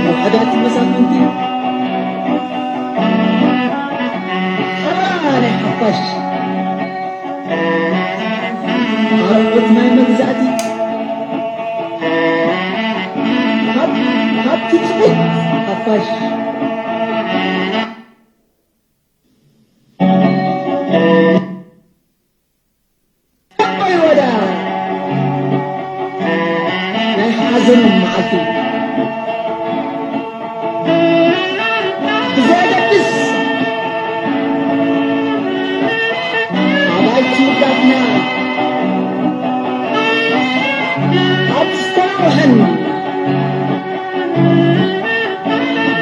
ውሑዳት መሳፍንቲ ሓራ ናይ ሓፋሽ ኣርዑት ናይ መግዛእቲ ካብ፣ ካብ ትጽቢት ሓፋሽ ኣቦይ ወዳ ናይ ሓዘን መዓልቲ ብዘየገድስ ኣባይቲ ውዳትና ኣብ ዝተናውሐን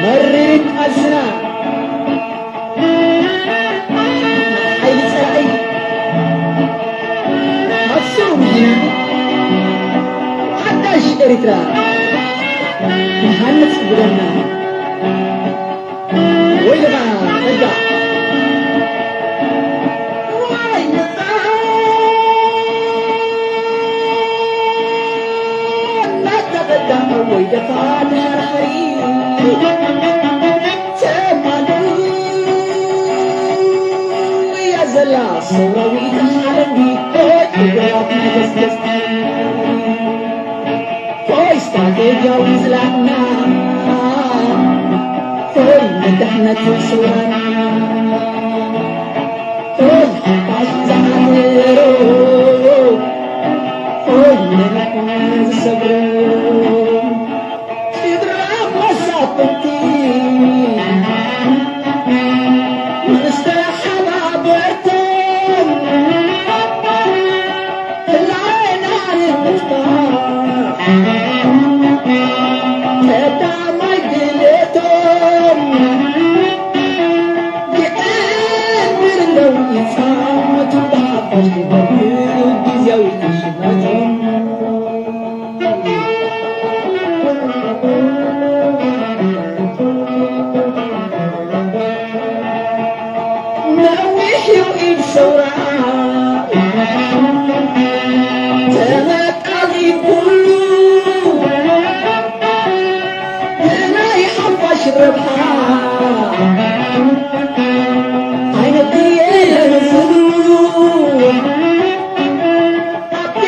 መሪር ቃልስና ሓይሊ ጸላኢ ኣብ ስሩ ምሒና ሓዳሽ ኤርትራ ንሃንጽ ብደምና። ወይልኻ ጸጋ ዋይ ንኻ እናተቐዳ ወይ ደፋ ድሕሪ ተማሉ እያ ዘላ ሰውራዊት ዓለም ቢኮይ እግራት መገስገስ ሆይ ስትራቴጂያዊ ዝላዕና ሆይ ንድሕነት ሰውራና ሆይ ሓፋሽ ዝሓትሮ ሆይ ንንሕና ዝሰግሮ ጭድራ መሳፍንቲ ምስ ተሓባበርቶም ህላዌና ንምጥፋእ ቀዳማይ ድሌቶም ይዕንድር ኣለዉ ይጻወቱ ብሓፋሽ ክበርዩ ግዝያዊ ትሽነቶም። ነዊሕ እዩ ኢድ ሰውራ ተመቃሊ ኩሉ ንናይ ሓፋሽ ረብሓ ኣይነጥየለን ዝብሉ ኣብቲ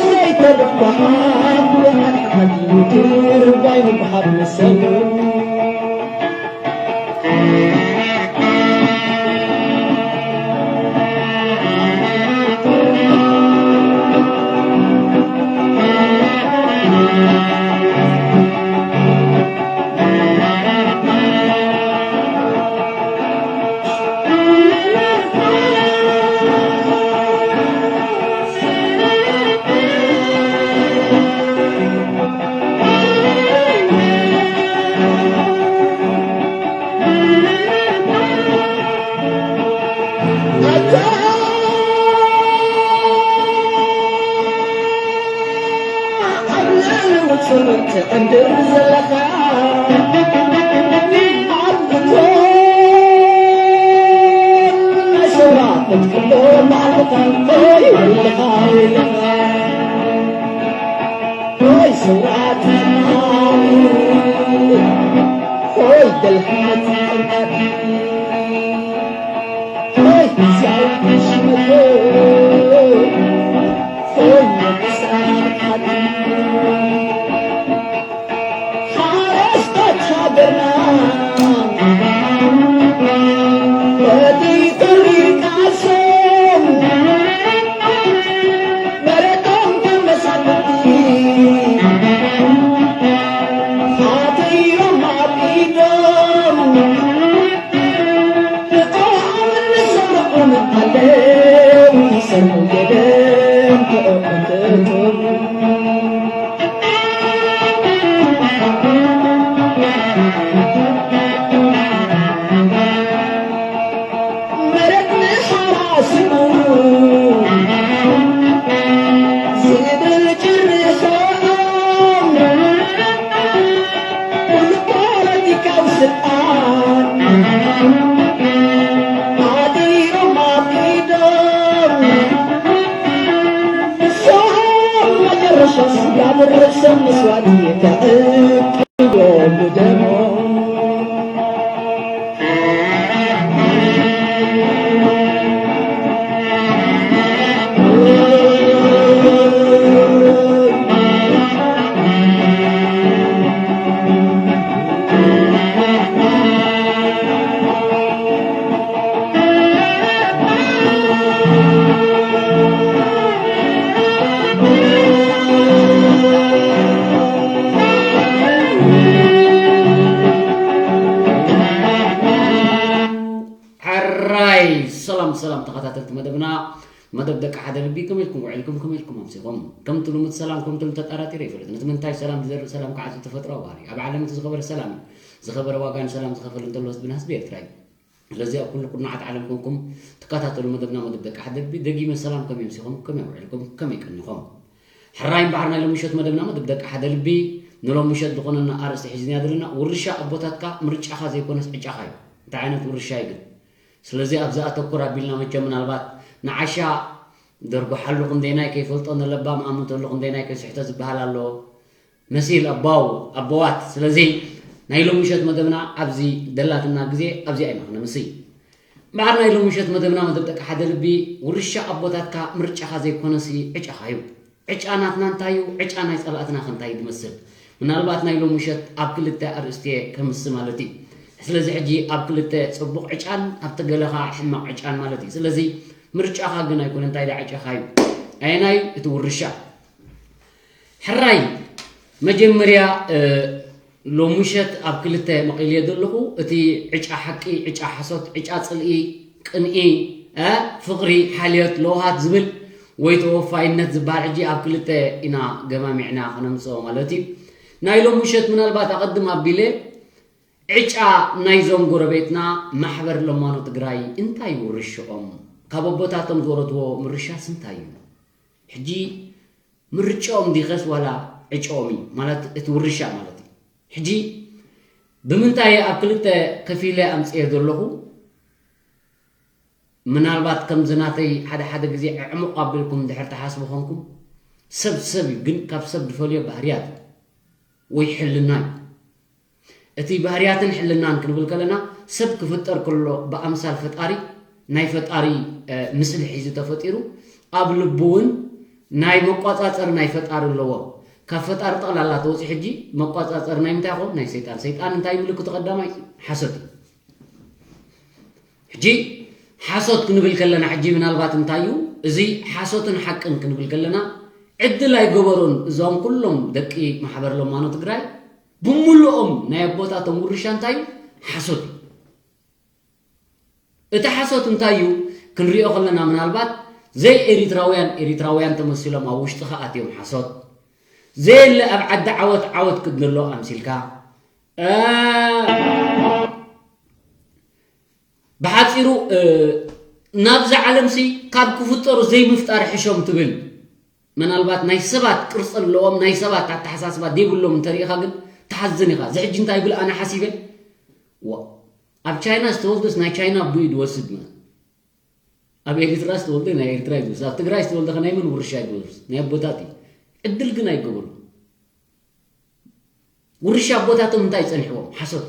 ዘይተርፍ በሓር ብሓድሓድ ይድርባይ ንብሓር ንሰሉ ትዕንድር ዘለኻ ኣብ እቶን ናይ ሰውራ ክትቅሎ ባዕልኻ ወይ ወለኻ ወለኻ ወይ ሰውራ ተማሪ ወይ ደልሃት ተንቀፊ ሆይ ዚያው ሽመቶ ሆይ ንጉሳት ዓዲ ሓረስቶት ሃገርና በቲ ጥሪ ቃልሶም መሬቶም ከም መሳፍንቲ ሓቲሮም ኣብ ኢዶም መደብና መደብ ደቂ ሓደ ልቢ፣ ከመይ ኢልኩም ውዒልኩም፣ ከመይ ኢልኩም ኣምሲኹም? ከምቲ ልሙድ ሰላም ከምቲ ልሙድ ተጣራጢሩ ይፈልጥ። ነቲ ምንታይ ሰላም ዝዘርእ ሰላም ክዓጽድ ተፈጥሮኣዊ ባህሪ። ኣብ ዓለም እቲ ዝኸበረ ሰላም እዩ። ዝኸበረ ዋጋ ንሰላም ዝኸፈል እንተሎ ህዝብና ህዝቢ ኤርትራ እዩ። ስለዚ ኣብ ኩሉ ኩርናዓት ዓለም ኮንኩም ትከታተሉ መደብና መደብ ደቂ ሓደ ልቢ፣ ደጊመ ሰላም፣ ከመይ ኣምሲኹም፣ ከመይ ውዒልኩም፣ ከመይ ቀኒኹም? ሕራይ እምበኣር ናይ ሎሚ ምሸት መደብና መደብ ደቂ ሓደ ልቢ ንሎሚ ምሸት ዝኾነና ኣርእስቲ ሒዝናዮ ዘለና፣ ውርሻ ኣቦታትካ ምርጫኻ ዘይኮነስ ዕጫኻ እዩ። እንታይ ዓይነት ውርሻ እዩ ግን? ስለዚ ኣብዚ ኣተኩር ኣቢልና መቸም ምናልባት ንዓሻ ደርጉሓሉ ክንደይናይ ከይፈልጦ፣ ንለባም ኣምተሉ ክንደይናይ ከይስሕቶ ዝበሃል ኣሎ መሲል ኣባው ኣቦዋት። ስለዚ ናይ ሎሚ ምሸት መደብና ኣብዚ ደላትና ግዜ ኣብዚኣ ኢና ክነምሲ። እምበኣር ናይ ሎሚ ምሸት መደብና መደብ ደቂ ሓደ ልቢ፣ ውርሻ ኣቦታትካ ምርጫኻ ዘይኮነሲ ዕጫኻ እዩ። ዕጫ ናትና እንታይ እዩ? ዕጫ ናይ ጸላእትና ከ እንታይ እዩ ዝመስል? ምናልባት ናይ ሎሚ ምሸት ኣብ ክልተ ኣርእስቲ እየ ከምሲ ማለት እዩ። ስለዚ ሕጂ ኣብ ክልተ ጽቡቕ ዕጫን ኣብቲ ገለኻ ሕማቕ ዕጫን ማለት እዩ። ስለዚ ምርጫኻ ግን ኣይኮነ እንታይ ደኣ ዕጫኻ እዩ። ኣየናይ እቲ ውርሻ? ሕራይ መጀመርያ እ፣ ሎሚ ምሸት ኣብ ክልተ መቒልዮ ዘለኹ፣ እቲ ዕጫ ሓቂ፣ ዕጫ ሓሶት፣ ዕጫ ጽልኢ፣ ቅንኢ፣ እ፣ ፍቕሪ፣ ሓልዮት፣ ለውሃት ዝብል ወይ ተወፋይነት ዝበሃል ሕጂ ኣብ ክልተ ኢና ገማሚዕና ክነምጽኦ ማለት እዩ። ናይ ሎሚ ምሸት ምናልባት ኣቐድም ኣቢለ ዕጫ ናይዞም ጎረቤትና ማሕበር ለማኖ ትግራይ እንታይ ውርሽኦም? ካብ ኣቦታቶም ዝወረድዎ ምርሻስ እንታይ እዩ? ሕጂ ምርጫኦም ዲኸስ ዋላ ዕጫኦም እዩ? ማለት እቲ ውርሻ ማለት እዩ። ሕጂ ብምንታይ ኣብ ክልተ ከፊለ ኣምፅኤ ዘለኹ? ምናልባት ከምዚ ናተይ ሓደ ሓደ ግዜ ዕዕሙቕ ኣቢልኩም እንድሕር ትሓስቡ ኾንኩም፣ ሰብ ሰብ እዩ፣ ግን ካብ ሰብ ዝፈልዮ ባህርያት ወይ ሕልና እዩ። እቲ ባህርያትን ሕልናን ክንብል ከለና፣ ሰብ ክፍጠር ከሎ ብኣምሳል ፈጣሪ፣ ናይ ፈጣሪ፣ እ፣ ምስሊ ሒዙ ተፈጢሩ፣ ኣብ ልቡ እውን ናይ መቋጻጸሪ ናይ ፈጣሪ ኣለዎ። ካብ ፈጣሪ ጠቕላላ ተወፂኡ ሕጂ መቋጻጸሪ ናይ ምንታይ ይኸውን? ናይ ሰይጣን። ሰይጣን እንታይ ምልክቱ ቀዳማይ? ሓሶት እዩ። ሕጂ ሓሶት ክንብል ከለና፣ ሕጂ ምናልባት እንታይ እዩ እዚ ሓሶትን ሓቅን ክንብል ከለና፣ ዕድል ኣይገበሩን እዞም ኩሎም ደቂ ማሕበር ለማኖ ትግራይ ብምሉኦም ናይ ኣቦታቶም ውርሻ እንታይ እዩ? ሓሶት እዩ። እቲ ሓሶት እንታይ እዩ? ክንሪኦ ከለና ምናልባት ዘይ ኤሪትራውያን ኤሪትራውያን ተመሲሎም ኣብ ውሽጥኻ ኣትዮም ሓሶት፣ ዘየለ ኣብ ዓዲ ዓወት ዓወት ክድንሎ ኣምሲልካ፣ እ፣ ብሓጺሩ፣ እ፣ ናብዛ ዓለምሲ ካብ ክፍጠሩ ዘይምፍጣር ሕሾም ትብል። ምናልባት ናይ ሰባት ቅርጺ ኣለዎም፣ ናይ ሰባት ኣተሓሳስባ ዘይብሎም እንተሪኢኻ ግን ትሓዝን ኢኻ። እዚ ሕጂ እንታይ ይብል ኣነ ሓሲበ? ዋ፣ ኣብ ቻይና ዝተወልደስ ናይ ቻይና ኣቦ እዩ ዝወስድ ማለት። ኣብ ኤርትራ ዝተወልደ ናይ ኤርትራ እዩ ዝወስድ። ኣብ ትግራይ ዝተወልደ ከ ናይ መን ውርሻ እዩ ዝወስድ? ናይ ኣቦታት እዩ። ዕድል ግን ኣይገበሩ። ውርሻ ኣቦታቶም እንታይ ጸኒሕዎም? ሓሶት፣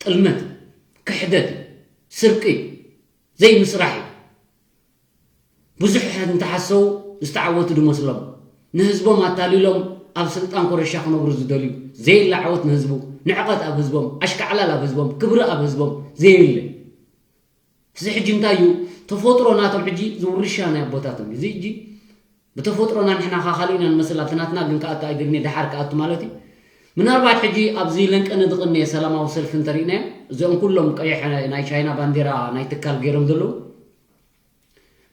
ጥልመት፣ ክሕደት፣ ስርቂ፣ ዘይምስራሕ እዩ። ብዙሕ እንተሓሰው ዝተዓወቱ ድመስሎም፣ ንህዝቦም ኣታሊሎም ኣብ ስልጣን ኮረሻ ክነብሩ ዝደልዩ፣ ዘየለ ዓወት ንህዝቡ፣ ንዕቐት ኣብ ህዝቦም፣ ኣሽካዕላል ኣብ ህዝቦም፣ ክብሪ ኣብ ህዝቦም ዘየለ። እዚ ሕጂ እንታይ እዩ? ተፈጥሮ ናቶም ሕጂ ዝውርሻ ናይ ኣቦታቶም እዩ። እዚ ሕጂ ብተፈጥሮና ንሕና ኸዓ ካልእ ኢና ንመስል፣ ኣብቲ ናትና ግን ክኣቱ ኣይደልን እየ፣ ደሓር ክኣቱ ማለት እዩ። ምናልባት ሕጂ ኣብዚ ለንቀነ ዝቕነየ ሰላማዊ ሰልፊ እንተሪእናዮ፣ እዚኦም ኩሎም ቀይሕ ናይ ቻይና ባንዴራ ናይ ትካል ገይሮም ዘለዉ፣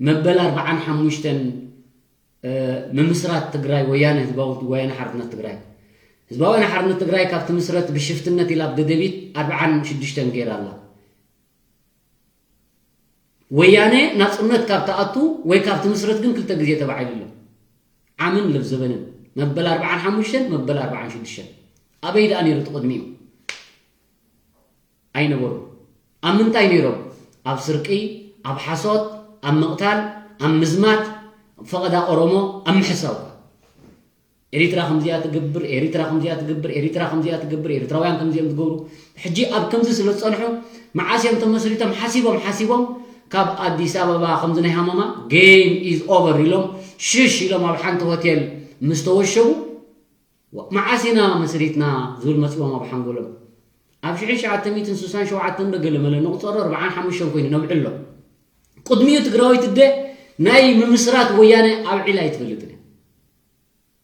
መበል ኣርብዓን ሓሙሽተን፣ እ፣ ምምስራት ትግራይ ወያነ፣ ህዝባዊ ወያነ ሓርነት ትግራይ። ህዝባዊ ወያነ ሓርነት ትግራይ ካብ ትምስረት ብሽፍትነት ኢላ ኣብ ደደቢት ኣርብዓን ሽዱሽተን ገይራ ኣላ። ወያነ ናጽነት ካብ ትኣቱ ወይ ካብ ትምስረት ግን ክልተ ግዜ ተባዒሉ ኣሎ። ዓምን ልብ ዘበንን። መበል ኣርብዓን ሓሙሽተን፣ መበል ኣርብዓን ሽዱሽተን። ኣበይ ደኣ ነይሩ እቲ ቅድሚኡ? ኣይነበሩን። ኣብ ምንታይ ነይሮም? ኣብ ስርቂ፣ ኣብ ሓሶት፣ ኣብ ምቕታል፣ ኣብ ምዝማት፣ ፈቐዳ ኦሮሞ፣ ኣብ ምሕሳው። ኤሪትራ ከምዚኣ ትገብር፣ ኤሪትራ ከምዚኣ ትገብር፣ ኤሪትራ ከምዚኣ ትገብር፣ ኤሪትራውያን ከምዚኦም ዝገብሩ። ሕጂ ኣብ ከምዚ ስለ ዝጸንሑ፣ መዓስ እዮም ተመስሪቶም? ሓሲቦም፣ ሓሲቦም፣ ካብ ኣዲስ ኣበባ ከምዚ ናይ ሃመማ፣ game is over ኢሎም፣ ሽሽ ኢሎም ኣብ ሓንቲ ሆቴል ምስ ተወሸቡ፣ ዋ፣ መዓስ ኢና መስሪትና ዝብል መጺኦም ኣብ ሓንጎሎም። ኣብ ሽሕን ትሽዓተ ሚእትን ስሳን ሸውዓተን ዶ ገለ መለ ንቑጸሮ ኣርብዓን ሓሙሽተን ኮይኑ ነብዕሎ። ቅድሚኡ ትግራዊት እደ ናይ ምምስራት ወያነ ኣብዒላ ኣይትፈልጥን እያ።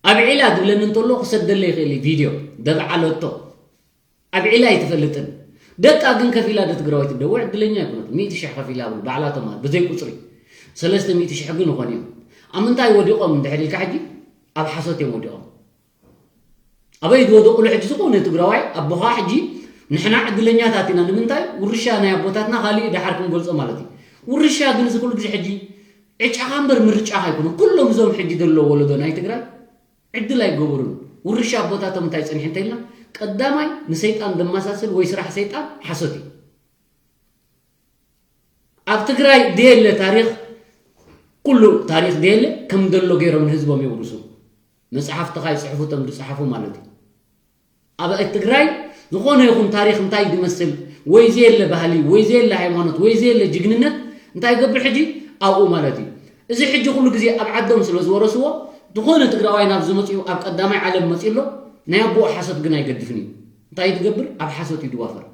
ኣብዒላ ዝብለኒ እንተሎ ክሰደለ ይኽእል እዩ ቪድዮ። ደብዓለቶ። ኣብዒላ ኣይትፈልጥን። ደቃ ግን ከፊላ ዶ ትግራዊት እደ? ወይ ዕድለኛ ኣይኮነትን። ሚእቲ ሽሕ ከፊላ ብሉ ባዕላቶም ማለት ብዘይ ቁጽሪ። ሰለስተ ሚእቲ ሽሕ ግን ይኾኑ እዮም። ኣብ ምንታይ ወዲቖም እንድሕር ኢልካ ሕጂ፣ ኣብ ሓሶት እዮም ወዲቖም። ኣበይ ዝወደቑሉ ሕጂ ዝኾነ ትግራዋይ ኣቦኻ ሕጂ ንሕና ዕድለኛታት ኢና። ንምንታይ? ውርሻ ናይ ኣቦታትና ካልእ ደሓር ክንገልጾ ማለት እዩ። ውርሻ ግን እዚ ኩሉ ግዜ ሕጂ ዕጫኻ እምበር ምርጫኻ ኣይኮነን። ኩሎም እዞም ሕጂ ዘለዉ ወለዶ ናይ ትግራይ ዕድል ኣይገበሩን። ውርሻ ኣቦታቶም እንታይ ጸኒሑ እንተኢልና፣ ቀዳማይ ንሰይጣን ዘመሳስል ወይ ስራሕ ሰይጣን ሓሶት እዩ። ኣብ ትግራይ ደየለ ታሪኽ፣ ኩሉ ታሪኽ ደየለ ከም ደሎ ገይሮም ንህዝቦም የውርሱ። መጽሓፍትኻ ይጽሕፉ እቶም ዝጸሓፉ ማለት እዩ። ኣብ ትግራይ ዝኾነ ይኹን ታሪኽ እንታይ ዝመስል፣ ወይ ዘየለ ባህሊ፣ ወይ ዘየለ ሃይማኖት፣ ወይ ዘየለ ጅግንነት እንታይ ይገብር ሕጂ ኣብኡ ማለት እዩ። እዚ ሕጂ ኩሉ ግዜ ኣብ ዓዶም ስለ ዝወረስዎ፣ ዝኾነ ትግራዋይ ናብ ዝመፅኡ ኣብ ቀዳማይ ዓለም መፂኡ ኣሎ፣ ናይ ኣቦኡ ሓሶት ግን ኣይገድፍን እዩ። እንታይ ትገብር? ኣብ ሓሶት እዩ ድዋፈር።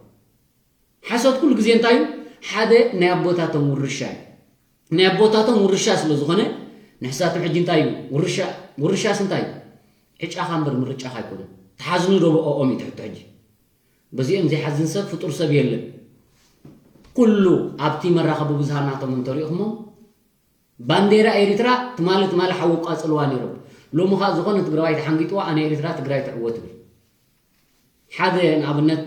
ሓሶት ኩሉ ግዜ እንታይ እዩ? ሓደ ናይ ኣቦታቶም ውርሻ እዩ። ናይ ኣቦታቶም ውርሻ ስለ ዝኾነ፣ ንሕሳቶም ሕጂ እንታይ እዩ? ውርሻ፣ ውርሻስ እንታይ እዩ? ዕጫኻ እምበር ምርጫኻ ኣይኮነን። ትሓዝኑ ዶ ብኦም እዩ ትሕቶ ሕጂ። በዚኦም ዘይሓዝን ሰብ ፍጡር ሰብ የለን። ኩሉ ኣብቲ መራኸቢ ብዙሃን ናቶም እንተሪእኹሞ፣ ባንዴራ ኤሪትራ ትማሊ ትማሊ ሓዊ ቃጽልዋ ነይሮም። ሎሚ ኸኣ ዝኾነ ትግራዋይ ተሓንጊጥዋ፣ ኣነ ኤሪትራ ትግራይ ትዕወት ትብል። ሓደ ንኣብነት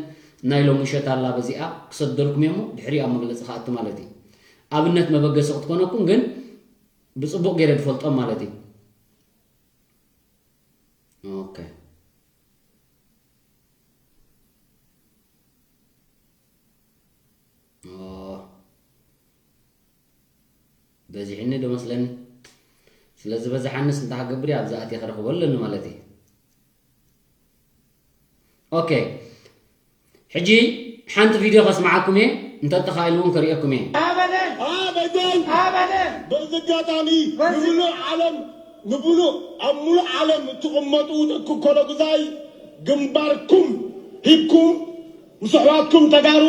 ናይ ሎሚ ምሸት ኣላ በዚኣ ክሰደልኩም እየ እሞ ድሕሪኡ ኣብ መግለጺ ክኣቱ ማለት እዩ። ኣብነት መበገሲ ክትኮነኩም ግን ብጽቡቕ ገይረ ዝፈልጦም ማለት እዩ። ኦኬ። ኦ፣ በዚሕኒ ዶ መስለኒ? ስለዚ በዝሓንስ እንታይ ክገብር እየ? ኣብዚ ኣትየ ክረኽቦ ኣለኒ ማለት እዩ። ኦኬ፣ ሕጂ ሓንቲ ቪድዮ ከስምዓኩም እየ፣ እንተተኻኢሉ እውን ከርእየኩም እየ። ኣበደን! ኣበደን! ኣበደን! በዚ ኣጋጣሚ በዚ ንብሉዕ ዓለም፣ ንብሉዕ፣ ኣብ ሙሉእ ዓለም እትቕመጡ ደቂ ኮለጉዛይ ግንባርኩም ሂብኩም ምስ ኣሕዋትኩም ተጋሩ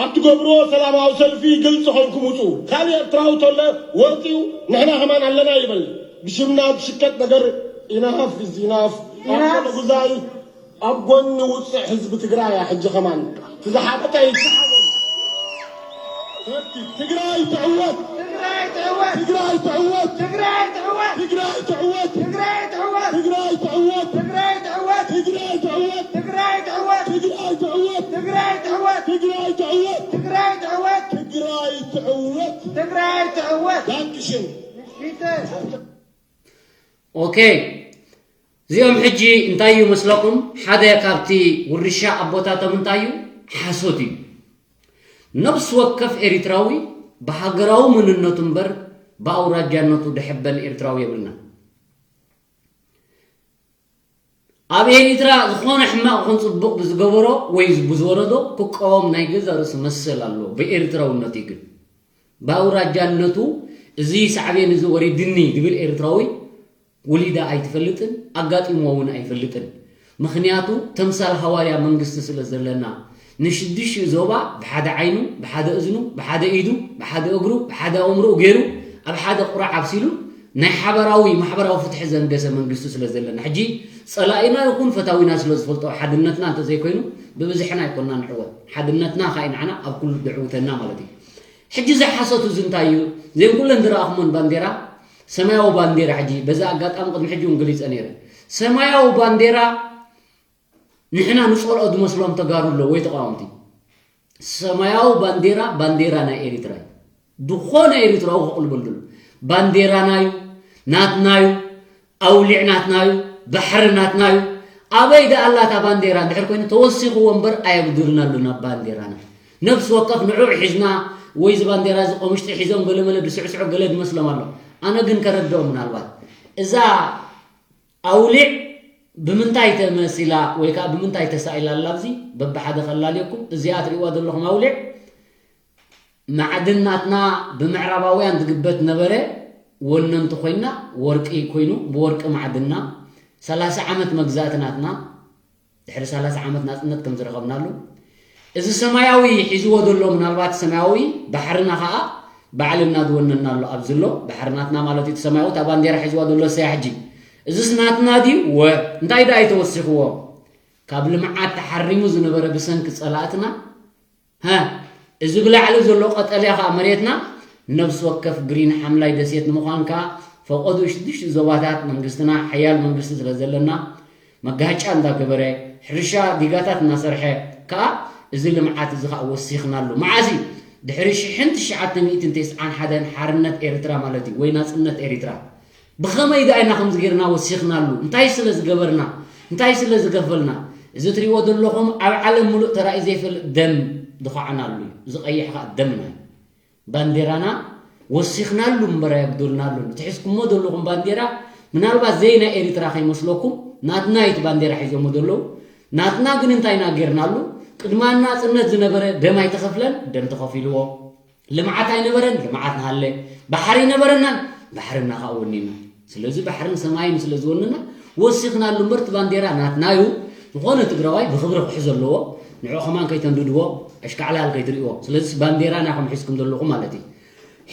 ኣብ ትገብርዎ ሰላማዊ ሰልፊ ግልፂ ኮይንኩም ውፁ። ካልእ ኤርትራዊ ተሎ ወፂኡ ንሕና ከማን ኣለና ይበል። ብሽምና ዝሽቀጥ ነገር ኢናፍ ኢዝ ኢናፍ። ኣብ ኢናፍ። ኮለጉዛይ ኣብ ጎኒ ውፅዕ ህዝቢ ትግራይ እያ ሕጂ ከማን። እቲ ዝሓበጠ ይተሓበል። ትግራይ ትዕወት! ትግራይ ትዕወት! ትግራይ ትዕወት! ትግራይ ትዕወት! ትግራይ ትዕወት! ትግራይ ትዕወት! ትግራይ ትዕወት! ትግራይ ትዕወት! ትግራይ ትዕወት! ትግራይ ትዕወት! ትግራይ ትዕወት! ትግራይ ትዕወት! ትግራይ ትዕወት! ትግራይ ትዕወት! ትግራይ ትዕወት! ትግራይ ትዕወት! ዳንክሽን። ኦኬ፣ እዚኦም ሕጂ እንታይ እዩ መስለኩም? ሓደ ካብቲ ውርሻ ኣቦታቶም እንታይ እዩ? ሓሶት እዩ። ነፍሲ ወከፍ ኤሪትራዊ ብሃገራዊ መንነቱ እምበር ብኣውራጃነቱ ድሕበን ኤርትራዊ የብልና። ኣብ ኤሪትራ ዝኾነ ሕማቕ ይኹን ጽቡቕ ብዝገበሮ ወይ ብዝወረዶ ክቃወም ናይ ገዛ ርእሱ መሰል ኣለዎ። ብኤርትራውነቱ እዩ ግን። ብኣውራጃነቱ እዚ ሳዕቤን እዚ ወሪድኒ ዝብል ኤርትራዊ ወሊዳ ኣይትፈልጥን፣ ኣጋጢምዎ እውን ኣይፈልጥን። ምኽንያቱ ተምሳል ሃዋርያ መንግስቲ ስለ ዘለና፣ ንሽዱሽቲኡ ዞባ ብሓደ ዓይኑ፣ ብሓደ እዝኑ፣ ብሓደ ኢዱ፣ ብሓደ እግሩ፣ ብሓደ ኣእምሮኡ ገይሩ ኣብ ሓደ ቁራዕ ኣብሲሉ ናይ ሓበራዊ ማሕበራዊ ፍትሒ ዘንገሰ መንግስቲ ስለ ዘለና፣ ሕጂ ጸላኢና ይኹን ፈታዊና ስለ ዝፈልጦ፣ ሓድነትና እንተዘይኮይኑ ብብዝሕና ኣይኮንና ንዕወት። ሓድነትና ከኣ እዩ ንዓና ኣብ ኩሉ ዘዕውተና ማለት እዩ። ሕጂ እዚ ሓሶት እዚ እንታይ እዩ? እዘን ኩለን ዝረኣኹመን ባንዴራ፣ ሰማያዊ ባንዴራ፣ ሕጂ በዚ ኣጋጣሚ ቅድሚ ሕጂ እውን ገሊጸ ነይረ። ሰማያዊ ባንዴራ ንሕና ንጸልኦ ዝመስሎም ተጋሩ ኣለዉ ወይ ተቃወምቲ። ሰማያዊ ባንዴራ፣ ባንዴራ ናይ ኤሪትራ እዩ። ዝኾነ ኤሪትራዊ ከቕልበሉ ደሎ። ባንዴራና እዩ፣ ናትና እዩ፣ ኣውሊዕ ናትና እዩ፣ ባሕሪ ናትና እዩ። ኣበይ ደኣ ኣላ እታ ባንዴራ እንድሕር ኮይኑ ተወሲኽዎ እምበር ኣየጉድልናሉን ኣብ ባንዴራና። ነፍሲ ወከፍ ንዑዕ ሒዝና ወይ እዚ ባንዴራ እዚ ቆምሽጢ ሒዞም ገለመለ ዝስዕስዑ ገለ ዝመስሎም ኣሎ። ኣነ ግን ከረድኦም ምናልባት እዛ ኣውሊዕ ብምንታይ ተመሲላ ወይ ከዓ ብምንታይ ተሳኢላ ኣላ ኣብዚ በብሓደ ከላልየኩም። እዚኣ ትሪእዋ ዘለኹም ኣውሊዕ ማዕድን ናትና ብምዕራባውያን ዝግበት ነበረ ወነንቲ ኮይና ወርቂ ኮይኑ ብወርቂ ማዕድንና ሰላሳ ዓመት መግዛእቲ ናትና ድሕሪ ሰላሳ ዓመት ናፅነት ከም ዝረኸብናሉ እዚ ሰማያዊ ሒዝዎ ዘሎ ምናልባት ሰማያዊ ባሕርና ከዓ ባዕልና ዝወነናሉ ኣብዚ ኣሎ ባሕሪ ናትና ማለት እዩ። እቲ ሰማያዊ እታ ባንዴራ ሒዝዋ ዘሎ እሰያ ሕጂ እዚስ ናትና ድዩ? ወ እንታይ ደኣ እዩ ተወሲኽዎ? ካብ ልምዓት ተሓሪሙ ዝነበረ ብሰንኪ ፀላእትና ሃ እዚ ብላዕሊ ዘሎ ቀጠልያ ከዓ መሬትና ነፍሲ ወከፍ ግሪን ሓምላይ ደሴት ንምዃን ከኣ ፈቐድኡ ሽዱሽተ ዞባታት መንግስትና ሓያል መንግስቲ ስለ ዘለና መጋጫ እንዳገበረ ሕርሻ ዲጋታት እናሰርሐ ከኣ እዚ ልምዓት እዚ ከኣ ወሲኽናሉ። መዓዝ እዩ? ድሕሪ ሽሕን ትሽዓተ ሚእትን ተስዓን ሓደን ሓርነት ኤርትራ ማለት እዩ፣ ወይ ናጽነት ኤርትራ። ብኸመይ ደኣ ኢና ከምዚ ጌርና ወሲኽናሉ? እንታይ ስለ ዝገበርና? እንታይ ስለ ዝገፈልና? እዚ ትሪእዎ ዘለኹም ኣብ ዓለም ምሉእ ተራእዩ ዘይፈልጥ ደም ዝኸዓናሉ እዩ። እዚ ቀይሕ ከኣ ደምና እዩ። ባንዴራና ወሲኽናሉ እምበር ኣየጉደልናሉን። እቲ ሒዝኩሞ ዘለኹም ባንዴራ ምናልባት ዘይ ናይ ኤሪትራ ከይመስለኩም፣ ናትና እዩ እቲ ባንዴራ ሒዞሞ ዘለዉ። ናትና ግን እንታይ ኢና ጌርናሉ? ቅድሚ ናጽነት ዝነበረ ደም ኣይተኸፍለን፣ ደም ተኸፊልዎ። ልምዓት ኣይነበረን፣ ልምዓት ንሃለ። ባሕሪ ኣይነበረናን፣ ባሕርና ከኣ ወኒና። ስለዚ ባሕርን ሰማይን ስለ ዝወንና ወሲኽናሉ እምበር እቲ ባንዴራ ናትና እዩ። ዝኾነ ትግራዋይ ብኽብሪ ክሕዞ ኣለዎ። ንዕኡ ከማን ከይተንድድዎ፣ ኣሽካዕላል ከይትርእይዎ። ስለዚ ባንዴራና ከም ሒዝኩም ዘለኹም ማለት እዩ።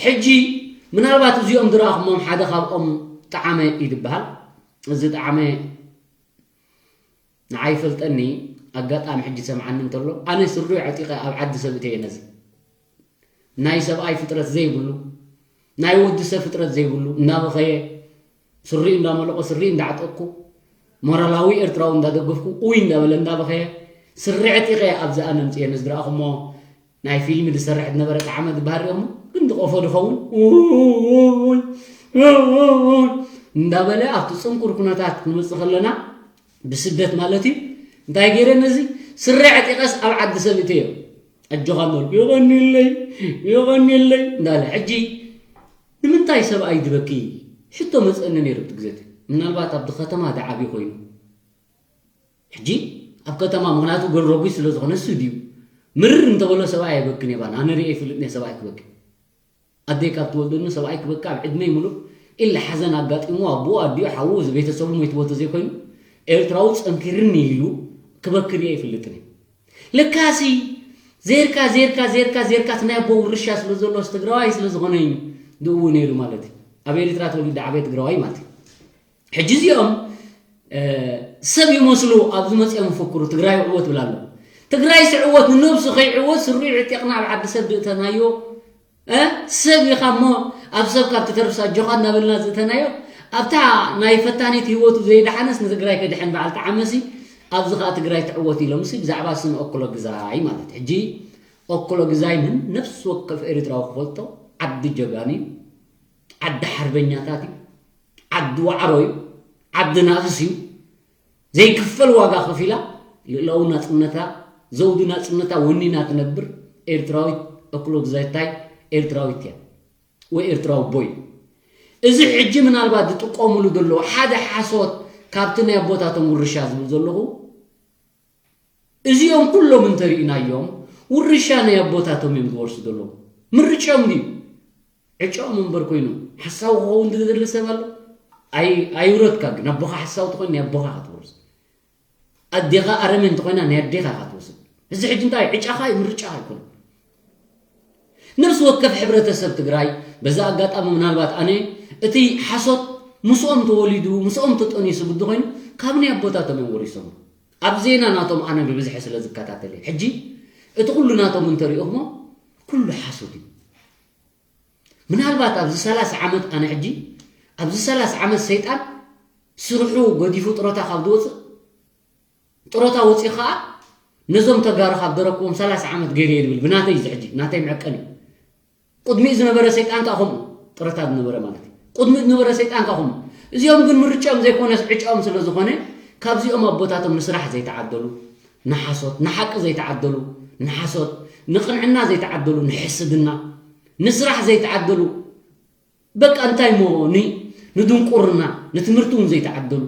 ሕጂ ምናልባት እዚኦም ዝረኣኹሞም ሓደ ካብኦም ጠዓመ እዩ ዝበሃል። እዚ ጠዓመ ንዓይ ይፈልጠኒ፣ ኣጋጣሚ ሕጂ ሰምዓኒ እንተሎ፣ ኣነ ስሩይ ዓጢቐ ኣብ ዓዲ ሰብ እተየ ነዚ። ናይ ሰብኣይ ፍጥረት ዘይብሉ፣ ናይ ወዲ ሰብ ፍጥረት ዘይብሉ፣ እናበኸየ፣ ስሪኡ እንዳመለቖ፣ ስሪኡ እንዳዓጠቕኩ፣ ሞራላዊ ኤርትራዊ እንዳደገፍኩ፣ ኡይ እንዳበለ፣ እንዳበኸየ፣ ስሪ ዓጢቐ ኣብዚ ኣነ ኣምፅኤ ነዚ ዝረኣኹሞ ናይ ፊልም ዝሰርሕ ዝነበረ ጠዓመ ዝበሃል ሪኦሞ፣ ግን ዝቆፎ ዝኸውን፣ ኡይ፣ ኡይ፣ ኡይ እንዳበለ ኣብቲ ፅንኩር ኩነታት ክንመፅእ ከለና፣ ብስደት ማለት እዩ። እንታይ ገይረ ነዚ ስረ ዕጢቐስ ኣብ ዓዲ ሰብ እተዮ። ኣጆኻ እናበልኩ፣ "የቐንየለይ፣ የቐንየለይ" እንዳለ። ሕጂ ንምንታይ ሰብኣይ ዝበኪ? ሕቶ መፅእኒ ነይሩ ብቲ ግዜ እቲ። ምናልባት ኣብቲ ከተማ ዝዓብዩ ኮይኑ። ሕጂ ኣብ ከተማ፣ ምኽንያቱ ገል ረጒድ ስለ ዝኾነ እሱ ድዩ? ምርር እንተበሎ ሰብኣይ ኣይበክን እየ ባን። ኣነ ርእየ ይፍልጥ እየ ሰብኣይ ክበኪ። ኣደይ ካብ ትወልደኒ ሰብኣይ ክበኪ ኣብ ዕድመይ ሙሉእ ኢለ ሓዘን ኣጋጢምዎ፣ ኣቦኡ፣ ኣዲኡ፣ ሓዉ፣ እዚ ቤተሰቡ ሞይትዎ ተዘይኮይኑ፣ ኤርትራዊ ጸንኪርኒ ኢሉ ክበኪ ርእየ ኣይፈልጥን እየ። ለካሲ ዜርካ፣ ዜርካ፣ ዜርካ፣ ዜርካ እቲ ናይ ኣቦ ውርሻ ስለ ዘሎስ ትግራዋይ ስለ ዝኾነ እዩ ድእው ነይሩ ማለት እዩ። ኣብ ኤርትራ ተወሊዱ ዓብየ ትግራዋይ ማለት እዩ። ሕጂ እዚኦም፣ እ፣ ሰብ ይመስሉ ኣብዚ መጺኦም ይፍክሩ፣ "ትግራይ ይዕወት" ይብላ ኣለዉ። ትግራይ ስዕወት ንነብሱ ከይዕወት ስሪኡ ዕጢቕና ኣብ ዓዲ ሰብ ድእተናዮ፣ እ፣ ሰብ ኢኻ እሞ ኣብ ሰብ ካብ ትተርፍስ ኣጆኻ እናበልና ዝእተናዮ፣ ኣብታ ናይ ፈታኒት ህይወቱ ዘይደሓነስ ንትግራይ ከድሕን በዓል ጠዓመሲ፣ ኣብዚ ኸኣ ትግራይ ትዕወት ኢሎምሲ ብዛዕባ ስም ኦክሎግዛይ ማለት። ሕጂ ኦክሎግዛይ ምን ነፍሲ ወከፍ ኤርትራዊ ክፈልጦ ዓዲ ጀጋኑ እዩ፣ ዓዲ ሓርበኛታት እዩ። ዓዲ ዋዕሮ እዩ፣ ዓዲ ናእስ እዩ። ዘይክፈል ዋጋ ከፊላ ልእላዊ ናጽነታ፣ ዘውዲ ናጽነታ ወኒና ትነብር ኤርትራዊት ኦክሎግዛይታይ ኤርትራዊት እያ፣ ወይ ኤርትራዊ ኣቦ እዩ። እዚ ሕጂ ምናልባት ዝጥቀሙሉ ዘለዉ ሓደ ሓሶት ካብቲ ናይ ኣቦታቶም ውርሻ ዝብል ዘለኹ፣ እዚኦም ኩሎም እንተሪእናዮም ውርሻ ናይ ኣቦታቶም እዮም ዝወርሱ ዘለዉ። ምርጫኦም ድዩ? ዕጫኦም እምበር ኮይኑ ሓሳዊ ክኸውን ዝደሊ ሰብ ኣሎ? ኣይ-፣ ኣይውረድካ ግን፣ ኣቦኻ ሓሳዊ ተኾይኑ ናይ ኣቦኻ ኢኻ ትወርስ። ኣዴኻ ኣረሜን ተኾይና ናይ ኣዴኻ ኢኻ ትወስድ። እዚ ሕጂ እንታይ ዕጫኻ እዩ፣ ምርጫኻ ኣይኮነን። ነፍሲ ወከፍ ሕብረተሰብ ትግራይ፣ በዛ ኣጋጣሚ ምናልባት ኣነ እቲ ሓሶት ምስኦም ተወሊዱ፣ ምስኦም ተጠንዩ ስብዲ ኮይኑ ካብ ናይ ኣቦታቶም እዮም ወሪሶም። ኣብ ዜና ናቶም ኣነ ብብዝሒ ስለ ዝከታተል እየ። ሕጂ እቲ ኩሉ ናቶም እንተሪኦሞ ኩሉ ሓሶት እዩ። ምናልባት ኣብዚ ሰላሳ ዓመት ኣነ ሕጂ ኣብዚ ሰላሳ ዓመት ሰይጣን ስርሑ ገዲፉ ጥሮታ ካብ ዝወፅእ ጥሮታ ወፂኡ ኸዓ ነዞም ተጋሩ ካብ ደረክዎም ሰላሳ ዓመት ገይረ እየ ዝብል ብናተይ እዚ ሕጂ ናተይ መዐቀኒ እዩ። ቅድሚኡ ዝነበረ ሰይጣን ከኣ ከምኡ ጥረታ ዝነበረ ማለት እዩ። ቅድሚኡ ዝነበረ ሰይጣን ከኣ ከምኡ። እዚኦም ግን ምርጫኦም ዘይኮነስ ዕጫኦም ስለ ዝኾነ ካብዚኦም ኣቦታቶም ንስራሕ ዘይተዓደሉ፣ ንሓሶት፣ ንሓቂ ዘይተዓደሉ፣ ንሓሶት፣ ንቕንዕና ዘይተዓደሉ፣ ንሕስድና፣ ንስራሕ ዘይተዓደሉ፣ በቃ እንታይ እሞ ኒ-፣ ንድንቁርና፣ ንትምህርቲ እውን ዘይተዓደሉ።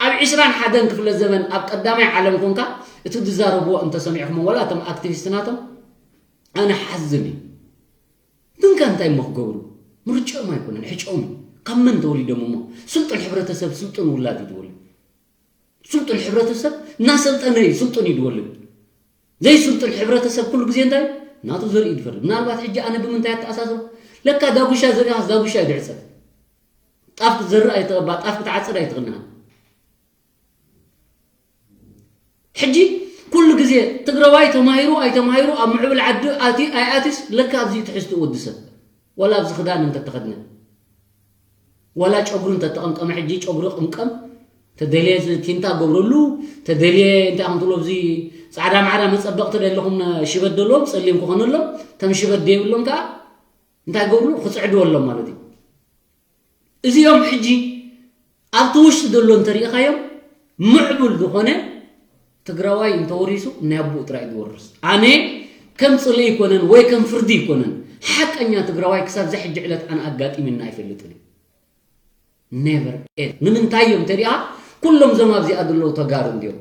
ኣብ ዕስራን ሓደን ክፍለ ዘበን ኣብ ቀዳማይ ዓለም ኮንካ እቲ ዝዛረብዎ እንተሰሚዕኹሞ፣ ወላ እቶም ኣክቲቪስት ናቶም፣ ኣነ ሓዝን እዩ። ግን ከ እንታይ እሞ ክገብሩ? ምርጫኦም ኣይኮነን፣ ዕጫኦም እዩ። ካብ መን ተወሊዶም እሞ? ስልጡን ሕብረተሰብ ስልጡን ውላድ እዩ ዝወልድ። ስልጡን ሕብረተሰብ እናሰልጠነ እዩ ስልጡን እዩ ዝወልድ። ዘይስልጡን ሕብረተሰብ ኩሉ ግዜ እንታይ? ናቱ ዘርኢ እዩ ዝፈሪ። ምናልባት ሕጂ ኣነ ብምንታይ ኣተኣሳስሮ? ለካ ዳጉሻ ዘሪእኻስ ዳጉሻ እዩ ዝዕጸድ። ጣፍ ክትዘርእ ኣይትቐባ፣ ጣፍ ክትዓጽድ ኣይትቕንዕን። ሕጂ ኩሉ ግዜ ትግራዋይ ተማሂሩ ኣይተማሂሩ፣ ኣብ ምዕብል ዓዲ ኣትዩ ኣይኣትዩስ፣ ለካ ኣብዚ እዩ ትሕዝትኡ ወዲ ሰብ። ወላ ኣብዚ ክዳን እንተተኸድነ፣ ወላ ጨጉሪ እንተተቐምቀመ፣ ሕጂ ጨጉሪ ቅምቀም፣ ተደልየ ዝ-፣ ቲንታ ገብረሉ፣ ተደልየ እንታይ ከም ትብሎ፣ ኣብዚ ጻዕዳ ማዕዳ መጸበቕቲ ደለኹም ሽበት ደለዎም፣ ጸሊም ክኾነሎም፣ ከም ሽበት ደይብሎም ከኣ እንታይ ገብሩ? ክጽዕድወሎም ማለት እዩ። እዚኦም ሕጂ ኣብቲ ውሽጢ ዘሎ እንተሪኢኻዮም፣ ምዕቡል ዝኾነ ትግራዋይ እንተወሪሱ፣ ናይ ኣቦኡ ጥራይ እዩ ዝወርስ። ኣነ ከም ጽልኢ ይኮነን ወይ ከም ፍርዲ ይኮነን፣ ሓቀኛ ትግራዋይ ክሳብ ዘሕጂ ዕለት ኣነ ኣጋጢምና ኣይፈልጥን እዩ። ኔቨር ኤቨር። ንምንታይ እዮም ተሪኣ? ኩሎም እዞም ኣብዚኣ ዘለዉ ተጋሩ እንዲዮም።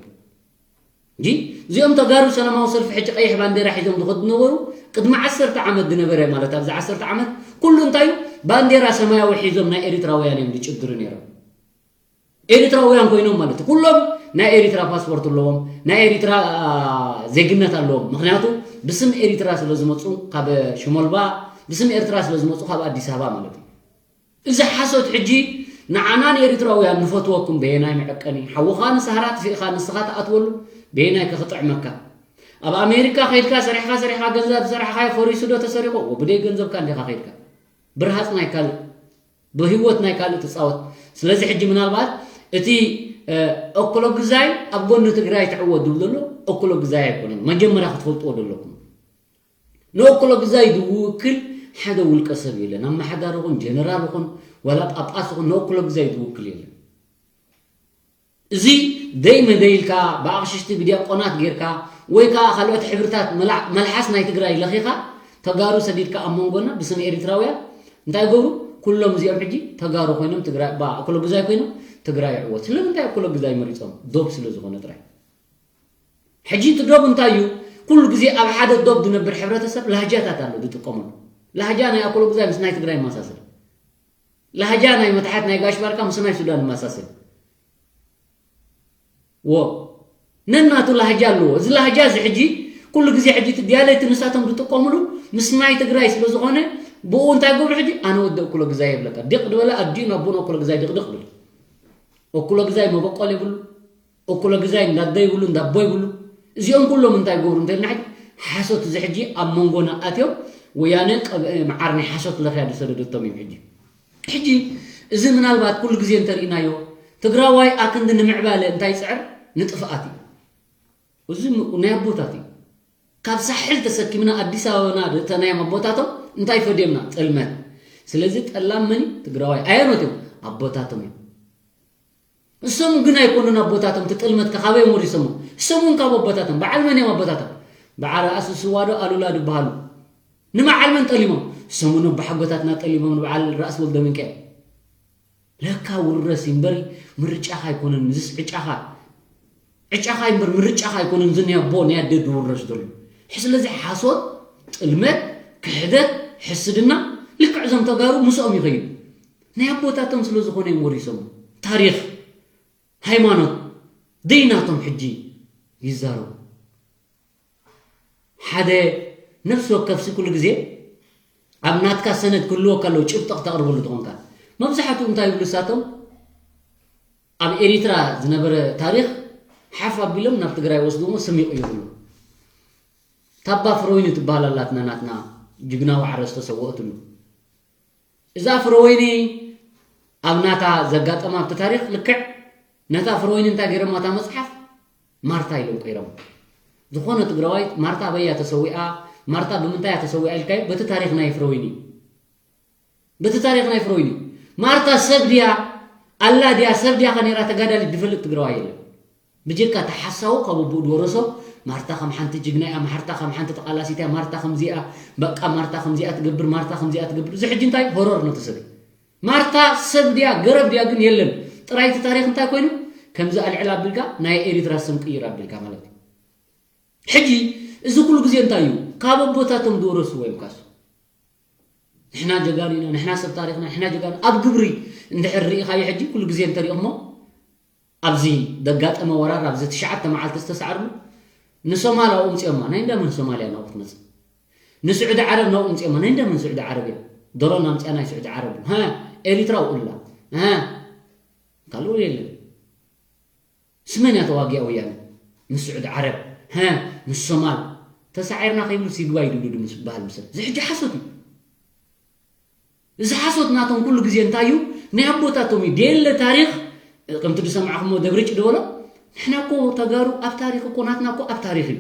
እንጂ እዚኦም ተጋሩ ሰላማዊ ሰልፊ ሕጂ ቀይሕ ባንዴራ ሒዞም ዝኸዱ ነበሩ። ቅድሚ ዓሰርተ ዓመት ዝነበረ፣ ማለት ኣብዚ ዓሰርተ ዓመት ኩሉ እንታይ እዩ? ባንዴራ ሰማያዊ ሒዞም ናይ ኤሪትራውያን እዮም ዝጭድሩ ነይሮም። ኤሪትራውያን ኮይኖም ማለት እዩ። ኩሎም ናይ ኤሪትራ ፓስፖርት ኣለዎም፣ ናይ ኤሪትራ፣ አ፣ ዜግነት ኣለዎም። ምኽንያቱ ብስም ኤሪትራ ስለ ዝመጹ፣ ካብ ሽሞልባ ብስም ኤርትራ ስለ ዝመጹ፣ ካብ ኣዲስ ኣበባ ማለት እዩ። እዚ ሓሶት ሕጂ ንዓና ንኤሪትራውያን ንፈትወኩም በየናይ መዐቀኒ? ሓውኻ ንሳህራ ጥፊእኻ ንስኻ ትኣትወሉ በየናይ ከ ክጥዕመካ? ኣብ ኣሜሪካ ከይድካ ሰሪሕካ ሰሪሕካ ገንዘብ ዝሰራሕኻዮ ፈሪሱ ዶ ተሰሪቑ? ወ ብደይ ገንዘብካ እንዲኻ ከይድካ። ብርሃጽ ናይ ካልእ፣ ብህይወት ናይ ካልእ ትጻወት። ስለዚ ሕጂ ምናልባት እቲ፣ እ፣ ኦኮሎግዛይ ኣብ ጎኒ ትግራይ ትዕወት ዝብል ዘሎ ኦኮሎግዛይ ኣይኮነን። መጀመርያ ክትፈልጥዎ ዘለኩም። ንኦኮሎግዛይ ዝውክል ሓደ ውልቀ ሰብ የለን። ኣመሓዳሪ ይኹን ጀነራል ይኹን ዋላ ጳጳስ ይኹን ንኦኮሎግዛይ ዝውክል የለን። እዚ ደይ መደይ ኢልካ ብኣቕሽሽቲ ብዲያቆናት ጌርካ ወይ ከዓ ካልኦት ሕብርታት መላ-፣ መልሓስ ናይ ትግራይ ለኺኻ ተጋሩ ሰዲድካ ኣብ መንጎና ብስም ኤሪትራውያን እንታይ ገብሩ? ኩሎም እዚኦም ሕጂ ተጋሩ ኮይኖም ትግራይ፣ ባ-፣ ኦኮሎግዛይ ኮይኖም ትግራይ ይዕወት። ስለምንታይ ኦኮሎግዛይ መሪጾም? ዶብ ስለ ዝኾነ ጥራይ። ሕጂ እቲ ዶብ እንታይ እዩ? ኩሉ ግዜ ኣብ ሓደ ዶብ ዝነብር ሕብረተሰብ ላህጃታት ኣሎ ዝጥቀመሉ። ላህጃ ናይ ኣኮሎጉዛይ ምስ ናይ ትግራይ ይመሳሰል። ላህጃ ናይ መታሕት ናይ ጋሽ ባርካ ምስ ናይ ሱዳን ይመሳሰል። ወ-፣ ነናቱ ላህጃ ኣለዎ። እዚ ላህጃ እዚ ሕጂ ኩሉ ግዜ ሕጂ እቲ ዲያሌክት ንሳቶም ዝጥቀምሉ ምስ ናይ ትግራይ ስለ ዝኾነ ብኡ እንታይ ገብሩ? ሕጂ ኣነ ወዲ ኣኮሎጉዛይ ይብለካ። ዲቕ ዝበለ ኣዲኡ ናብ ቡን ኣኮሎጉዛይ ድቕድቕ ብል። ኣኮሎጉዛይ መበቆል የብሉ። ኣኮሎጉዛይ እንዳደ ይብሉ፣ እንዳቦ ይብሉ። እዚኦም ኩሎም እንታይ ይገብሩ እንተልና ሕጂ ሓሶት እዚ ሕጂ ኣብ መንጎና ኣትዮም ወያነ ቀብ-፣ መዓር ናይ ሓሶት ለኽያ ዝሰደደቶም እዮም ሕጂ። ሕጂ እዚ ምናልባት ኩሉ ግዜ እንተርኢናዮ ትግራዋይ ኣክንዲ ንምዕባለ እንታይ ይፅዕር? ንጥፍኣት እዩ። እዚ ም-፣ ናይ ኣቦታት እዩ። ካብ ሳሕል ተሰኪምና ኣዲስ ኣበባና ደእተናዮም ኣቦታቶም እንታይ ፈድዮምና? ጥልመት። ስለዚ ጠላም መን እዩ? ትግራዋይ። ኣየኖት እዮም? ኣቦታቶም እዮም። እሶም ግን ኣይኮኑን ኣቦታቶም፣ እቲ ጥልመት ከ ካበይ እዮም ወሪሶሞ? እሶም እውን ካብ ኣቦታቶም። በዓል መን እዮም ኣቦታቶም? በዓል ራእሲ ስዋ ዶ ኣሉላ ዝበሃሉ። ንበዓል መን ጠሊሞም? እሶም እውን ኣቦሓጎታትና ጠሊሞም ንበዓል ራእሲ ወልደ ሚካኤል። ለካ ውረስ እምበሪ ምርጫኻ ኣይኮነን፣ ዝስ ዕጫኻ። ዕጫኻ እምበር ምርጫኻ ኣይኮነን፣ እዚ ናይ ኣቦ ናይ ኣደ ዝውረስ ዘሎ። ስለዚ ሓሶት፣ ጥልመት፣ ክሕደት፣ ሕስድና ልክዕ እዞም ተጋሩ ምስኦም ይኸይዱ። ናይ ኣቦታቶም ስለ ዝኾነ እዮም ወሪሶም። ታሪኽ፣ ሃይማኖት፣ ደይናቶም ሕጂ ይዛረቡ። ሓደ ነፍሲ ወከፍሲ ኩሉ ግዜ ኣብ ናትካ ሰነድ ክህልወካ ኣለዎ፣ ጭብጢ ክተቕርበሉ ተኾንካ። መብዛሕትኡ እንታይ ይብሉ እሳቶም? ኣብ ኤሪትራ ዝነበረ ታሪኽ ሓፍ ኣቢሎም ናብ ትግራይ ወስድዎ፣ ስም ይቕይሩሉ። ታባ ፍረወይኒ ትበሃል ኣላትና፣ ናትና ጅግና ዋዕሮ ዝተሰወአትሉ። እዛ ፍረወይኒ ኣብ ናታ ዘጋጠማ ኣብቲ ታሪኽ ልክዕ ነታ ፍረወይኒ እንታይ ገይሮማ? እታ መጽሓፍ ማርታ ኢሎም ቀይሮም። ዝኾነ ትግራዋይ ማርታ ኣበይ እያ ተሰዊኣ፣ ማርታ ብምንታይ እያ ተሰዊኣ ኢልካዮ? በቲ ታሪኽ ናይ ፍረወይኒ። በቲ ታሪኽ ናይ ፍረወይኒ። ማርታ ሰብ ድያ? ኣላ ድያ? ሰብ ድያ ከ ነይራ ተጋዳሊት ዝፈልጥ ትግራዋይ የለን። ብጀካ እቲ ሓሳዊ ካብ ኣቦኡ ዝወረሶ፣ ማርታ ከም ሓንቲ ጅግና እያ፣ ማርታ ከም ሓንቲ ተቓላሲት እያ፣ ማርታ ከምዚኣ፣ በቃ ማርታ ከምዚኣ ትገብር፣ ማርታ ከምዚኣ ትገብር። እዚ ሕጂ እንታይ ሆረር ነው ተሰሪ። ማርታ ሰብ ድያ ገረብ ድያ ግን የለን። ጥራይ እቲ ታሪኽ እንታይ ኮይኑ? ከምዚ ኣልዕል ኣቢልካ ናይ ኤሪትራ ስም ቅይር ኣቢልካ ማለት እዩ። ሕጂ እዚ ኩሉ ግዜ እንታይ እዩ? ካብ ኣቦታቶም ዝወረስዎ እዮም ካሱ። ንሕና ጀጋኑ ኢና፣ ንሕና ሰብ ታሪኽና፣ ንሕና ጀጋኑ። ኣብ ግብሪ እንድሕር ርኢኻዮ ሕጂ ኩሉ ግዜ እንተሪኦሞ ኣብዚ ዘጋጠመ ወራር ኣብዚ ትሽዓተ መዓልቲ ዝተሳዕርሉ ንሶማል ኣብኡ ምፅኦማ። ናይ እንዳመን ሶማልያ ናብኡ ክትመፅእ? ንስዑዲ ዓረብ ናብኡ ምፅኦማ። ናይ እንዳመን ስዑዲ ዓረብ እያ? ድሮን ኣምፅኣ ናይ ስዑዲ ዓረብ። ሃ፣ ኤሪትራ ውእላ። ሃ፣ ካልኡ የለን። ስመን እያ ተዋጊኣ ወያነ? ምስ ስዑዲ ዓረብ። ሃ፣ ምስ ሶማል። ተሳዒርና ከይብሉ ሲግባይ ይድብድዱ ምስ በሃል ምሰል። እዚ ሕጂ ሓሶት እዩ። እዚ ሓሶት ናቶም ኩሉ ግዜ እንታይ እዩ? ናይ ኣቦታቶም እዩ። ደየለ ታሪኽ፣ ከምቲ ዝሰማዕኹሞ ደብርጭ ዝበሎ፣ ንሕና እኮ ተጋሩ ኣብ ታሪኽ እኮ፣ ናትና እኮ ኣብ ታሪኽ እዩ።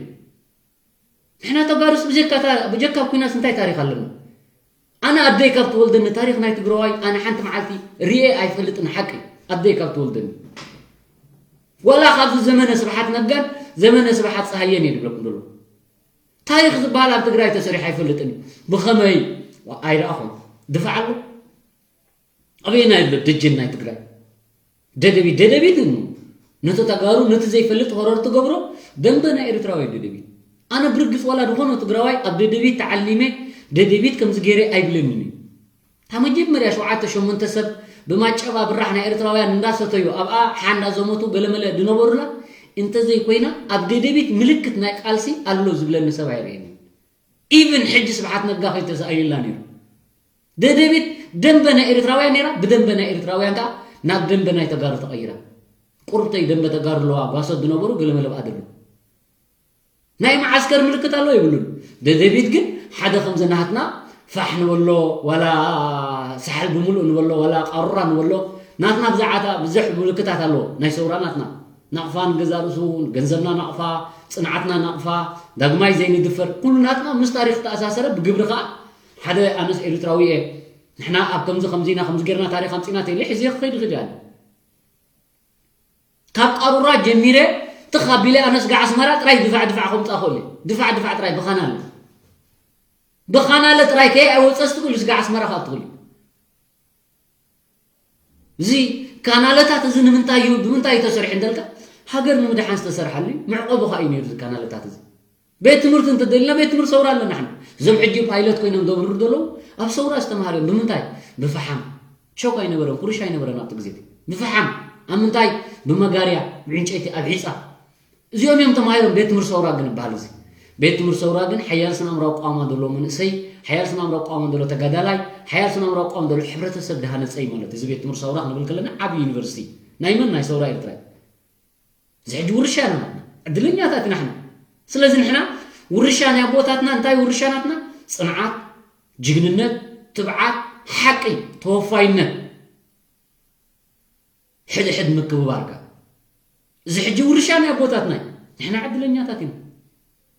ንሕና ተጋሩስ ብጀካ ታ-፣ ብጀካ ኩናት እንታይ ታሪኽ ኣለና? ኣነ ኣደይ ካብ ትወልደኒ ታሪኽ ናይ ትግራዋይ ኣነ ሓንቲ መዓልቲ ርኤ ኣይፈልጥን። ሓቂ፣ ኣደይ ካብ ትወልደኒ፣ ዋላ ካብዚ ዘመነ ስብሓት ነጋን ዘመነ ስብሓት ፀሃየን እየ ዝብለኩም ዘሎ። ታሪኽ ዝበሃል ኣብ ትግራይ ተሰሪሑ ኣይፈልጥን እዩ። ብኸመይ? ኣይረኣኹን። ድፋዕ ኣሎ? ኣበየናይ ኣሎ ደጀን ናይ ትግራይ? ደደቢት፣ ደደቢት ን-፣ ነቲ ተጋሩ፣ ነቲ ዘይፈልጥ ሆረር ትገብሮ። ደንበ ናይ ኤርትራዊ ደደቢት። ኣነ ብርግጽ ዋላ ዝኾነ ትግራዋይ ኣብ ደደቢት ተዓሊመ፣ ደደቢት ከምዚ ገይረ ኣይብለንን እዩ። እታ መጀመርያ ሸውዓተ ሸሞንተ ሰብ ብማጨባ ብራሕ ናይ ኤርትራውያን እንዳሰተዩ፣ ኣብኣ ሓ እንዳዘመቱ ገለመለ ዝነበሩላ እንተዘይኮይና፣ ኣብ ደደቢት ምልክት ናይ ቃልሲ ኣሎ ዝብለኒ ሰብ ኣይርእየንን። ኢቭን ሕጂ ስብሓት ነጋ ከይተሳኢልላ ነይሩ። ደደቢት ደንበ ናይ ኤርትራውያን ነይራ፣ ብደንበ ናይ ኤርትራውያን ከኣ ናብ ደንበ ናይ ተጋሩ ተቐይራ። ቁርብተይ ደንበ ተጋሩ ኣለዋ፣ ጓሶት ዝነበሩ ገለመለ ብኣ ዘለዉ። ናይ መዓስከር ምልክት ኣሎ የብሉን። ደደቢት ግን ሓደ ከምዚ ናትና ፋሕ ንበሎ፣ ዋላ ሳሕል ብምሉእ ንበሎ፣ ዋላ ቃሩራ ንበሎ፣ ናትና ብዛዕታ ብዙሕ ምልክታት ኣለዎ። ናይ ሰውራ ናትና ናቕፋ፣ ንገዛ ርእሱ፣ ገንዘብና ናቕፋ፣ ጽንዓትና ናቕፋ፣ ዳግማይ ዘይንድፈር፣ ኩሉ ናትና ምስ ታሪኽ ተኣሳሰረ። ብግብሪ ከኣ ሓደ ኣነስ ኤርትራዊ እየ፣ ንሕና ኣብ ከምዚ ከምዚ ኢና፣ ከምዚ ጌርና ታሪኽ ኣምጺና ተይለ ሒዘ ክኸይድ ይኽእል እየ። ካብ ቃሩራ ጀሚረ ትኽ ኣቢለ ኣነስ ጋዕ ኣስመራ ጥራይ ድፋዕ ድፋዕ ከምጻ ክእል እየ። ድፋዕ ድፋዕ ጥራይ ብኻናለ። ብኻናለ ጥራይ ከይ ኣይወጸስ ትኽእል፣ ስጋዕ ኣስመራ ከኣ ትኽእል። እዚ ካናለታት እዚ ንምንታይ እዩ፣ ብምንታይ እዩ ተሰሪሑ እንተልካ፣ ሃገር ንምድሓን ዝተሰርሓሉ እዩ። መዕቆቢ ከኣ እዩ ነይሩ እዚ ካናለታት እዚ። ቤት ትምህርቲ እንተደሊና፣ ቤት ትምህርቲ ሰውራ ኣለና ንሕና። እዞም ሕጂ ፓይለት ኮይኖም ዘብርሩ ዘለዉ ኣብ ሰውራ ዝተምሃሩ እዮም። ብምንታይ? ብፈሓም። ቾክ ኣይነበረን፣ ኩርሽ ኣይነበረን ኣብቲ ግዜ እቲ። ብፈሓም። ኣብ ምንታይ? ብመጋርያ፣ ብዕንጨይቲ፣ ኣብ ዒጻ። እዚኦም እዮም ተማሂሮም ቤት ትምህርቲ ሰውራ ግን ይበሃል። እዚ ቤት ትምህርቲ ሰውራ ግን ሓያል ስነ ኣእምራዊ ቋማ ዘለዎ መንእሰይ፣ ሓያል ስነ ኣእምራዊ ቋማ ዘለዎ ተጋዳላይ፣ ሓያል ስነ ኣእምራዊ ቋማ ዘለዎ ሕብረተሰብ ዝሃነጸ እዩ ማለት እዩ። እዚ ቤት ትምህርቲ ሰውራ ክንብል ከለና ዓቢ ዩኒቨርሲቲ ናይ መን? ናይ ሰውራ ኤርትራ እዩ። እዚ ሕጂ ውርሻ ኢና ናትና፣ ዕድለኛታት ኢና ንሕና። ስለዚ ንሕና ውርሻ ናይ ኣቦታትና፣ እንታይ ውርሻ ናትና? ጽንዓት፣ ጅግንነት፣ ትብዓት፣ ሓቂ፣ ተወፋይነት፣ ሕድሕድ ምክብባር ከኣ። እዚ ሕጂ ውርሻ ናይ ኣቦታትና እዩ። ንሕና ዕድለኛታት ኢና።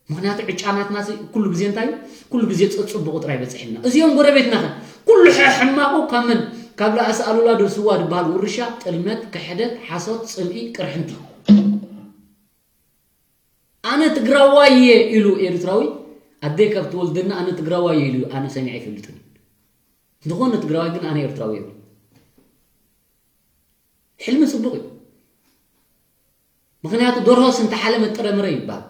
ምኽንያቱ ዕጫ ናትና ሲ ኩሉ ግዜ እንታይ እዩ? ኩሉ ግዜ ጸጽቡቑ ጥራይ በጺሕና። እዚኦም ጎረቤትና ኸ? ኩሉ ሐ-፣ ሕማቑ ካብ መን? ካብ ላእሲ ኣሉላ ደርስዋ ዝበሃል ውርሻ፣ ጥልመት፣ ክሕደት፣ ሓሶት፣ ጽምኢ፣ ቅርሕንቲ። ኣነ ትግራዋይ እየ ኢሉ ኤርትራዊ፣ ኣደይ ካብ ትወልደና ኣነ ትግራዋይ እየ ኢሉ ኣነ ሰሚዐ ኣይፈልጥን። ዝኾነ ትግራዋይ ግን ኣነ ኤርትራዊ እየ። ሕልሚ ጽቡቕ እዩ። ምኽንያቱ ደርሆስ እንተሓለመት ጥረምረ ይበሃል።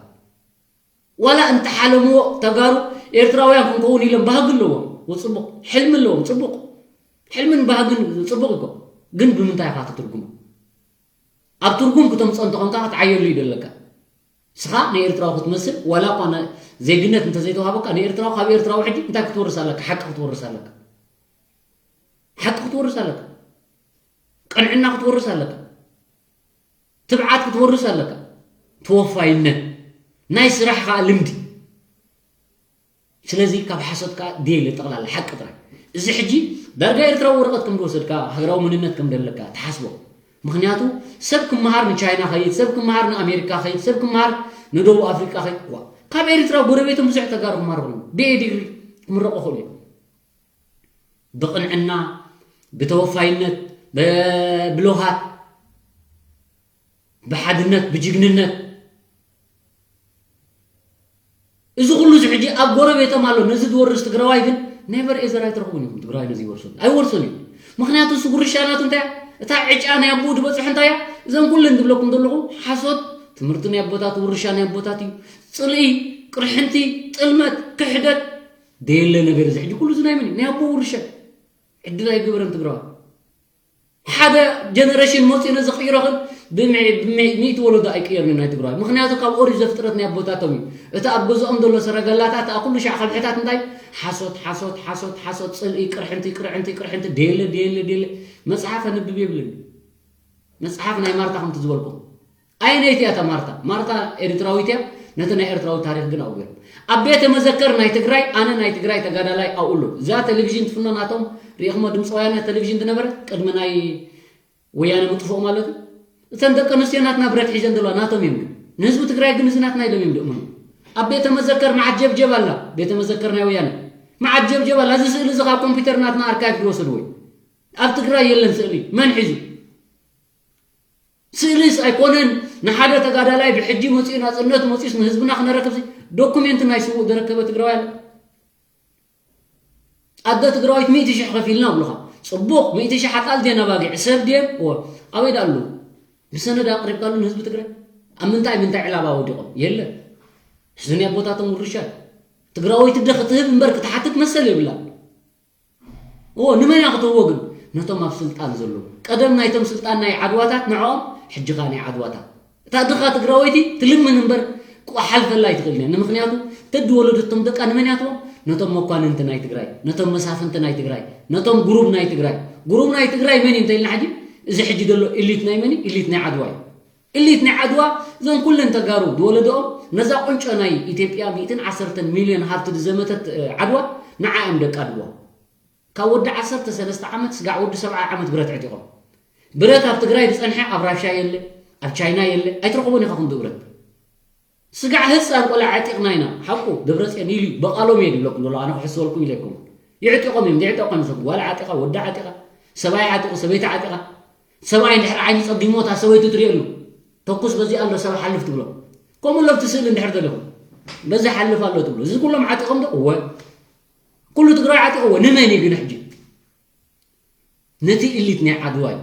ዋላ እንተሓለምዎ ተጋሩ ኤርትራውያን ክንከውን ኢሎም ባህጊ ኣለዎም። ወጽቡቕ። ሕልሚ ኣለዎም። ጽቡቕ። ሕልምን ባህግን ጽቡቕ እኮ። ግን ብምንታይ ኢኻ ትትርጉሞ? ኣብ ትርጉም ክተምጽኦ እንተኾንካ ክትዓየሉ እዩ ደለካ። ንስኻ ንኤርትራዊ ክትመስል፣ ዋላ እኳ ነ-፣ ዜግነት እንተዘይተዋህበካ፣ ንኤርትራዊ፣ ካብ ኤርትራዊ ሕጂ እንታይ ክትወርስ ኣለካ? ሓቂ ክትወርስ ኣለካ። ሓቂ ክትወርስ ኣለካ። ቅንዕና ክትወርስ ኣለካ። ትብዓት ክትወርስ ኣለካ። ተወፋይነት፣ ናይ ስራሕ ከኣ ልምዲ። ስለዚ ካብ ሓሶት ከኣ ዴል ጠቕላላ ሓቂ ጥራይ። እዚ ሕጂ ዳርጋ ኤርትራዊ ወረቐት ከም ዝወሰድካ፣ ሃገራዊ መንነት ከም ዘለካ ትሓስቦ። ምኽንያቱ ሰብ ክመሃር ንቻይና ኸይድ፣ ሰብ ክመሃር ንኣሜሪካ ኸይድ፣ ሰብ ክመሃር ንደቡብ ኣፍሪቃ ኸይድ። ዋ፣ ካብ ኤርትራ ጎረቤቶም ብዙሕ ተጋሩ ክመሃሩ ኸለዉ ብኤ ዲግሪ ክምረቑ ኽእሉ እዮም። ብቕንዕና፣ ብተወፋይነት፣ ብ-፣ ብልውሃት፣ ብሓድነት፣ ብጅግንነት። እዚ ኩሉ እዚ ሕጂ ኣብ ጎረቤቶም ኣሎ። ነዚ ዝወርስ ትግራዋይ ግን ኔቨር ኤዘር ኣይትረኽቡን ኢኹም። ትግራዋይ ነዚ ይወርሶ ኣይወርሶን እዩ። ምኽንያቱ እሱ ውርሻ ናቱ እንታይ እያ? እታ ዕጫ ናይ ኣቦኡ ዝበፅሕ እንታይ እያ? እዘን ኩለን ዝብለኩም ዘለኹ ሓሶት፣ ትምህርቲ ናይ ኣቦታት፣ ውርሻ ናይ ኣቦታት እዩ። ፅልኢ፣ ቅርሕንቲ፣ ጥልመት፣ ክሕደት፣ ደየለ ነገር እዚ ሕጂ ኩሉ እዚ ናይ መን እዩ? ናይ ኣቦኡ ውርሻ። ዕድል ኣይገበረን ትግራዋይ። ሓደ ጀነሬሽን መፂኡ ነዚ ክቕይሮ ግን ብምዒ-፣ ብምዒ-፣ ሚእቲ ወለዶ ኣይቅየርን እዩ ናይ ትግራዋይ። ምኽንያቱ ካብ ኦሪት ዘፍጥረት ናይ ኣቦታቶም እዩ። እቲ ኣብ ገዝኦም ዘሎ ሰረገላታት፣ እታ ኩሉ ሻዕ ከብሕታት እንታይ? ሓሶት፣ ሓሶት፣ ሓሶት፣ ሓሶት፣ ፅልኢ፣ ቅርሕንቲ፣ ቅርዕንቲ፣ ቅርሕንቲ፣ ዴለ፣ ዴለ፣ ዴለ። መፅሓፍ ኣንብብ የብልን። መፅሓፍ ናይ ማርታ ከምቲ ዝበልኩም። ኣየነይቲ እያ እታ ማርታ? ማርታ ኤርትራዊት እያ፣ ነቲ ናይ ኤርትራዊ ታሪኽ ግን ኣውቢሮም። ኣብ ቤተ መዘከር ናይ ትግራይ ኣነ ናይ ትግራይ ተጋዳላይ ኣብኡ ኣሎ። እዛ ቴሌቪዥን ትፍኖ ናቶም ርኢኹሞ፣ ድምፂ ወያነ ቴሌቪዥን ዝነበረ ቅድሚ ናይ ወያነ ምጥፍኡ ማለት እዩ። እተን ደቂ ኣንስትዮ ናትና ብረት ሒዘን ዘለዋ ናቶም እዮም። ግን ንህዝቢ ትግራይ ግን እዚ ናትና ኢሎም እዮም ደእምኑ። ኣብ ቤተ መዘከር መዓት ጀብጀብ ኣላ፣ ቤተ መዘከር ናይ ወያነ መዓት ጀብጀብ ኣላ። እዚ ስእሊ እዚ ካብ ኮምፒውተር ናትና ኣርካይቭ ዝወሰድዎ እዩ። ኣብ ትግራይ የለን ስእሊ። መን ሒዙ? ስእሊስ ኣይኮነን ንሓደ ተጋዳላይ ብሕጂ መፂኡ ናፅነት መፂኡስ ንህዝብና ክነረክብ ሲ ዶኩሜንት ናይ ስውእ ዘረከበ ትግራዋይ ኣሎ። ኣደ ትግራዊት ሚእቲ ሽሕ ከፊልና ብሉኻ። ፅቡቕ፣ ሚእቲ ሽሕ ኣጣል ድየን ኣባጊዕ ሰብ ድየን? እወ። ኣበይ ዳ ኣለዉ? ብሰነድ ኣቕሪብካሉ ንህዝቢ ትግራይ? ኣብ ምንታይ ምንታይ ዕላባ ወዲቖም? የለን። እዚ ናይ ኣቦታቶም ውርሻ እዩ። ትግራወይቲ ደ ክትህብ እምበር ክትሓትት መሰል የብላ። እዎ፣ ንመን እያ ክትህቦ ግን? ነቶም ኣብ ስልጣን ዘለዉ። ቀደም ናይቶም ስልጣን ናይ ዓድዋታት ንዕኦም፣ ሕጂ ኸኣ ናይ ዓድዋታት። እታ ድኻ ትግራወይቲ ትልምን እምበር ክሓልፈላ ኣይትኽእልን እያ። ንምኽንያቱ ተዲ ወለደቶም ደቃ ንመን እያ ትህቦም? ነቶም መኳንንቲ ናይ ትግራይ፣ ነቶም መሳፍንቲ ናይ ትግራይ፣ ነቶም ጉሩብ ናይ ትግራይ። ጉሩብ ናይ ትግራይ መን እዩ እንተኢልና ሕጂ? እዚ ሕጂ ዘሎ ኢሊት ናይ መን እዩ? ኢሊት ናይ ዓድዋ እዩ። ኢሊት ናይ ዓድዋ እዞም ኩለን ተጋሩ ዝወለደኦም ነዛ ቁንጮ ናይ ኢትዮጵያ ሚእትን ዓሰርተን ሚልዮን ሃብቲ ዝዘመተት፣ እ፣ ዓድዋ ንዓ እዮም ደቃ ድዋ። ካብ ወዲ ዓሰርተ ሰለስተ ዓመት ስጋዕ ወዲ ሰብዓ ዓመት ብረት ዕጢቖም። ብረት ኣብ ትግራይ ዝጸንሐ ኣብ ራሻ የለ፣ ኣብ ቻይና የለ፣ ኣይትረኽቦን ኢኻ ክንዱ ብረት። ስጋዕ ህጻን ቆልዓ ዕጢቕና ኢና። ሓቁ ደብረጽዮን ኢሉ በቓሎም እየ ዝብለኩም ዘሎ፣ ኣነ ክሕስበልኩም ኢለኩም። ይዕጢቖም እዮም፣ ዘይዕጠቑ ኣይመስለኩም። ጓል ዓጢቓ፣ ወዲ ዓጢቓ፣ ሰብኣይ ዓጢቑ፣ ሰበይቲ ዓጢቓ። ሰብኣይ እንድሕር ዓይኑ ጸጊሞ እታ ሰበይቱ ትርእየሉ። ተኩስ በዚ ኣሎ ሰብ ሓልፍ ትብሎ። ከምኡ ለብቲ ስእሊ እንድሕር ዘለኹም። በዚ ሓልፍ ኣሎ ትብሎ። እዚ ኩሎም ዓጢቖም ዶ? እወ። ኩሉ ትግራይ ዓጢቕዎ። ንመን እዩ ግን ሕጂ? ነቲ ኢሊት ናይ ዓድዋ እዩ።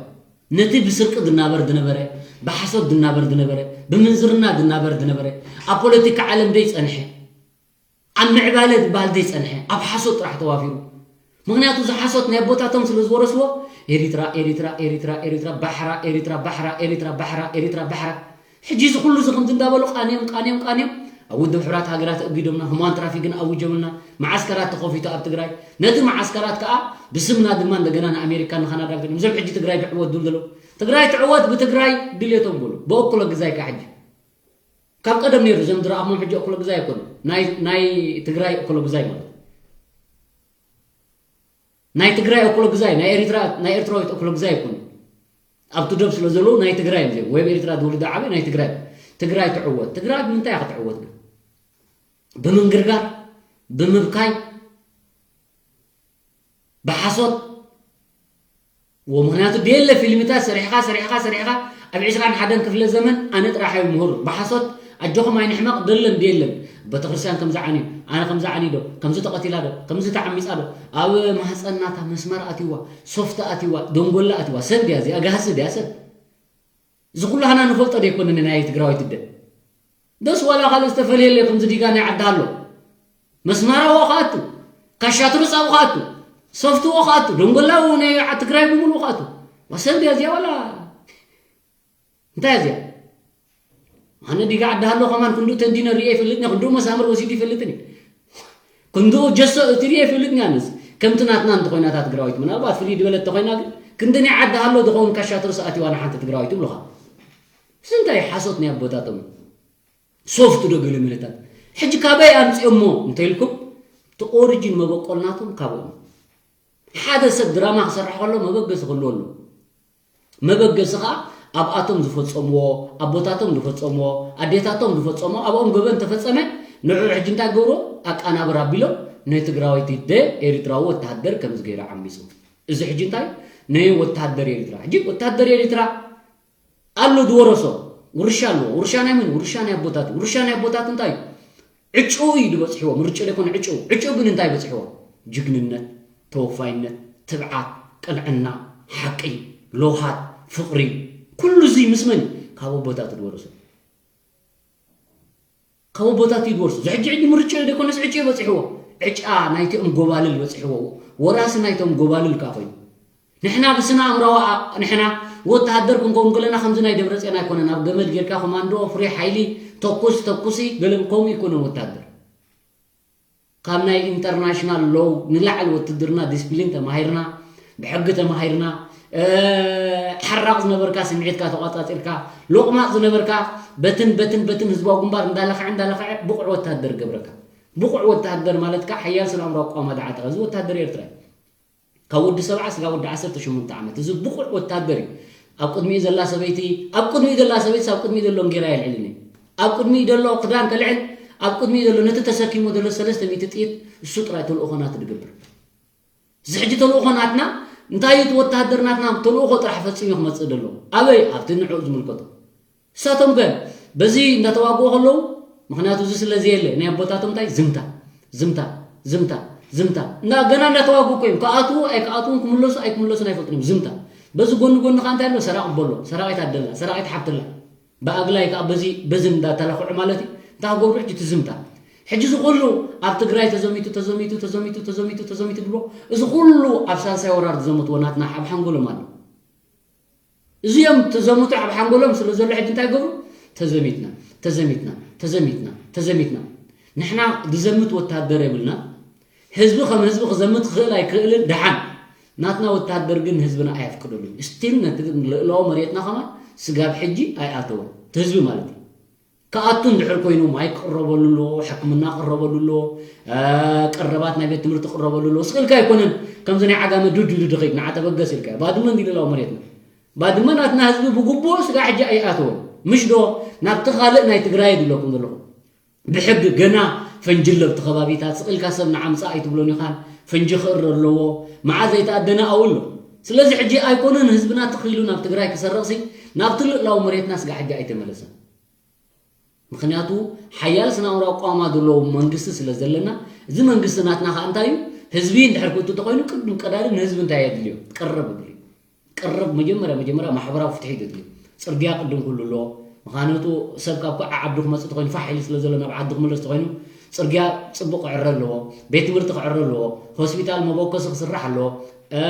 ነቲ ብስርቂ ዝናበር ዝነበረ፣ ብሓሶት ዝናበር ዝነበረ፣ ብምንዝርና ዝናበር ዝነበረ፣ ኣብ ፖለቲካ ዓለም ደይ ጸንሐ፣ ኣብ ምዕባለ ዝበሃል ደይ ጸንሐ፣ ኣብ ሓሶት ጥራሕ ተዋፊሩ። ምኽንያቱ እዚ ሓሶት ናይ ኣቦታቶም ስለ ዝወረስዎ፣ ኤሪትራ፣ ኤሪትራ፣ ኤሪትራ፣ ኤሪትራ፣ ባሕራ፣ ኤሪትራ፣ ባሕራ፣ ኤሪትራ፣ ባሕራ፣ ኤሪትራ፣ ባሕራ። ሕጂ እዚ ኩሉ እዚ ከምዚ እንዳበሉ ቃንዮም፣ ቃንዮም፣ ቃንዮም፣ ኣብ ውድብ ሕብራት ሃገራት ኣእጊዶምና፣ ሁማን ትራፊክን ኣውጀምልና፣ መዓስከራት ተኸፊቱ ኣብ ትግራይ። ነቲ መዓስከራት ከኣ ብስምና ድማ እንደገና ንኣሜሪካን ንካናዳን ገዲም። እዞም ሕጂ ትግራይ ትዕወት ዝብሉ ዘለዉ። ትግራይ ትዕወት ብትግራይ ድልየቶም በሉ። ብእኩለ ግዛይ ከኣ ሕጂ። ካብ ቀደም ነይሩ፣ እዞም ዝረኣኹሞም ሕጂ እኩለ ግዛይ ኣይኮኑ። ናይ፣ ናይ ትግራይ እኩለ ግዛይ ማለት እዩ። ናይ ትግራይ እኩለ ግዛይ፣ ናይ ኤሪትራ፣ ናይ ኤርትራዊት እኩለ ግዛይ ኣይኮኑ። ኣብቲ ዶብ ስለ ዘለዉ ናይ ትግራይ እዮም እዚኦም። ወይ ኣብ ኤርትራ ዝወልደ ዓበ ናይ ትግራይ። ትግራይ ትዕወት። ትግራይ ብምንታይ እያ ክትዕወት ግን? ብምንግርጋር? ብምብካይ? ብሓሶት? እዎ፣ ምኽንያቱ ደየለ ፊልምታት ሰሪሕኻ፣ ሰሪሕኻ፣ ሰሪሕኻ፣ ኣብ ዕስራን ሓደን ክፍለ ዘመን ኣነ ጥራሕ እየ ምሁር። ብሓሶት ኣጆኹም ኣይንሕመቕ፣ ደለን ደየለን። ቤተክርስትያን ከምዚ ዓንዩ፣ ኣነ ከምዚ ዓንዩ ዶ፣ ከምዚ ተቐቲላ ዶ፣ ከምዚ ተዓሚጻ ዶ፣ ኣብ ማህጸን ናታ መስመር ኣትይዋ፣ ሶፍቲ ኣትይዋ፣ ደንጎላ ኣትይዋ። ሰብ ድያ እዚኣ? ጋህሲ ድያ ሰብ? እዚ ኩሉ ሃና ንፈልጦ ዶ ኣይኮነን ናይ ትግራዋይት እደ? ደስ ዋላ ካልእ ዝተፈልየ የለ፣ ከምዚ ዲጋ ናይ ዓዲ ኣሎ። መስማራዎ ከኣቱ፣ ካሻ ትሩጻው ከኣቱ፣ ሶፍትዎ ከኣቱ፣ ደንጎላው ናይ ዓ-፣ ትግራይ ብምሉኡ ከኣቱ። ዋ ሰብ ድያ እዚኣ ዋላ? እንታይ እያ እዚኣ? ኣነ ዲጋ ዓዲ ኣሎ ከማን ክንዱ ተንዲነ ርእየ ይፈልጥኒ፣ ክንዱ መሳምር ወሲዱ ይፈልጥኒ። ክንዱ ጀሶ እቲ ርእየ ይፈልጥኒ ኣነስ። ከምቲ ናትና እንተኾይና እታ ትግራዊት፣ ምናልባት ፍልይ ዝበለት እንተኾይና ግን፣ ክንዲ ናይ ዓዲ ኣሎ ዝኸውን ካሻ ትሩስ ኣትዋ ንሓንቲ ትግራዊት ይብሉኻ። እዚ እንታይ ሓሶት ናይ ኣቦታቶም? ሶፍት ዶ ገለ መለታት? ሕጂ ካበይ ኣምጺኦሞ እንተኢልኩም፣ እቲ ኦሪጂን መበቆል ናቶም ካብኦም። ሓደ ሰብ ድራማ ክሰርሕ ከሎ መበገሲ ክህልዎ ኣለዎ። መበገሲ ኸኣ ኣብኣቶም ዝፈጸምዎ፣ ኣቦታቶም ዝፈጸምዎ፣ ኣዴታቶም ዝፈጸምዎ፣ ኣብኦም ገበን ተፈጸመ፣ ንዕኡ ሕጂ እንታይ ገብሮ? ኣቃናብር ኣቢሎም ናይ ትግራዋይቲ ደ ኤሪትራዊ ወተሃደር ከምዚ ገይሩ ዓሚጹ። እዚ ሕጂ እንታይ? ናይ ወተሃደር ኤሪትራ። ሕጂ ወተሃደር ኤሪትራ ኣሎ ዝወረሶ ውርሻ ኣለዎ። ውርሻ ናይ መን? ውርሻ ናይ ኣቦታት። ውርሻ ናይ ኣቦታት እንታይ እዩ? ዕጭኡ እዩ ዝበጽሕዎ። ምርጭ ዘይኮነ ዕጭኡ። ዕጭኡ ግን እንታይ በጽሕዎ? ጅግንነት፣ ተወፋይነት፣ ትብዓት፣ ቅንዕና፣ ሓቂ፣ ለውሃት፣ ፍቕሪ፣ ኩሉ እዚ ምስ መን እዩ? ካብ ኣቦታቱ ዝወረሶ። ካብ ኣቦታቱ እዩ ዝወርሶ። እዚ ሕጂ ሕጂ ምርጭኡ ዘይኮነስ ዕጭኡ በጺሕዎ። ዕጫ ናይቲኦም ጎባልል በጺሕዎ። ወራሲ ናይቶም ጎባልል ከኣ ኮይኑ። ንሕና ብስነ ኣእምራዊ ኣ-፣ ንሕና ወተሃደር ክንከውን ከለና ከምዚ ናይ ደብረጽዮን ኣይኮነን። ኣብ ገመድ ጌርካ ኮማንዶ፣ ፍሉይ ሓይሊ፣ ተኩስ፣ ተኩሲ፣ ገለ ከምኡ ኣይኮነን ወተሃደር። ካብ ናይ ኢንተርናሽናል ሎው ንላዕሊ ውትድርና ዲስፕሊን ተማሂርና፣ ብሕጊ ተማሂርና፣ እ፣ ሓራቕ ዝነበርካ ስምዒትካ ተቋጻጺርካ፣ ሎቕማጽ ዝነበርካ በትን፣ በትን፣ በትን ህዝባዊ ግንባር እንዳለኽዐ፣ እንዳለኽዐ ብቑዕ ወተሃደር ገብረካ። ብቑዕ ወተሃደር ማለት ከዓ ሓያል ስነ ኣእምሮ ኣቋማ ደዓጠቐ። እዚ ወተሃደር ኤርትራ እዩ። ካብ ወዲ ሰብዓ ስጋ ወዲ ዓሰርተ ሸሞንተ ዓመት። እዚ ብቑዕ ወተሃደር እዩ። ኣብ ቅድሚኡ ዘላ ሰበይቲ፣ ኣብ ቅድሚኡ ዘላ ሰበይቲ፣ ኣብ ቅድሚኡ ዘሎ እንጌራ የልዕልን እዩ። ኣብ ቅድሚኡ ዘሎ ክዳን ከልዕል፣ ኣብ ቅድሚኡ ዘሎ ነቲ ተሰኪሞ ዘሎ ሰለስተ ሚእቲ ጥይት እሱ ጥራይ ተልእኾ ናቱ ዝገብር። እዚ ሕጂ ተልእኾ ናትና እንታይ እዩ? እቲ ወተሃደር ናትና ተልእኾ ጥራሕ ፈጺሙ ክመጽእ ደሎ። ኣበይ? ኣብቲ ንዕኡ ዝምልከቶ። እሳቶም ከ በዚ እንዳተዋግኡ ከለዉ፣ ምኽንያቱ እዚ ስለ ዘየለ ናይ ኣቦታቶም እንታይ? ዝምታ፣ ዝምታ፣ ዝምታ፣ ዝምታ። እና ገና እንዳተዋግኡ እኮ እዮም። ክኣትዉ ኣይክኣትዉን ክምለሱ ኣይክምለሱን ኣይፈልጡን እዮም። ዝምታ። በዚ ጎኒ ጎኒ ከዓ እንታይ ኣሎ? ሰራቒ ኣቦ ኣሎ፣ ሰራቒት ኣደ ኣላ፣ ሰራቒት ሓብቲ ኣላ። ብኣግላይ ከዓ በዚ በዚ እንዳተለኽዑ ማለት እዩ። እንታይ ክገብሩ ሕጂ? እቲ ዝምታ። ሕጂ እዚ ኩሉ ኣብ ትግራይ ተዘሚቱ፣ ተዘሚቱ፣ ተዘሚቱ፣ ተዘሚቱ፣ ተዘሚቱ ብሎ፣ እዚ ኩሉ ኣብ ሳልሳይ ወራር ዝዘመትዎ ናትና ኣብ ሓንጎሎም ኣሎ። እዚኦም ተዘምቱ ኣብ ሓንጎሎም ስለ ዘሎ ሕጂ እንታይ ገብሩ? ተዘሚትና፣ ተዘሚትና፣ ተዘሚትና፣ ተዘሚትና። ንሕና ዝዘምት ወተሃደር የብልና። ህዝቢ ከም ህዝቢ ክዘምት ክኽእል ኣይክእልን ደሓን። ናትና ወተሃደር ግን ህዝብና ኣየፍቅደሉን። ስቲል ነቲ ልእላዊ መሬትና ከማን ስጋብ ሕጂ ኣይኣተወን። እቲ ህዝቢ ማለት እዩ። ክኣቱ እንድሕር ኮይኑ ማይ ክቕረበሉ ኣለዎ፣ ሕክምና ክቕረበሉ ኣለዎ፣ እ፣ ቀረባት ናይ ቤት ትምህርቲ ክቕረበሉ ኣለዎ። ስቕ ኢልካ ኣይኮነን ከምዚ ናይ ዓጋመ ዱድ ኢሉ ድኸይድ ንዓ ተበገስ ኢልካ። ባድመ እንዲ ልእላዊ መሬትና። ባድመ ናትና ህዝቢ ብግቡእ ስጋ ሕጂ ኣይኣተወን። ምሽ ዶ ናብቲ ካልእ ናይ ትግራይ ድብለኩም ዘለኹ። ብሕጊ ገና ፈንጂ ኣሎ ኣብቲ ከባቢታት፣ ስቕ ኢልካ ሰብ ንዓምጻእ ኣይትብሎን ኢኻን። ፈንጂ ክእረ ኣለዎ። መዓዝ ዘይተኣደነ ኣብኡ ኣሎ። ስለዚ ሕጂ ኣይኮነን ህዝብና ትኽ ኢሉ ናብ ትግራይ ክሰርቕሲ፣ ናብቲ ልእላዊ መሬትና ስጋ ሕጂ ኣይተመለሰን። ምኽንያቱ ሓያል ስነ ኣእምሮ ኣቋማ ዘለዎ መንግስቲ ስለ ዘለና፣ እዚ መንግስቲ ናትና ከዓ እንታይ እዩ? ህዝቢ እንድሕር ክእቱ ተኾይኑ ቅድም ቀዳድም ንህዝቢ እንታይ የድልዮ? ቀረብ የድልዮ። ቀረብ መጀመርያ መጀመርያ ማሕበራዊ ፍትሒ የድልዮ። ጽርግያ ቅድም ክህሉ ኣለዎ። ምኽንያቱ ሰብ ካብ ከዓ ዓዱ ክመጽእ ተኾይኑ ፋሕ ኢሉ ስለ ዘሎ ናብ ዓዱ ክምለስ ተኾይኑ ጽርግያ ጽቡቕ ክዕረ ኣለዎ። ቤት ትምህርቲ ክዕረ ኣለዎ። ሆስፒታል መበኮሲ ክስራሕ ኣለዎ። እ፣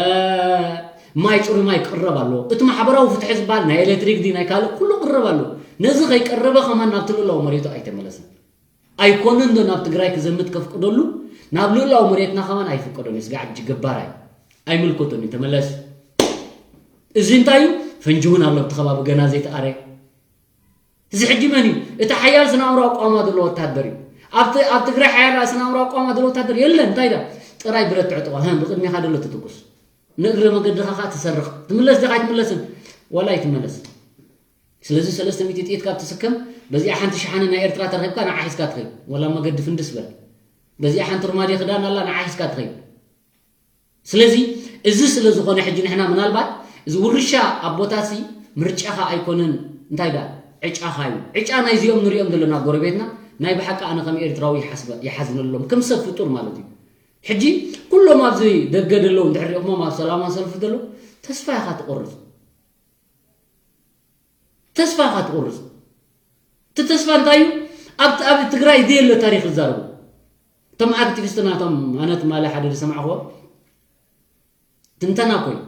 ማይ ጽሩይ ማይ ክቕረብ ኣለዎ። እቲ ማሕበራዊ ፍትሒ ዝበሃል ናይ ኤሌክትሪክ ድዩ ናይ ካልእ ኩሉ ክቕረብ ኣለዎ። ነዚ ከይቀረበ ከማን ናብቲ ልእላዊ መሬቱ ኣይተመለሰን። ኣይኮነን ዶ ናብ ትግራይ ክዘምት ከፍቅደሉ ናብ ልእላዊ መሬትና ከማን ኣይፍቀዶን እዩ። ስጋዕ ሕጂ ገባራይ ኣይምልከቶን እዩ። ተመለስ። እዚ እንታይ እዩ? ፈንጂ እውን ኣሎ ኣብቲ ከባቢ ገና ዘይተኣረ። እዚ ሕጂ መን እዩ? እቲ ሓያል ስነ ኣእምሮ ኣቋማ ዘሎ ወታደር እዩ። ኣብቲ ኣብ ትግራይ ሓያል ስነ ኣእምሮ ኣቋማ ዘሎ ወታደር የለን። እንታይ ዳ ጥራይ ብረት ትዕጥቆ፣ ህ ብቅድሚኻ ዘሎ ትትኩስ፣ ንእግረ መገድኻ ከዓ ትሰርቕ። ትምለስ ዲኻ ኣይትምለስን? ወላ ኣይትመለስ። ስለዚ ሰለስተ ሚእቲ ጥይት ካብ ትስከም በዚኣ ሓንቲ ሸሓነ ናይ ኤርትራ ተረኺብካ ንዓ ሒዝካ ትኸይድ። ወላ መገዲ ፍንድስ በል። በዚኣ ሓንቲ ርማዴ ክዳን ኣላ ንዓ ሒዝካ ትኸይድ። ስለዚ እዚ ስለ ዝኾነ ሕጂ ንሕና ምናልባት እዚ ውርሻ ኣቦታሲ ምርጫኻ ኣይኮነን እንታይ ዳ ዕጫኻ እዩ። ዕጫ ናይዚኦም ንሪኦም ዘለና ጎረቤትና ናይ ብሓቂ ኣነ ከም ኤርትራዊ ይሓስበ- ይሓዝነሎም ከም ሰብ ፍጡር ማለት እዩ። ሕጂ ኩሎም ኣብዚ ደገ ደለዉ እንድሕር ሪእኹሞም ኣብ ሰላማዊ ሰልፊ ደለዉ ተስፋ ኢኻ ትቆርጽ። ተስፋ ኢኻ ትቆርጽ። እቲ ተስፋ እንታይ እዩ? ኣብ ኣብ ትግራይ ዘየለ ታሪክ ይዛረቡ። እቶም ኣክቲቪስት ናቶም ኣነ ትማሊ ሓደ ዝሰማዕኹዎ ትንተና ኮይኑ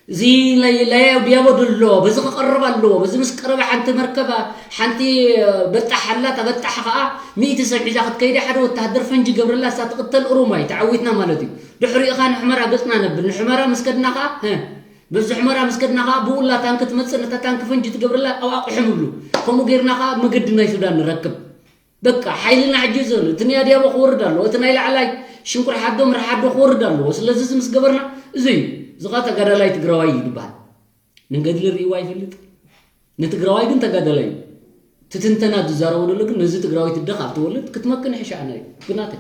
እዚ ናይ ላያው ዲያቦ ድሎ በዚ ክቐርብ ኣለዎ። በዚ ምስ ቀረበ ሓንቲ መርከባ ሓንቲ በጣሕ ኣላታ በጣሕ ከዓ ሚእቲ ሰብ ሒዛ ክትከይደ ሓደ ወተሃደር ፈንጂ ገብረላ እሳ ትቕተል እሩማይ ተዓዊትና ማለት እዩ። ድሕሪኡ ከዓ ንሕመራ ገፅና ነብል ንሕመራ ምስ ከድና ከዓ ህ በዚ ሕመራ ምስ ከድና ከዓ ብኡላ ታንኪ ትመፅእ ነታ ታንኪ ፈንጂ ትገብረላ ኣብኣ ቁሕም እብሉ። ከምኡ ጌርና ከዓ መገዲ ናይ ሱዳን ንረክብ። በቃ ሓይልና ሕጂ ዘሎ እቲ ናይ ኣድያቦ ክወርድ ኣለዎ። እቲ ናይ ላዕላይ ሽንኩር ሓዶ ምርሓዶ ክወርድ ኣለዎ። ስለዚ እዚ ምስ ገበርና እዚ እዩ። እዚ ከዓ ተጋዳላይ ትግራዋይ እዩ ዝበሃል። ንገድሊ ርእይዋ ይፈልጥ። ንትግራዋይ ግን ተጋዳላይ እዩ። ትትንተና ዝዛረቦ ዘሎ ግን ነዚ ትግራዋይ ትደኽ ኣብ ትወልድ ክትመክን ሕሻና እዩ። ብናተ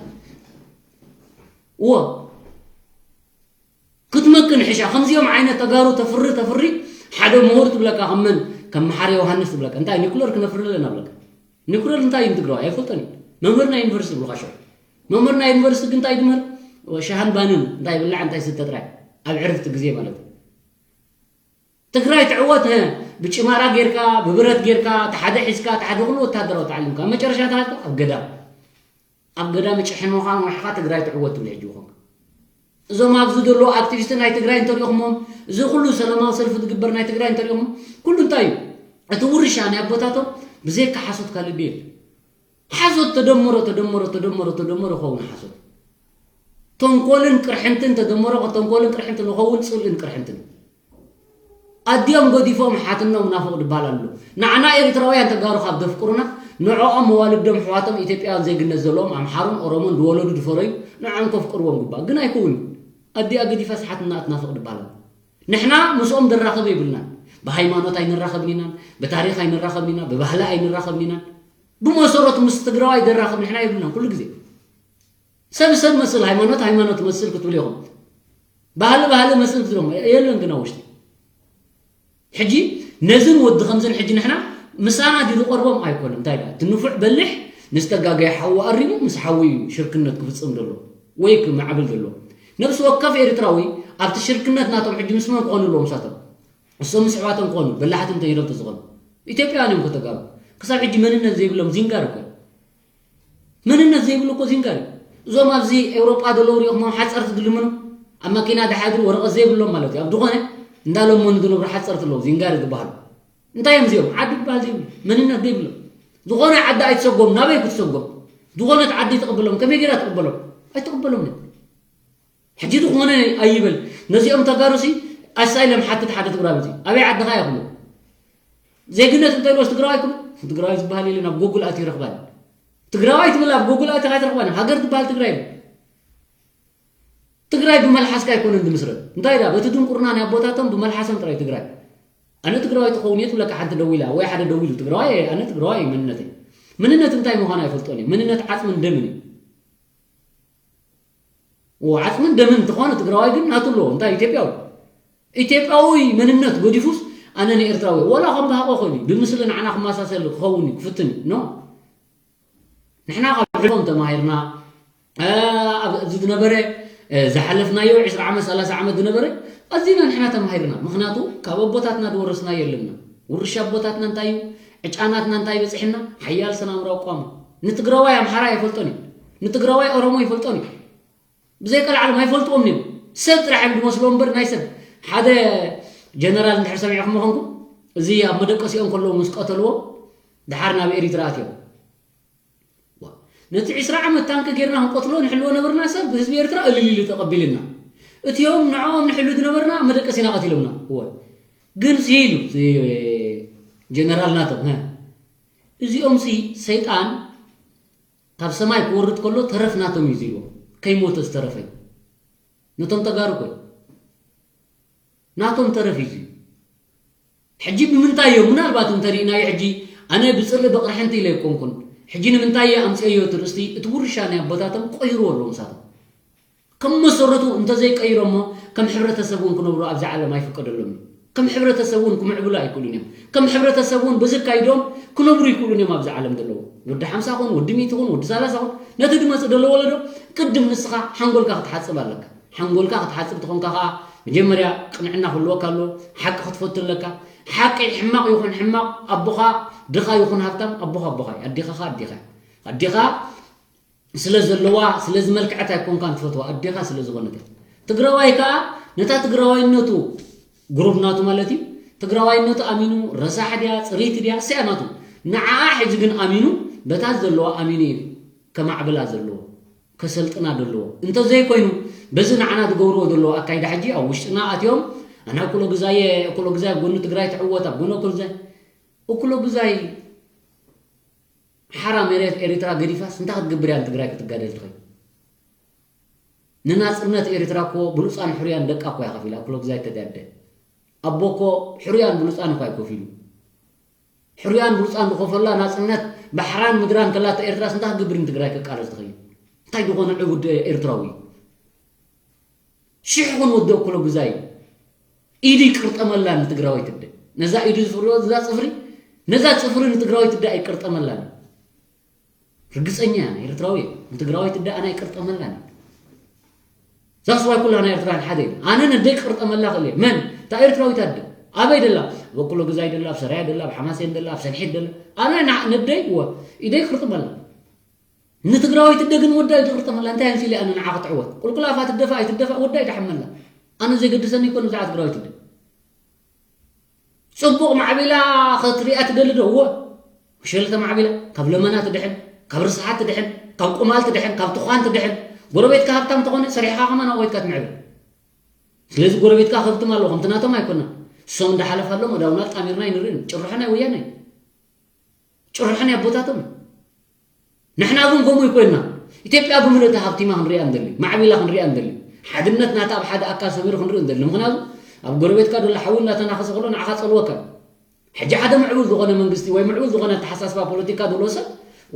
እዎ ክትመክን ሕሻ ከምዚኦም ዓይነት ተጋሩ ተፍሪ ተፍሪ ሓደ ምሁር ትብለካ ከም መን ከም መሓሪ ዮሃንስ ትብለካ እንታይ ኒኩለር ክነፍሪ ኣለና ብለካ ኒኩለር እንታይ እዩ ትግራዋይ ኣይፈልጠን እዩ መምህር ናይ ዩኒቨርሲቲ ብልካ ሽዑ መምህር ናይ ዩኒቨርሲቲ ግን እንታይ ድምህር ሻሃን ባንን እንታይ ብላዕ እንታይ ስተ ጥራይ ኣብ ዕርፍቲ ግዜ ማለት እዩ ትግራይ ትዕወት ብጭማራ ጌርካ ብብረት ጌርካ ተሓደ ሒዝካ ተሓደ ኩሉ ወታደራዊ ተዓሊምካ መጨረሻ ተሃልካ ኣብ ገዳም ኣብ ገዳም ጭሕምኻ ምሕኻ ትግራይ ትዕወት ትብል ሕጂ ይኾንካ እዞም ኣብዚ ዘሎ ኣክቲቪስት ናይ ትግራይ እንተሪኦኹሞም እዚ ኩሉ ሰላማዊ ሰልፊ ዝግበር ናይ ትግራይ እንተሪኦኹም ኩሉ እንታይ እዩ እቲ ውርሻ ናይ ኣቦታቶም ብዘይካ ሓሶት ካልእ ድየል ሓሶት ተደመሮ ተደመሮ ተደመሮ ተደመሮ ኸውን ሓሶት ተንኮልን ቅርሕንትን ተደመሮ ተንኮልን ቅርሕንትን ንኸውን ፅልእን ቅርሕንትን ኣዲኦም ገዲፎም ሓትኖም ናፍቕ ድባል ኣሎ። ንዓና ኤርትራውያን ተጋሩ ካብ ደፍቅሩና፣ ንዕኦም መዋልዶም ኣሕዋቶም ኢትዮጵያውያን ዜግነት ዘለዎም ኣምሓሩን ኦሮሞን ዝወለዱ ዝፈረዩ ንዕኦም ከፍቅርዎም ግባእ። ግን ኣይከውን እዩ። ኣዲኣ ገዲፋስ ሓትና ትናፍቕ ድባል ኣሎ። ንሕና ምስኦም ድራኸብ የብልናን። ብሃይማኖት ኣይንራኸብን ኢና፣ ብታሪኽ ኣይንራኸብን ኢና፣ ብባህሊ ኣይንራኸብን ኢና። ብመሰረቱ ምስ ትግራዋይ ድራኸብ ንሕና የብልናን። ኩሉ ግዜ ሰብ ሰብ መስል፣ ሃይማኖት ሃይማኖት መስል ክትብሉ ኢኹም። ባህሊ ባህሊ መስል ክትብሉ ኢኹም። የለን ግን ኣብ ውሽጢ ሕጂ ነዝን ወዲ ከምዝን ሕጂ ንሕና ምሳና ድዩ ዝቐርቦም ኣይኮነን። እንታይ ደኣ እቲ ንፉዕ በልሕ ንዝተጋገየ ሓዊ ኣሪሙ ምስ ሓዊ እዩ ሽርክነት ክፍጽም ዘሎ ወይ ክማዕብል ዘሎ። ነብሲ ወከፍ ኤርትራዊ ኣብቲ ሽርክነት ናቶም ሕጂ ምስ መን ክኾኑ ኣለዎም ንሳቶም? እሶም ምስ ኣሕዋቶም ክኾኑ በላሕቲ እንተ ኢሎም ተዝኾኑ ኢትዮጵያውያን እዮም ከተጋሩ። ክሳብ ሕጂ መንነት ዘይብሎም ዚንጋር እኮ መንነት ዘይብሉ እኮ ዚንጋር እዩ። እዞም ኣብዚ ኤውሮጳ ዘለዉ ሪኦኹም ሓፀርቲ ድልምኑ ኣብ መኪና ድሓድሩ ወረቐት ዘይብሎም ማለት እዩ። ኣብ ዝኾነ እንዳለመኑ ዝነብሩ ሓፀርቲ ኣለዉ ዚንጋር ዝበሃሉ። እንታይ እዮም እዚኦም? ዓዲ ዝበሃል ዘይብሉ መንነት ዘይብሎም። ዝኾነ ዓዲ ኣይትሰጎም። ናበይ ክትሰጎም? ዝኾነት ዓዲ ትቕበሎም? ከመይ ገይራ ትቕበሎም? ኣይትቕበሎም። ሕጂ ዝኾነ ኣይበል። ነዚኦም ተጋሩሲ ኣሳይለም ሓትት ሓደ ትግራዊ እዚ ኣበይ ዓድኻ ይኽሉ ዜግነት እንተልዎስ ትግራዋይ ክብል ትግራዋይ ዝበሃል የለን። ኣብ ጎጉል ኣትዩ ይረኽባል። ትግራዋይ ትብል ኣብ ጎጉል ኣትኻ ትረኽባል። ሃገር ትበሃል ትግራይ ትግራይ ብመልሓስካ ኣይኮነን ዝምስረት። እንታይ ዳ በቲ ድንቁርና ናይ ኣቦታቶም ብመልሓሶም ጥራይ ትግራይ። ኣነ ትግራዋይ ትኸውን እየ ትብለካ ሓንቲ ደዊላ ወይ ሓደ ደዊሉ ትግራዋይ እየ፣ ኣነ ትግራዋይ እየ መንነተይ። መንነት እንታይ ምዃኑ ኣይፈልጦን እየ። መንነት ዓፅምን ደምን እዩ። ዓፅምን ደምን እንተኾነ ትግራዋይ ግን ናቱ ኣለዎ። እንታይ ኢትዮጵያዊ ኢትዮጵያዊ መንነት ገዲፉስ ኣነ ንኤርትራዊ ወላ ከም ብሃቆ ኮይኑ ብምስሊ ንዓና ክመሳሰል ክኸውን ክፍትን ኖ ንሕና ካብ ሕልፎም ተማሂርና ኣብዚ ዝነበረ ዝሓለፍናዮ ዕስራ ዓመት ሰላሳ ዓመት ዝነበረ ኣዚና ንሕና ተማሂርና። ምክንያቱ ካብ ኣቦታትና ዝወረስናዮ ኣለና። ውርሻ ኣቦታትና እንታይ እዩ? ዕጫናትና እንታይ በፅሕና? ሓያል ሰናምራዊ ቋሙ ንትግራዋይ ኣምሓራ ኣይፈልጦን እዩ። ንትግራዋይ ኦሮሞ ይፈልጦን እዩ። ብዘይ ቀልዓለም ኣይፈልጥዎም እዮም። ሰብ ጥራሕ እዮም ዝመስልዎ እምበር ናይ ሰብ ሓደ ጀነራል እንድሕር ሰሚዕኹም ምኾንኩም እዚ ኣብ መደቀሲኦም ከለዉ ምስ ቀተልዎ ድሓር ናብ ኤሪትራ ኣትዮም። ነቲ ዕስራ ዓመት ታንክ ጌርና ክንቀትሎ ንሕልዎ ነበርና ሰብ ህዝቢ ኤርትራ እልል ኢሉ ተቐቢልና። እቲኦም ንዕኦም ንሕሉ ዝነበርና መደቀሲና ቀቲሎምና። እወ ግን ሲ ኢሉ ጀነራል ናቶም እዚኦም ሲ ሰይጣን ካብ ሰማይ ክወርድ ከሎ ተረፍ ናቶም እዩ ዝብልዎ። ከይሞተ ዝተረፈ ነቶም ተጋሩ ኮይ ናቶም ተረፍ እዩ ዝብሉ። ሕጂ ብምንታይ እዮም ምናልባት እንተሪእናዮ ሕጂ ኣነ ብፅልኢ በቕርሕንቲ ኢለ ኣይኮንኩን። ሕጂ ንምንታይ ኣምፅኦዮ እቲ ርእስቲ እቲ ውርሻ ናይ ኣቦታቶም ቆይርዎ ኣለዎ ምሳቶም ከም መሰረቱ እንተዘይቀይሮሞ ከም ሕብረተሰብ እውን ክነብሩ ኣብዚ ዓለም ኣይፍቀደሎም እዩ። ከም ሕብረተሰብ እውን ክምዕብሉ ኣይክእሉን እዮም። ከም ሕብረተሰብ እውን ብዝካይዶም ክነብሩ ይክእሉን እዮም ኣብዚ ዓለም ዘለዉ። ወዲ ሓምሳ ኹን ወዲ ሚእቲ ኹን ወዲ ሰላሳ ኹን ነቲ ድመፅእ ዘሎ ወለዶ ቅድም ንስኻ ሓንጎልካ ክትሓፅብ ኣለካ። ሓንጎልካ ክትሓፅብ ተኾንካ ከዓ መጀመርያ ቅንዕና ክህልወካ ኣለዎ። ሓቂ ክትፈቱ ኣለካ። ሓቂ ሕማቕ ይኹን ሕማቕ ኣቦኻ ድኻ ይኹን ሃብታም ኣቦኻ ኣቦኻ እዩ። ኣዴኻ ከዓ ኣዴኻ እዩ። ኣዴኻ ስለ ዘለዋ ስለ ዝመልክዐት ኣይኮንካን ትፈትዋ ኣዴኻ ስለ ዝኾነት እያ። ትግራዋይ ከዓ ነታ ትግራዋይነቱ ግሩብ ናቱ ማለት እዩ ትግራዋይነቱ ኣሚኑ ረሳሕ ድያ ፅሪቲ ድያ እሰያ ናቱ ንዓኣ ሕጂ ግን ኣሚኑ በታ ዘለዋ ኣሚኑ እዩ ከማዕብላ ዘለዎ ከሰልጥና ዘለዎ እንተዘይኮይኑ በዚ ንዓና ዝገብርዎ ዘለዎ ኣካይዳ ሕጂ ኣብ ውሽጥና ኣትዮም ኣና እኩሎ ግዛየ እኩሎ ግዛይ ኣብ ጎኒ ትግራይ ትዕወት ኣብ ጎኒ እኩሎ ግዛይ እኩሎ ግዛይ ሓራ መሬት ኤሪትራ ገዲፋስ እንታይ ክትገብር እያ ንትግራይ ክትጋደል ትኸይድ? ንናጽነት ኤሪትራ እኮ ብሉጻን ሕሩያን ደቃ እኮ እያ ከፊላ። ክሎ ግዛይ ተጋደ ኣቦ እኮ ሕሩያን ብሉጻን እኮ ኣይኮፊሉ። ሕሩያን ብሉጻን ዝኸፈላ ናጽነት ባሕራን ምድራን ከላተ ኤርትራስ እንታይ ክትገብር ንትግራይ ክቃለስ ትኸይድ? እንታይ ዝኾነ ዕቡድ ኤርትራዊ እዩ? ሽሕ ኹን ወዲ ኣኩሎ ግዛይ ኢዱ ይቅርጠመላ ንትግራዋይ ትደ ነዛ ኢዱ ዝፍርዮ እዛ ፅፍሪ ነዛ ፅፍሪ ንትግራዋይ ትደ ኣይቅርጠመላን ርግፀኛ እያ ኤርትራዊ ንትግራዋይ ትደ ኣና ይቅርጠመላን ዛስዋይ ኩላ ናይ ኤርትራ ሓደ ኣነ ነደ ይቅርጠመላ ክእል መን እታ ኤርትራዊት ኣደ ኣበይ ደላ ኣብ ኣኩሎ ግዛይ ደላ ኣብ ሰራያ ደላ ኣብ ሓማሴን ደላ ኣብ ሰንሒት ደላ ኣነ ነደይ ወ ኢደይ ቅርጥመላ ንትግራዋይ ትደ ግን ወዳ ይቅርጠመላ እንታይ ኣምሲለ ኣነ ንዓ ክትዕወት ቁልቁል ኣፋ ትደፋ ኣይትደፋ ወዳ ይዳሓመላ ኣነ ዘይገድሰኒ ይኮን ብዛዕባ ትግራዋይ ትደ ፅቡቅ ማዕቢላ ክትሪኣ ትደሊ ዶ እወ ሸለተ ማዕቢላ ካብ ለመና ትድሕን ካብ ርስሓት ትድሕን ካብ ቁማል ትድሕን ካብ ትኳን ትድሕን ጎረቤትካ ሃብታም ተኾነ ሰሪሕካ ከማን ኣቆይትካ ትምዕብል ስለዚ ጎረቤትካ ከብትም ኣለዎ ከምቲ ናቶም ኣይኮና እሶም እንዳሓለፋሎም ኣዳውና ጣሚርና ኣይንርእን። ጭርሖ ናይ ወያነ፣ ጭርሖ ናይ ኣቦታቶም። ንሕና ግን ከምኡ ይኮንና። ኢትዮጵያ ብምልእታ ሃብቲማ ክንሪኣ እንደሊ፣ ማዕቢላ ክንሪኣ እንደሊ፣ ሓድነት ናታ ኣብ ሓደ ኣካል ሰሚሩ ክንርኢ እንደሊ። ምክንያቱ ኣብ ጎረቤትካ ዘሎ ሓዊ እንዳተናኸሰ ከሎ ንዓኻ ጸልወካ። ሕጂ ሓደ ምዕቡል ዝኾነ መንግስቲ ወይ ምዕቡል ዝኾነ ኣተሓሳስባ ፖለቲካ ዘለዎ ሰብ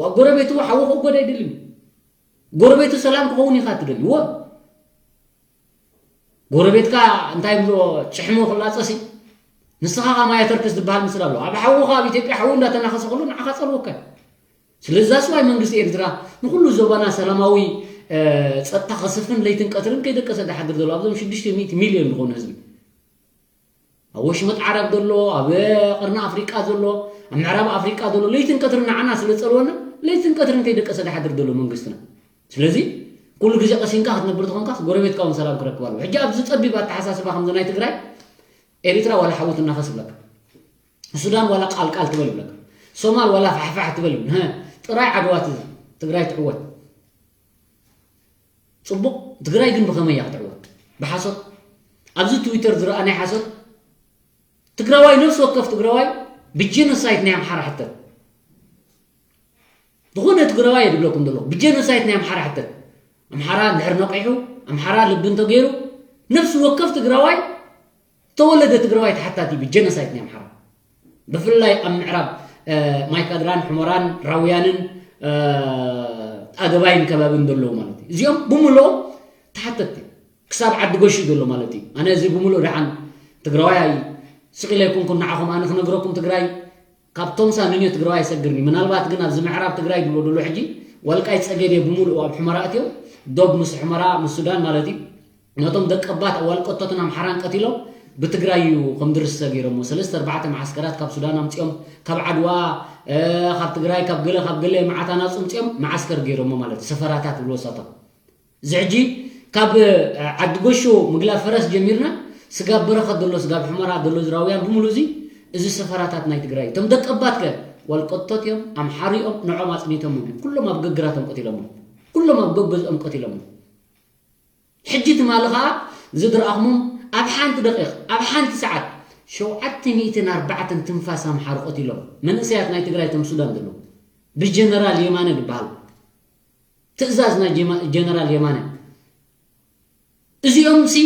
ኣብ ጎረቤቱ ሓዊ ክእጎድ ኣይደልን። ጎረቤቱ ሰላም ክኸውን ኢኻ ትደሊ። ወ ጎረቤትካ እንታይ ብሎ ጭሕሙ ክላጸሲ ንስኻ ከማያ ተርክስ ዝበሃል ምስል ኣሎ። ኣብ ሓውኻ ኣብ ኢትዮጵያ ሓዊ እንዳተናኸሰ ከሎ ንዓኻ ጸልወካ። ስለዚ that's why መንግስቲ ኤርትራ ንኩሉ ዞባና ሰላማዊ ጸጥታ ከስፍን ለይትን ቀትርን ከይደቀሰ ዝሓድር ዘሎ ኣብዞም ሽዱሽተ ሚእቲ ሚልዮን ዝኾኑ ህዝቢ ኣብ ወሽመጥ ዓረብ ዘሎ ኣብ ቀርኒ ኣፍሪቃ ዘሎ ኣብ ምዕራብ ኣፍሪቃ ዘሎ ለይትን ቀትርን ንዓና ስለ ዝጸልወና ለይትን ቀትርን ከይደቀሰ ዝሓድር ዘሎ መንግስትና። ስለዚ ኩሉ ግዜ ቀሲንካ ክትነብር ተኾንካስ ጎረቤትካ እውን ሰላም ክረክብ ኣለዎ። ሕጂ ኣብዚ ጸቢብ ኣተሓሳስባ ከምዚ ናይ ትግራይ ኤሪትራ ዋላ ሓዊ ትናኸስ ይብለካ፣ ሱዳን ዋላ ቃልቃል ትበል ይብለካ፣ ሶማል ዋላ ፋሕፋሕ ትበል ይብል። ጥራይ ዓድዋ ትግራይ ትዕወት። ጽቡቕ። ትግራይ ግን ብኸመይ እያ ክትዕወት? ብሓሶት። ኣብዚ ትዊተር ዝረኣ ናይ ሓሶት ትግራዋይ፣ ነፍሲ ወከፍ ትግራዋይ ብጄኖሳይድ ናይ ኣምሓራ ሕተት። ዝኾነ ትግራዋይ እየ ዝብለኩም ዘለኹ፣ ብጄኖሳይድ ናይ ኣምሓራ ሕተት። ኣምሓራ እንድሕር ነቂሑ፣ ኣምሓራ ልቢ እንተገይሩ፣ ነፍሲ ወከፍ ትግራዋይ፣ ተወለደ ትግራዋይ ተሓታቲ ብጄኖሳይድ ናይ ኣምሓራ። ብፍላይ ኣብ ምዕራብ ማይካድራን ሕሞራን ራውያንን ኣደባይን ከባብን ዘለዉ ማለት እዩ። እዚኦም ብምልኦም ተሓተትቲ ክሳብ ዓዲ ጎሹ ዘሎ ማለት እዩ። ኣነ እዚ ብምልኡ ደሓን ትግራዋይ ስቕ ኢለ ኣይኮንኩን ንዓኹም ኣነ ክነግረኩም ትግራይ ካብ ቶምሳ ንንዮ ትግራዋይ ኣይሰግርን እዩ። ምናልባት ግን ኣብዚ ምዕራብ ትግራይ ድብሎ ድሎ ሕጂ ዋልቃይ ጸገዴ ብምልኡ ኣብ ሕመራ እትዮም ዶብ ምስ ሕመራ ምስ ሱዳን ማለት እዩ። ነቶም ደቀባት ዋልቀቶትን ኣምሓራን ቀቲሎም ብትግራይ እዩ ከም ድርሰ ገይሮሞ። ሰለስተ ኣርባዕተ መዓስከራት ካብ ሱዳን ኣምፂኦም ካብ ዓድዋ ካብ ትግራይ ካብ ገለ ካብ ገለ መዓት ኣናፁ ምፂኦም መዓስከር ገይሮሞ ማለት እዩ። ሰፈራታት ብሎ ሳቶም እዚ ሕጂ ካብ ዓዲ ጎሾ ምግላ ፈረስ ጀሚርና ስጋብ በረኸት ዘሎ ስጋብ ሕመራ ዘሎ ዝራውያን ብምሉ እዚ እዚ ሰፈራታት ናይ ትግራይ እቶም ደቀባት ከ ዋልቀቶት እዮም ኣምሓሪኦም ንዖም ኣፅኒቶም እዮም ኩሎም ኣብ ገግራቶም ቀቲሎሞ ኩሎም ኣብ ገገዝኦም ቀቲሎሞ ሕጂ ትማሊ ከዓ ዝድረኣኹሞም ኣብ ሓንቲ ደቂቕ ኣብ ሓንቲ ሰዓት ሸውዓተ ሚእትን ኣርባዕተን ትንፋስ ኣምሓሩ ቀቲሎም መንእሰያት ናይ ትግራይ እቶም ሱዳን ዘለዉ ብጀነራል የማነ ዝበሃል ትእዛዝ ናይ ጀነራል የማነ እዚኦም ሲ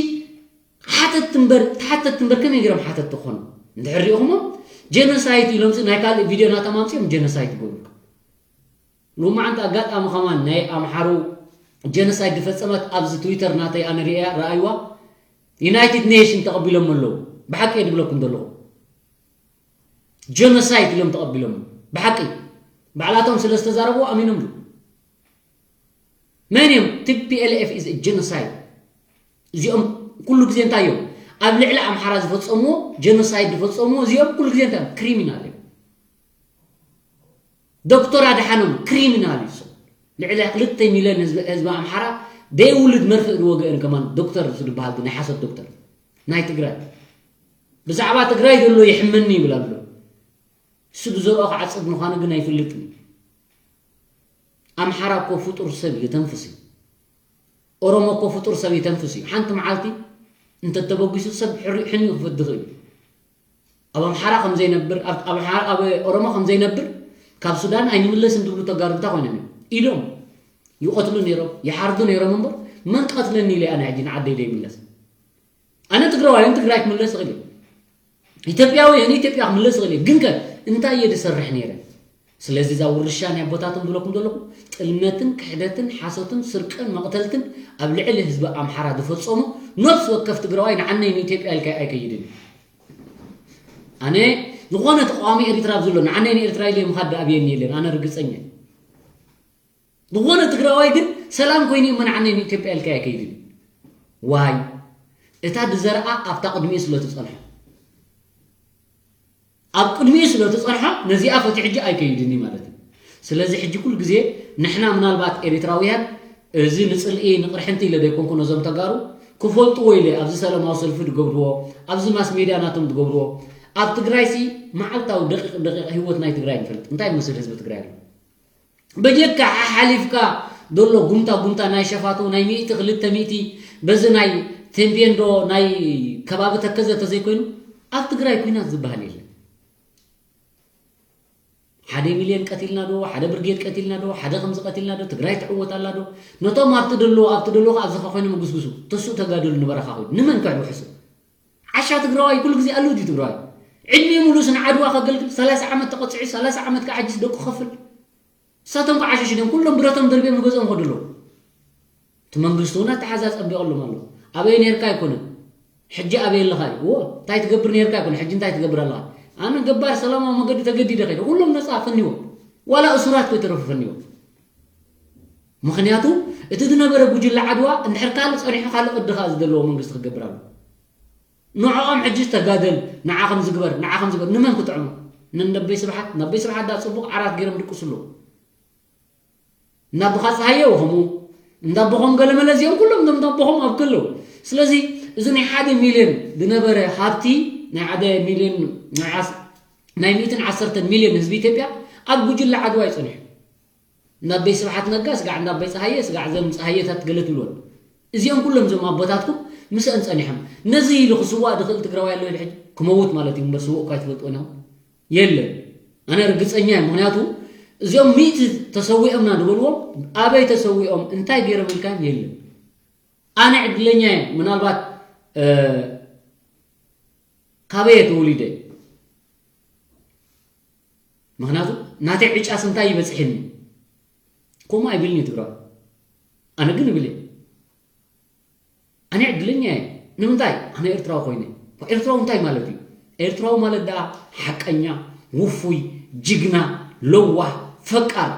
ሓተት እምበር ተሓተት እምበር ከመይ ገይሮም ሓተት ትኾኑ እንድሕር ሪእኹሞ ጀኖሳይት ኢሎም ናይ ካልእ ቪድዮ ናቶም ኣምፅኦም ጀኖሳይት ይገብሩካ ሎማዓንቲ ኣጋጣሚ ከማን ናይ ኣምሓሩ ጀኖሳይት ዝፈፀመት ኣብዚ ትዊተር ናተይ ኣነ ሪእያ ረኣይዋ ዩናይትድ ኔሽን ተቐቢሎም ኣለዉ ብሓቂ እየ ድብለኩም ዘለኹ ጀኖሳይት ኢሎም ተቐቢሎም ብሓቂ ባዕላቶም ስለ ዝተዛረቡ ኣሚኖም ሉ መን እዮም TPLF is genocide እዚኦም ኩሉ ግዜ እንታይ እዮም ኣብ ልዕሊ ኣምሓራ ዝፈፀምዎ ጀኖሳይድ ዝፈፀምዎ እዚኦም ኩሉ ግዜ እንታይ እዮም ክሪሚናል እዮም ዶክተር ኣድሓኖም ክሪሚናል እዩ ልዕሊ ክልተ ሚልዮን ህዝቢ ኣምሓራ ደይውልድ መርፍእ ዝወገአን ከማን ዶክተር ዝብሃል ናይ ሓሶት ዶክተር ናይ ትግራይ ብዛዕባ ትግራይ ዘሎ ይሕመኒ ይብል ኣሎ እሱ ዝዘርኦ ክዓፅድ ምዃኑ ግን ኣይፍልጥን ኣምሓራ እኮ ፍጡር ሰብ የተንፍስ እዩ ኦሮሞ እኮ ፍጡር ሰብ የተንፍስ እዩ ሓንቲ መዓልቲ እንተተበጊሱ ሰብ ሕኒኡ ክፈዲ ይኽእል እዩ ኣብ ኣምሓራ ከም ዘይነብር ኣብ ኦሮሞ ከም ዘይነብር ካብ ሱዳን ኣይንምለስን ዝብሉ ተጋሩ እንታይ ኮይኖም እዮም ኢዶም ይቐትሉ ነይሮም ይሓርዱ ነይሮም እምበር መን ቀትለኒ ኢለ ኣነ ሕጂ ንዓደይ ዘይምለስ ኣነ ትግራዋይን ትግራይ ክምለስ እኽእል ኢትዮጵያዊ ንኢትዮጵያ ክምለስ እኽእል ግን ከ እንታይ እየ ዝሰርሕ ነይረ ስለዚ እዛ ውርሻ ናይ ኣቦታቶም ዝብለኩም ዘለኹ ጥልመትን ክሕደትን ሓሶትን ስርቅን መቕተልትን ኣብ ልዕሊ ህዝቢ ኣምሓራ ዝፈፀሙ ነፍሲ ወከፍ ትግራዋይ ንዓነይ ንኢትዮጵያ ኢልካ ኣይከይድን ኣነ ዝኾነ ተቃዋሚ ኤሪትራ ኣብ ዘሎ ንዓነይ ንኤርትራ ኢለ ምኻድ ኣብየኒ የለን ኣነ ርግፀኛ ዝኾነ ትግራዋይ ግን ሰላም ኮይኑ እሞ ንዓነይ ንኢትዮጵያ ኢልካ ኣይከይድን ዋይ እታ ዝዘርኣ ኣብታ ቅድሚኡ ስለ ትፀንሖ ኣብ ቅድሚኡ ስለ ትፀንሖ ነዚኣ ፈትዩ ሕጂ ኣይከይድን እዩ ማለት እዩ ስለዚ ሕጂ ኩሉ ግዜ ንሕና ምናልባት ኤሪትራውያን እዚ ንፅልኢ ንቕርሕንቲ ኢለ ዘይኮንኩ ነዞም ተጋሩ ክፈልጥዎ ኢለ ኣብዚ ሰላማዊ ሰልፊ ዝገብርዎ ኣብዚ ማስ ሜድያ ናቶም ዝገብርዎ ኣብ ትግራይሲ መዓልታዊ ደቂቕ ደቂቕ ህይወት ናይ ትግራይ ንፈልጥ እንታይ ይመስል ህዝቢ ትግራይ ኣሎ በጀካ ሓሓሊፍካ ዘሎ ጉምታ ጉምታ ናይ ሸፋቱ ናይ ሚእቲ ክልተ ሚእቲ በዚ ናይ ቴምቤንዶ ናይ ከባቢ ተከዘ ተዘይኮይኑ ኣብ ትግራይ ኩናት ዝበሃል የለን። ሓደ ሚልዮን ቀቲልና ዶ፣ ሓደ ብርጌድ ቀቲልና ዶ፣ ሓደ ከምዚ ቀቲልና ዶ፣ ትግራይ ትዕወት ኣላ ዶ? ነቶም ኣብቲ ደሎ ኣብቲ ደሎ ኣብዚ ኮይኖም ይጉስጉሱ። ተስኡ ተጋደሉ ንበረኻ ኮይኑ ንመን ከሕውሕሱ? ዓሻ ትግራዋይ ኩሉ ግዜ ኣሉ ድዩ ትግራዋይ? ዕድሚኡ ሙሉእ ንዓድዋ ከገልግል ሰላሳ ዓመት ተቐፂዑ፣ ሰላሳ ዓመት ከዓ ሕጅስ ደቁ ክኸፍል። ንሳቶም ከዓ ዓሸሽ ድዮም ኩሎም ብረቶም ደርቢዮም ንገዝኦም ከዱ ኣለዉ። እቲ መንግስቲ እውን ኣተሓዛ ጸቢቐሎም ኣሎ። ኣበይ ነርካ ኣይኮነን፣ ሕጂ ኣበይ ኣለኻ እዩ። እዎ፣ እንታይ ትገብር ነርካ ኣይኮነ፣ ሕጂ እንታይ ትገብር ኣለኻ? ኣነ ገባር ሰላማዊ መገዲ ተገዲደ ከይደ ኩሎም ነፃ ፈንዎ፣ ዋላ እሱራት ከይተረፉ ፈንዎ። ምኽንያቱ እቲ ዝነበረ ጉጅለ ዓድዋ እንድሕር ካልእ ጸኒሑ ካልእ ቅዲ ከኣ ዝደለዎ መንግስቲ ክገብር ኣሎ። ንዕኦም ሕጂ ተጋደል፣ ንዓ ከም ዝግበር፣ ንዓ ከም ዝግበር፣ ንመን ክጥዕሙ? ነንደበይ ስብሓት፣ ነበይ ስብሓት ዳ ጽቡቕ ዓራት ገይሮም ድቅሱ ኣለዉ። እንዳቦኻ ጸሃየ ወኸሙ፣ እንዳቦኸም ገለመለ እዚኦም ኩሎም እዞም እንዳቦኸም ኣብ ከለዉ። ስለዚ እዚ ናይ ሓደ ሚልዮን ዝነበረ ሃብቲ፣ ናይ ሓደ ሚልዮን፣ ናይ ዓስ-፣ ናይ ሚእትን ዓሰርተን ሚልዮን ህዝቢ ኢትዮጵያ ኣብ ጉጅለ ዓድዋ እዩ ጸኒሑ። እንዳበይ ስብሓት ነጋ ስጋዕ እንዳበይ ጸሃየ ስጋዕ ዘም ጸሃየታት ገለ ትብልዎን። እዚኦም ኩሎም እዞም ኣቦታትኩም ምስአን ጸኒሖም። ነዚ ኢሉ ክስዋእ ድኽእል ትግራዋይ ኣሎ ኢሉ ሕጂ ክመውት ማለት እዩ እምበር ስውእ እኳ ኣይትፈልጥዎን ኢኹም። የለን። ኣነ ርግጸኛ እየ። ምኽንያቱ እዚኦም ሚእቲ ተሰዊኦምና ዝበልዎም ኣበይ ተሰዊኦም እንታይ ገይሮም ኢልካዮም የለን። ኣነ ዕድለኛ እየ። ምናልባት፣ እ፣ ካበይ እየ ተወሊደ? ምኽንያቱ ናተይ ዕጫስ እንታይ ይበጽሕኒ? ከምኡ ኣይብልን እዩ ትግራዋይ። ኣነ ግን እብል እየ። ኣነ ዕድለኛ እየ። ንምንታይ? ኣነ ኤርትራዊ ኮይነ። ኤርትራዊ እንታይ ማለት እዩ? ኤርትራዊ ማለት ደኣ ሓቀኛ፣ ውፉይ፣ ጅግና፣ ለዋህ፣ ፈቃር፣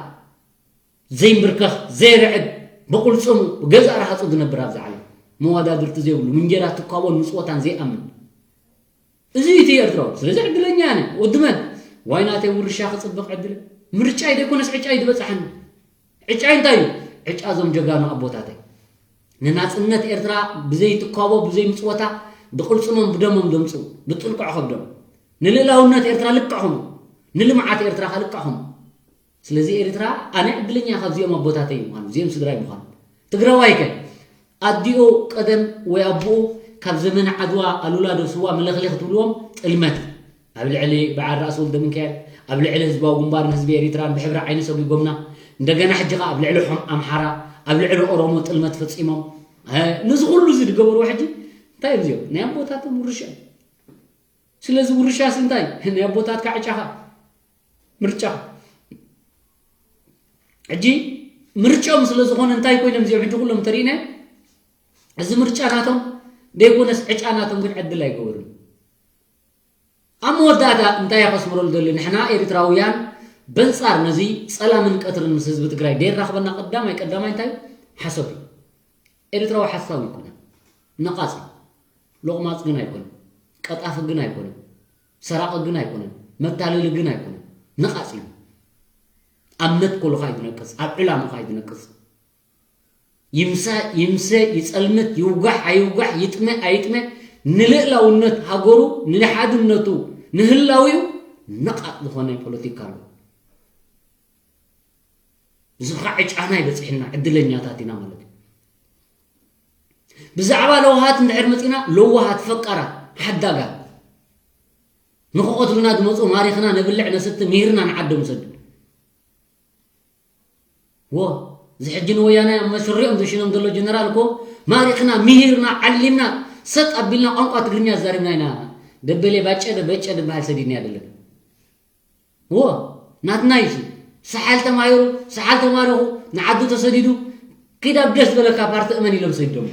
ዘይምብርከኽ፣ ዘይርዕድ፣ ብቕልጽሙ፣ ብገዛእ ርሃጹ ዝነብር ኣብዚ ዓለም። መወዳድርቲ ዘይብሉ፣ ምንጌራ ትኳቦን ምጽወታን ዘይኣምን። እዚ እዩ እቲ ኤርትራዊ። ስለዚ ዕድለኛ ኣነ። ወዲ መን? ዋይ ናተይ ውርሻ ክጽብቕ ዕድለ። ምርጫይ ዘይኮነስ ዕጫይ ዝበጽሓኒ። ዕጫይ እንታይ እዩ? ዕጫ እዞም ጀጋኑ ኣቦታተይ። ንናጽነት ኤርትራ ብዘይ ትኳቦ፣ ብዘይ ምጽወታ፣ ብቕልጽሞም ብደሞም ዘምጽኡ፣ ብጥልቅዖ ከብዶም። ንልእላውነት ኤርትራ ልክዕኹም። ንልምዓት ኤርትራ ከኣ ልክዕኹም። ስለዚ ኤርትራ ኣነ ዕድለኛ ካብዚኦም ኣቦታተይ ምዃኑ፣ እዚኦም ስድራይ ምዃኑ። ትግራዋይ ከ? ኣዲኡ ቀደም ወይ ኣቦኡ ካብ ዘመነ ዓድዋ ኣሉላ ዶ ስዋ መለኽለኽ ትብልዎም ጥልመት። ኣብ ልዕሊ በዓል ራእሲ ወልደ ሚካኤል፣ ኣብ ልዕሊ ህዝባዊ ግንባርን ህዝቢ ኤሪትራን ብሕብሪ ዓይኒ ሰጒጎምና። እንደገና ሕጂ ኸኣ ኣብ ልዕሊ ሖም-፣ ኣምሓራ፣ ኣብ ልዕሊ ኦሮሞ ጥልመት ፈጺሞም። እ፣ ነዚ ኩሉ እዚ ዝገበርዎ ሕጂ እንታይ እዮም እዚኦም? ናይ ኣቦታቶም ውርሻ እዩ። ስለዚ ውርሻስ እንታይ? ናይ ኣቦታትካ ዕጫኻ፣ ምርጫኻ። ሕጂ ምርጫኦም ስለ ዝኾነ እንታይ ኮይኖም እዚኦም ሕጂ ኩሎም ተሪእነ? እዚ ምርጫ ናቶም ደይኮነስ ዕጫ ናቶም ግን ዕድል ኣይገበሩን። ኣብ መወዳእታ እንታይ እየ ከስምረሉ ደሊ? ንሕና ኤርትራውያን በንጻር ነዚ ጸላምን ቀትርን ምስ ህዝቢ ትግራይ ደይራኽበና ቀዳማይ ቀዳማይ እንታይ እዩ? ሓሶት እዩ። ኤርትራዊ ሓሳዊ ኣይኮነን። ነቓጽ እዩ። ሎቕማጽ ግን ኣይኮነን። ቀጣፊ ግን ኣይኮነን። ሰራቒ ግን ኣይኮነን። መታለሊ ግን ኣይኮነን። ነቓጽ እዩ። ኣብ መትከሉ ኸኣ እዩ ዝነቅጽ። ኣብ ዕላምኡ ኸኣ እዩ ዝነቅጽ። ይምሰ፣ ይምሰ፣ ይጸልምት፣ ይውጋሕ፣ ኣይውጋሕ፣ ይጥመ፣ ኣይጥመ፣ ንልእላውነት ሃገሩ፣ ንሓድነቱ፣ ንህላዊኡ ነቓጽ ዝኾነ ፖለቲካ ኣሎ። እዚ ኸዓ ዕጫና ይበጽሕና፣ ዕድለኛታት ኢና ማለት እዩ። ብዛዕባ ለውሃት እንድሕር መጺና፣ ለዋሃት፣ ፈቃራት፣ ሓዳጋት፣ ንኽቐትሉና ዝመጹ ማሪኽና ነብልዕ፣ ነስቲ፣ ምሂርና ንዓዶም ንሰድድ። ዎ፣ እዚ ሕጂ ንወያነ ኣብ መሽሪኦም ዘሽኖም ዘሎ ጀነራል እኮ ማሪኽና፣ ምሂርና፣ ዓሊምና፣ ሰጥ ኣቢልና ቋንቋ ትግርኛ ኣዛሪብና ኢና። ደበሌ ባጨ፣ በጨ ዝበሃል ሰዲድና ኣይደለን። ዎ፣ ናትና እዩ። ሰሓል ተማሂሩ፣ ሰሓል ተማሪኹ፣ ንዓዱ ተሰዲዱ፣ ኪድ ኣብ ደስ ዝበለካ ፓርቲ እመን ኢሎም ሰዲዶም።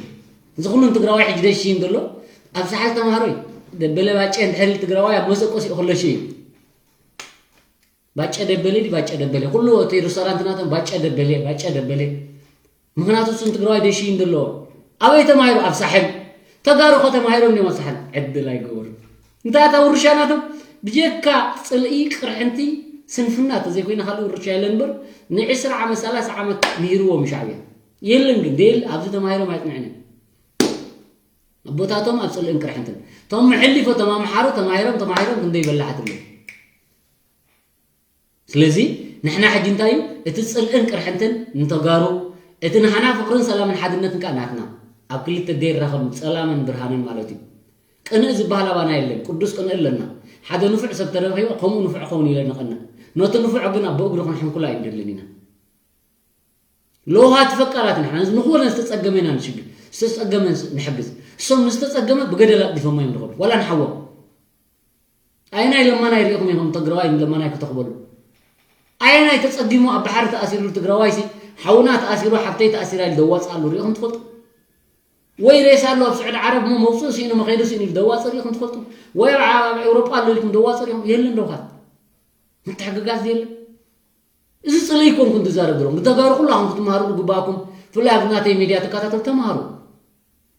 እዚ ኩሉ ንትግራዋይ ሕጂ ደስ ይን ዘሎ፣ ኣብ ሰሓል ተማሃሮ እዩ። ደበሌ ባጨ እንድሕር ኢሉ ትግራዋይ ኣብ መሰቆስ እዩ ከሎ ሽዩ። ባጨ ደበሌ ድዩ ባጨ ደበሌ? ኩሉ እቲ ሬስቶራንት ናቶም ባጨ ደበሌ፣ ባጨ ደበሌ። ምኽንያቱ እሱ ንትግራዋይ ደሽዩ እንደለዎ። ኣበይ ተማሂሩ? ኣብ ሳሕል። ተጋሩ ኸ ተማሂሮም ድዮም ኣብ ሳሕል? ዕድል ኣይገበሩን። እንታይ እታ ውርሻ ናቶም? ብጀካ ጽልኢ፣ ቅርሕንቲ፣ ስንፍና ተዘይኮይና ካልእ ውርሻ የለን እምበር፣ ንዕስራ ዓመት፣ ሰላሳ ዓመት ምሂርዎም ሻዕብያ። የለን ግን፣ ደል ኣብዚ ተማሂሮም ኣይጽንዕን እዮም። ኣቦታቶም ኣብ ጽልእን ቅርሕንትን። እቶም መሕሊፎ፣ እቶም ኣምሓሩ ተማሂሮም፣ ተማሂሮም ክንደይ በላሓት ኣለዉ። ስለዚ ንሕና ሕጂ እንታይ እዩ እቲ ጽልእን ቅርሕንትን ንተጋሩ፣ እቲ ንሃና ፍቕርን ሰላምን ሓድነትን ከኣ ናትና። ኣብ ክልተ ዘይራኸብ ጸላምን ብርሃንን ማለት እዩ። ቅንእ ዝበሃል ኣባና የለን። ቅዱስ ቅንእ ኣለና። ሓደ ንፉዕ ሰብ ተረኺበ ከምኡ ንፉዕ ኸውን ኢለ ንቐንእ። ነቲ ንፉዕ ግን ኣብ ብእግሩ ክንሕንኩላ ኣይንደልን ኢና። ለውሃት ፈቃራት ንሕና ንኾነ ዝተጸገመ ኢና ንሽግር ዝተጸገመ ንሕግዝ። እሶም ንዝተጸገመ ብገደል ኣጥዲፎሞ እዮም ዝኸዱ ዋላ ንሓዎም። ኣየናይ ለማናይ ርኢኹም ኢኹም ትግራዋይ ንለማናይ ክተኽበሉ? ኣየናይ ተጸጊሙ ኣብ ባሕሪ ተኣሲሩ ትግራዋይ ሲ ሓውና ተኣሲሩ ሓብተይ ተኣሲራ ኢሉ ደዋፅኣሉ ርኢኹም ትፈልጡ? ወይ ሬሳ ኣሎ ኣብ ስዑዲ ዓረብ እሞ መውፅኡ ስኢኑ መኸይዱ ስኢኑ ኢሉ ደዋፅእ ርኢኹም ትፈልጡ? ወይ ኣብ ኣብ ኤውሮጳ ኣሎ ኢልኩም ደዋፅእ ርኢኹም የለን። ደውኻት ምትሕግጋዝ የለን። እዚ ፅልኢ ይኮንኩን ትዛረብ ዘለኹም ብተጋሩ ኩላኹም ክትመሃሩ ዝግባእኩም ፍላይ ኣብ ናተይ ሚድያ ትከታተሉ ተምሃሩ።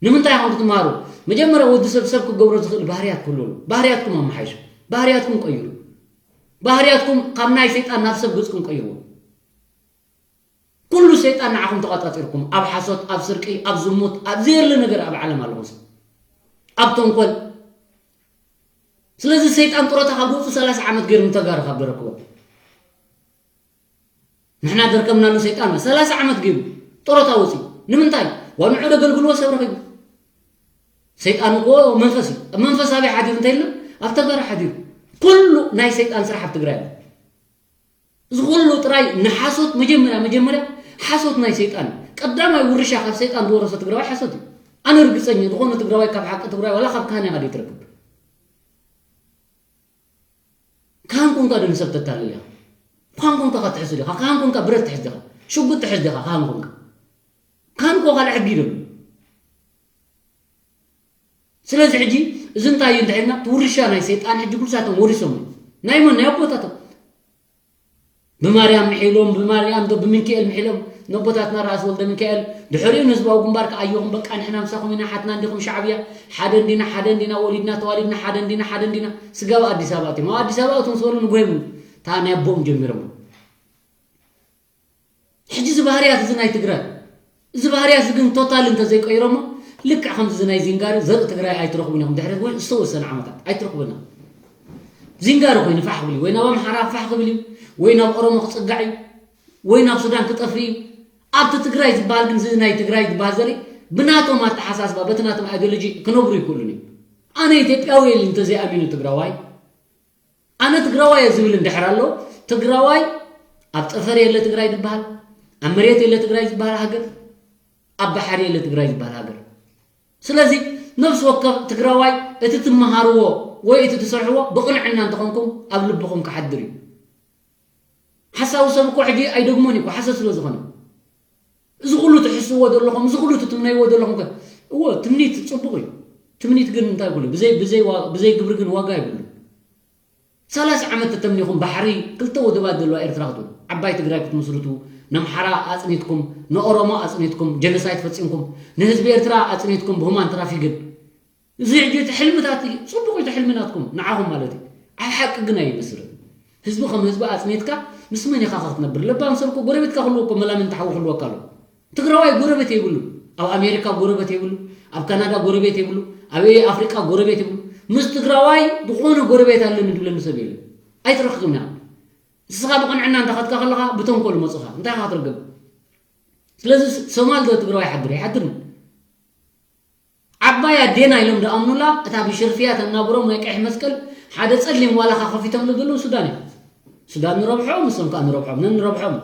ንምንታይ ኢኹም ክትምሃሩ? መጀመርያ ወዲ ሰብ ሰብ ክገብሮ ዝኽእል ባህርያት ክህሉ ኣለዎ። ባህርያትኩም ኣመሓይሹ። ባህርያትኩም ቀይሩ። ባህርያትኩም ካብ ናይ ሰይጣን ናብ ሰብ ገጽኩም ቀይርዎ። ኩሉ ሰይጣን ንዓኹም ተቋጻጺርኩም ኣብ ሓሶት፣ ኣብ ስርቂ፣ ኣብ ዝሙት፣ ኣብ ዘየለ ነገር ኣብ ዓለም ኣለኹም። ኣብ ተንኮል። ስለዚ ሰይጣን ጡረታ ካብ ወፁ ሰላሳ ዓመት ገይሩ ንተጋሩ ካብ ደረክቦ ንሕና ደርከምናሉ ሰይጣን ሰላሳ ዓመት ገይሩ ጡረታ ወፂኡ ንምንታይ? ዋንዑ ደገልግልዎ ሰብ ረኺቡ። ሰይጣን እኮ መንፈስ እዩ። ኣብ መንፈስ ኣበይ ሓዲሩ እንተይልና ኣብ ተጋሩ ሓዲሩ። ኩሉ ናይ ሰይጣን ስራሕ ኣብ ትግራይ ኣሎ። እዚ ኩሉ ጥራይ ንሓሶት መጀመርያ መጀመርያ ሓሶት ናይ ሰይጣን እዩ። ቀዳማይ ውርሻ ካብ ሰይጣን ዝወረሶ ትግራዋይ ሓሶት እዩ። ኣነ ርግፀኛ ዝኾነ ትግራዋይ ካብ ሓቂ ትግራይ ዋላ ካብ ካህን ኢኻ ዘይትረክብ። ካህን ኮንካ ዶ ንሰብ ተታልል ኢኻ? ካህን ኮንካ ኸትሕሱ ዲኻ? ካህን ኮንካ ብረት ትሕዝ ዲኻ? ሽጉጥ ትሕዝ ዲኻ? ካህን ኮንካ ካህን እኮ ካልእ ሕጊ ደሉ። ስለዚ ሕጂ እዚ እንታይ እዩ እንድሕልና ትውርሻ ናይ ሰይጣን ሕጂ ኩልሳቶም ወሪሶም ናይ መን ናይ ኣቦታቶም ብማርያም ምሒሎም ብማርያም ዶ ብምንክኤል ምሒሎም ነቦታትና ራእሲ ወልደ ሚካኤል ድሕሪኡ ንህዝባዊ ግንባር ከኣየኹም በቃ ንሕና ምሳኹም ኢና ሓትና እንዲኹም ሻዕብያ ሓደ እንዲና ሓደ እንዲና ወሊድና ተዋሊድና ሓደ እንዲና ሓደ እንዲና ስጋብ ኣዲስ ኣበባ እቲም ኣብ ኣዲስ ኣበባ እቶም ዝበሉ ንጎይም እታ ናይ ኣቦኦም ጀሚሮም ሕጂ እዚ ባህርያት እዚ ናይ ትግራይ እዚ ባህርያት እዚ ግን ቶታል እንተዘይቀይሮሞ ልክዕ ከምዚ እዚ ናይ ዚንጋሪ ዘርኢ ትግራይ ኣይትረኽቡን ኢኹም ድሕሪ ወይ ዝተወሰነ ዓመታት ኣይትረኽቡና ዚንጋሪ ኮይኑ ፋሕ ክብል እዩ ወይ ናብ ኣምሓራ ፋሕ ክብል እዩ ወይ ናብ ኦሮሞ ክፅጋዕ እዩ ወይ ናብ ሱዳን ክጠፍእ እዩ ኣብቲ ትግራይ ዝበሃል ግን እዚ ናይ ትግራይ ዝበሃል ዘርኢ ብናቶም ኣተሓሳስባ በቲ ናቶም ኣይዲዮሎጂ ክነብሩ ይክእሉን እዩ ኣነ ኢትዮጵያዊ የለ እንተዘይኣሚኑ ትግራዋይ ኣነ ትግራዋይ እየ ዝብል እንድሕር ኣሎ ትግራዋይ ኣብ ጠፈር የለ ትግራይ ዝበሃል ኣብ መሬት የለ ትግራይ ዝበሃል ሃገር ኣብ ባሕሪ የለ ትግራይ ዝበሃል ሃገር ስለዚ ነፍሲ ወከፍ ትግራዋይ እቲ ትመሃርዎ ወይ እቲ ትሰርሕዎ ብቕንዕና እንተኾንኩም ኣብ ልብኹም ክሓድር እዩ ሓሳዊ ሰብ እኮ ሕጂ ኣይደግሞን እዩ ሓሰብ ስለ ዝኾነ እዚ ኩሉ ትሕስዎ ዘለኹም እዚ ኩሉ ትትምነይዎ ዘለኹም ከ እዎ ትምኒት ፅቡቕ እዩ ትምኒት ግን እንታይ ኩሉ ብዘይ ብዘይ ዋ- ብዘይ ግብሪ ግን ዋጋ ይብሉ ሰላሳ ዓመት ተተምኒኹም ባሕሪ ክልተ ወደባት ዘለዋ ኤርትራ ክትብሉ ዓባይ ትግራይ ክትምስርቱ ነምሓራ ኣፅኒትኩም ንኦሮሞ ኣፅኒትኩም ጀነሳይት ፈፂምኩም ንህዝቢ ኤርትራ ኣፅኒትኩም ብሁማን ትራፊግን እዚ ሕጂ እቲ ሕልምታት እዩ ፅቡቕ እቲ ሕልሚ ናትኩም ንዓኹም ማለት እዩ ኣብ ሓቂ ግን ኣይመስልን ህዝቢ ከም ህዝቢ ኣፅኒትካ ምስ መን ኢኻ ክትነብር ለባም ሰብ እኮ ጎረቤትካ ክህልዎ እኮ መላምንቲ ሓዊ ክህልወካ ኣሎ ትግራዋይ ጎረቤት የብሉ ኣብ ኣሜሪካ ጎረቤት የብሉ ኣብ ካናዳ ጎረቤት የብሉ ኣብ ኣፍሪቃ ጎረቤት የብሉ ምስ ትግራዋይ ዝኾነ ጎረቤት ኣለኒ ድብለኒ ሰብ የለን ኣይትረክብና ንስኻ ብቕንዕና እንተኸትካ ከለኻ ብተንኮል መፅኻ እንታይ ኢኻ ክትረገብ ስለዚ ሶማል ዶ ትግራዋይ ሓድር ይሓድርን ዓባይ ኣዴና ኢሎም ዝኣምኑላ እታ ብሽርፍያ ተናብሮም ናይ ቀይሕ መስቀል ሓደ ጸሊም ዋላኻ ከፊቶም ዘለዉ ሱዳን እዮም ሱዳን ንረብሖም ንሶም ከዓ ንረብሖም ነንረብሖም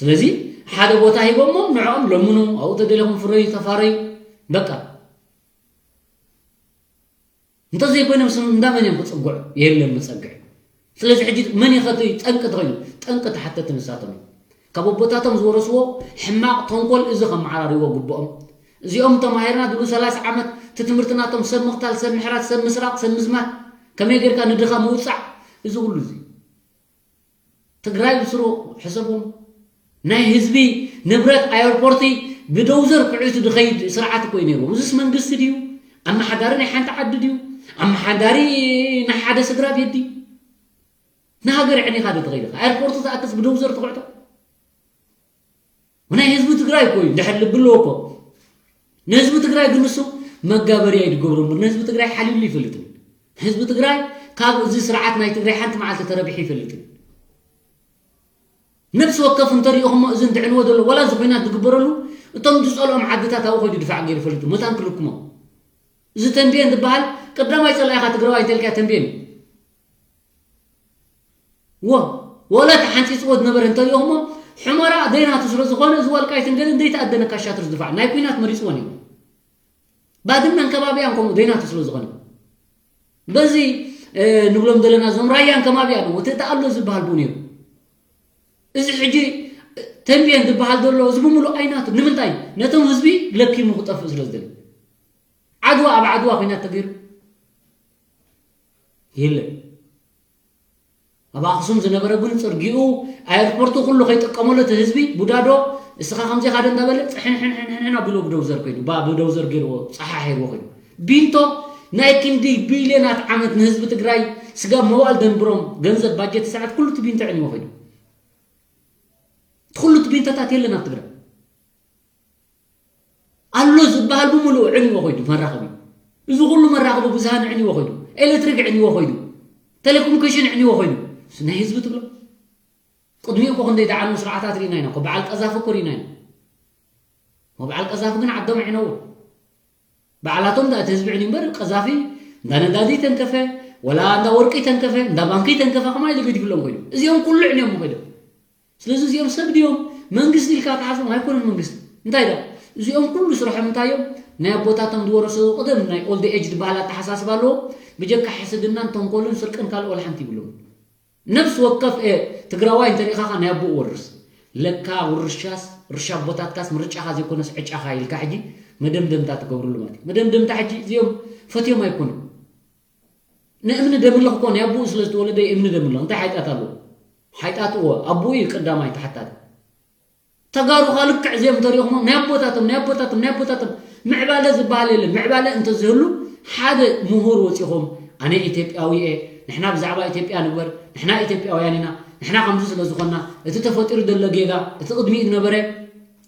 ስለዚ ሓደ ቦታ ሂቦሞም ንዕኦም ለምኑ ኣብኡ ተደለኹም ፍረዩ ተፋረዩ በቃ እንተዘይኮይኖም ስም እንዳመን እዮም ክፅጉዕ የለን መፀግዒ ስለዚ ሕጂ መን ይኸቱ ጠንቂ ተኸይኑ ጠንቂ ተሓተቲ ንሳቶም እዩ ካብ ኣቦታቶም ዝወረስዎ ሕማቕ ተንኮል እዚ ከመዓራርይዎ ግብኦም እዚኦም ተማሂርና ድሉ ሰላሳ ዓመት እቲ ትምህርቲ ናቶም ሰብ ምቕታል ሰብ ምሕራት ሰብ ምስራቕ ሰብ ምዝማት ከመይ ጌርካ ንድኻ ምውፃዕ እዚ ኩሉ እዚ ትግራይ ብስሩ ሕሰቦም ናይ ህዝቢ ንብረት ኣየርፖርቲ ብደውዘር ኩዒቱ ዝኸይድ ስርዓት እኮ እዩ ነይርዎም እዚስ መንግስቲ ድዩ ኣመሓዳሪ ናይ ሓንቲ ዓዲ ድዩ ኣመሓዳሪ ናይ ሓደ ስድራ ቤት ድዩ ንሃገር ዕኒኻ ዶ ትኸይድ ኢኻ ኣየርፖርቱ ዝኣክስ ብደውዘር ትኩዕቶ ናይ ህዝቢ ትግራይ እኮ እዩ ድሕር ልቢ ኣለዎ እኮ ንህዝቢ ትግራይ ግን ንሱ መጋበርያ እዩ ዝገብሮ እምበር ንህዝቢ ትግራይ ሓልዩሉ ይፈልጥን ህዝቢ ትግራይ ካብ እዚ ስርዓት ናይ ትግራይ ሓንቲ መዓልቲ ተረቢሑ ይፈልጥን ነብሲ ወከፍ እንተሪእኹሞ እዚ እንትዕንዎ ዘሎ ወላ እዚ ኮይናት ዝግበረሉ እቶም ዝፀልኦም ዓድታት ኣብኡ ከይዱ ድፋዕ ገይሩ ይፈልጡ መታን ክልኩሞ እዚ ተንቤን ዝበሃል ቀዳማይ ጸላኢኻ ትግራዋይ እንተልካ ተንቤን። ወ ወላ ተሓንፂፅዎ ዝነበረ እንተሪኦሞ፣ ሕመራ ደይናቱ ስለ ዝኾነ፣ እዚ ዋልቃይትን ገለን ዘይተኣደነ ካሻትር ዝድፋዕ ናይ ኩናት መሪፅዎ ነይሩ። ባድመን ከባቢያን ከምኡ ደይናቱ ስለ ዝኾነ፣ በዚ ንብሎም ዘለና እዞም ራያን ከባቢያን እቲ ተኣሎ ዝበሃል ብኡ ነይሩ። እዚ ሕጂ ተንቤን ዝበሃል ዘሎ እዚ ብምሉእ ኣይናቱ። ንምንታይ? ነቶም ህዝቢ ለኪሙ ክጠፍእ ስለ ዝደሊ። ዓድዋ ኣብ ዓድዋ ኩናት ተገይሩ የለን። ኣብ ኣኽሱም ዝነበረ ግን ፅርጊኡ፣ ኣየርፖርቱ ኩሉ ከይጥቀመሉ እቲ ህዝቢ ቡዳዶ፣ እስኻ ከምዚ ኢኻ ዶ እንዳበለ ፅሕንሕንሕንሕን ኣቢሉ ብደውዘር ኮይዱ፣ ባ ብደውዘር ገይርዎ፣ ፀሓሒርዎ ኮይዱ። ቢንቶ ናይ ክንዲ ቢልዮናት ዓመት ንህዝቢ ትግራይ ስጋ መዋል ደንብሮም ገንዘብ ባጀት ሰዓት ኩሉ እቲ ቢንቶ ዕንዎ ኮይዱ። ኩሉ እቲ ቢንቶታት የለን ኣብ ትግራይ። ኣሎ ዝበሃል ብምሉኡ ዕንዎ ኮይዱ መራኸቢ። እዚ ኩሉ መራኸቢ ብዙሃን ዕንዎ ኮይዱ፣ ኤሌክትሪክ ዕንዎ ኮይዱ፣ ቴሌኮሙኒኬሽን ዕንዎ ኮይዱ። ናይ ህዝቢ ትብሎ? ቅድሚኡ እኮ ክንደይ ዝዓኑ ስርዓታት ርኢና ኢና እኮ። በዓል ቀዛፊ እኮ ርኢና ኢና። እሞ በዓል ቀዛፊ ግን ዓዶም ዕነዎ። በዓላቶም ዳ እቲ ህዝቢ ዕንዩ እምበር፣ ቀዛፊ እንዳ ነዳዲ ተንከፈ፣ ወላ እንዳ ወርቂ ተንከፈ፣ እንዳ ባንኪ ተንከፈ፣ ከማይ ኢሉ ገዲፍሎም ኮይኑ። እዚኦም ኩሉ ዕንዮም ኮይዶም። ስለዚ እዚኦም ሰብ ድዮም? መንግስቲ ኢልካ ትሓስቦም ኣይኮኑን መንግስቲ። እንታይ ዳ? እዚኦም ኩሉ ስርሖም እንታይ እዮም? ናይ ኣቦታቶም ዝወረሱ ቅደም ናይ ኦልድ ኤጅ ዝበሃል ኣተሓሳስባ ኣለዎ። ብጀካ ሕስድናን ተንኮልን ስርቅን ካልእ ወላ ሓንቲ ይብሎም። ነፍሲ ወከፍ፣ እ፣ ትግራዋይ እንተሪኢኻ ኸዓ ናይ ኣቦኡ ወርስ። ለካ ውርሻስ፣ ውርሻ ኣቦታትካስ ምርጫኻ ዘይኮነስ ዕጫኻ ኢልካ ሕጂ መደምደምታ ትገብርሉ ማለት እዩ። መደምደምታ ሕጂ እዚኦም ፈትዮም ኣይኮኑን። ንእምኒ ደምልኽ እኮ ናይ ኣቦኡ ስለ ዝተወለደ እምኒ ደምልኽ። እንታይ ሓይጣት ኣለዎ? ሓይጣት እዎ፣ ኣቦኡ እዩ ቀዳማይ ተሓታቲ። ተጋሩ ኸዓ ልክዕ እዚኦም እንተሪኦኹሞም ናይ ኣቦታቶም፣ ናይ ኣቦታቶም፣ ናይ ኣቦታቶም ምዕባለ ዝበሃል የለን። ምዕባለ እንተዝህሉ ሓደ ምሁር ወፂኹም ኣነ ኢትዮጵያዊ እየ፣ ንሕና ብዛዕባ ኢትዮጵያ ንግበር፣ ንሕና ኢትዮጵያውያን ኢና፣ ንሕና ከምዚ ስለ ዝኾንና፣ እቲ ተፈጢሩ ዘሎ ጌጋ፣ እቲ ቅድሚኡ ዝነበረ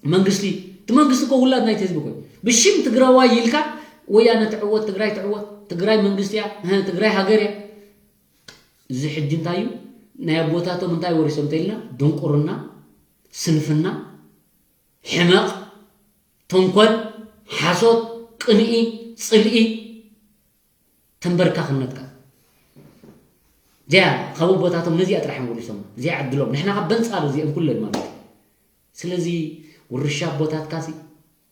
መንግስቲ፣ እቲ መንግስቲ እኮ ውላድ ናይቲ ህዝቢ እኮ እዩ። ብሽም ትግራዋይ ኢልካ ወያነ ትዕወት፣ ትግራይ ትዕወት፣ ትግራይ መንግስቲ እያ፣ እህ፣ ትግራይ ሃገር እያ። እዚ ሕጂ እንታይ እዩ? ናይ ኣቦታቶም እንታይ ወሪሶም እንተኢልና፣ ድንቁርና፣ ስንፍና፣ ሕመቕ፣ ተንኮል፣ ሓሶት፣ ቅንኢ፣ ጽልኢ፣ ተንበርካኽነትካ። እዚኣ ካብ ኣቦታቶም ነዚኣ ጥራሕ እዮም ወሪሶም። እዚኣ ዕድሎም። ንሕና ካብ በንጻር እዚኦም ኩለን ማለት እዩ። ስለዚ ውርሻ ኣቦታትካሲ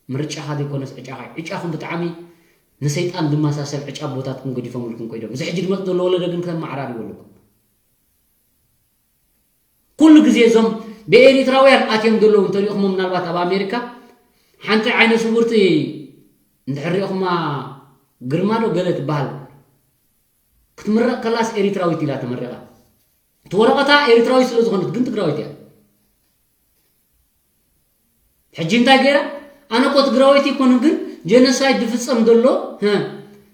ምርጫኻ ዘይኮነስ ዕጫኻ። ዕጫኹም ብጣዕሚ ንሰይጣን ዝመሳሰል ዕጫ ኣቦታትኩም ገዲፎምልኩም ኮይዶም። እዚ ሕጂ ዝመጽእ ዘሎ ወለዶ ግን ከመዓራርይዎ ኣለኩም። ኩሉ ግዜ እዞም ብኤሪትራውያን ኣትዮም ዘለዉ እንተሪኢኹሞ ምናልባት ኣብ ኣሜሪካ ሓንቲ ዓይነ ስውርቲ እንድሕር ሪኢኹማ ግርማ ዶ ገለ ትበሃል ክትምረቕ ከላስ ኤሪትራዊት ኢላ ተመሪቓ። እቲ ወረቐታ ኤሪትራዊት ስለ ዝኾነት ግን ትግራዊት እያ። ሕጂ እንታይ ገይራ? ኣነ እኮ ትግራወይቲ ይኮንን ግን ጀኖሳይድ ዝፍጸም ዘሎ ህ፣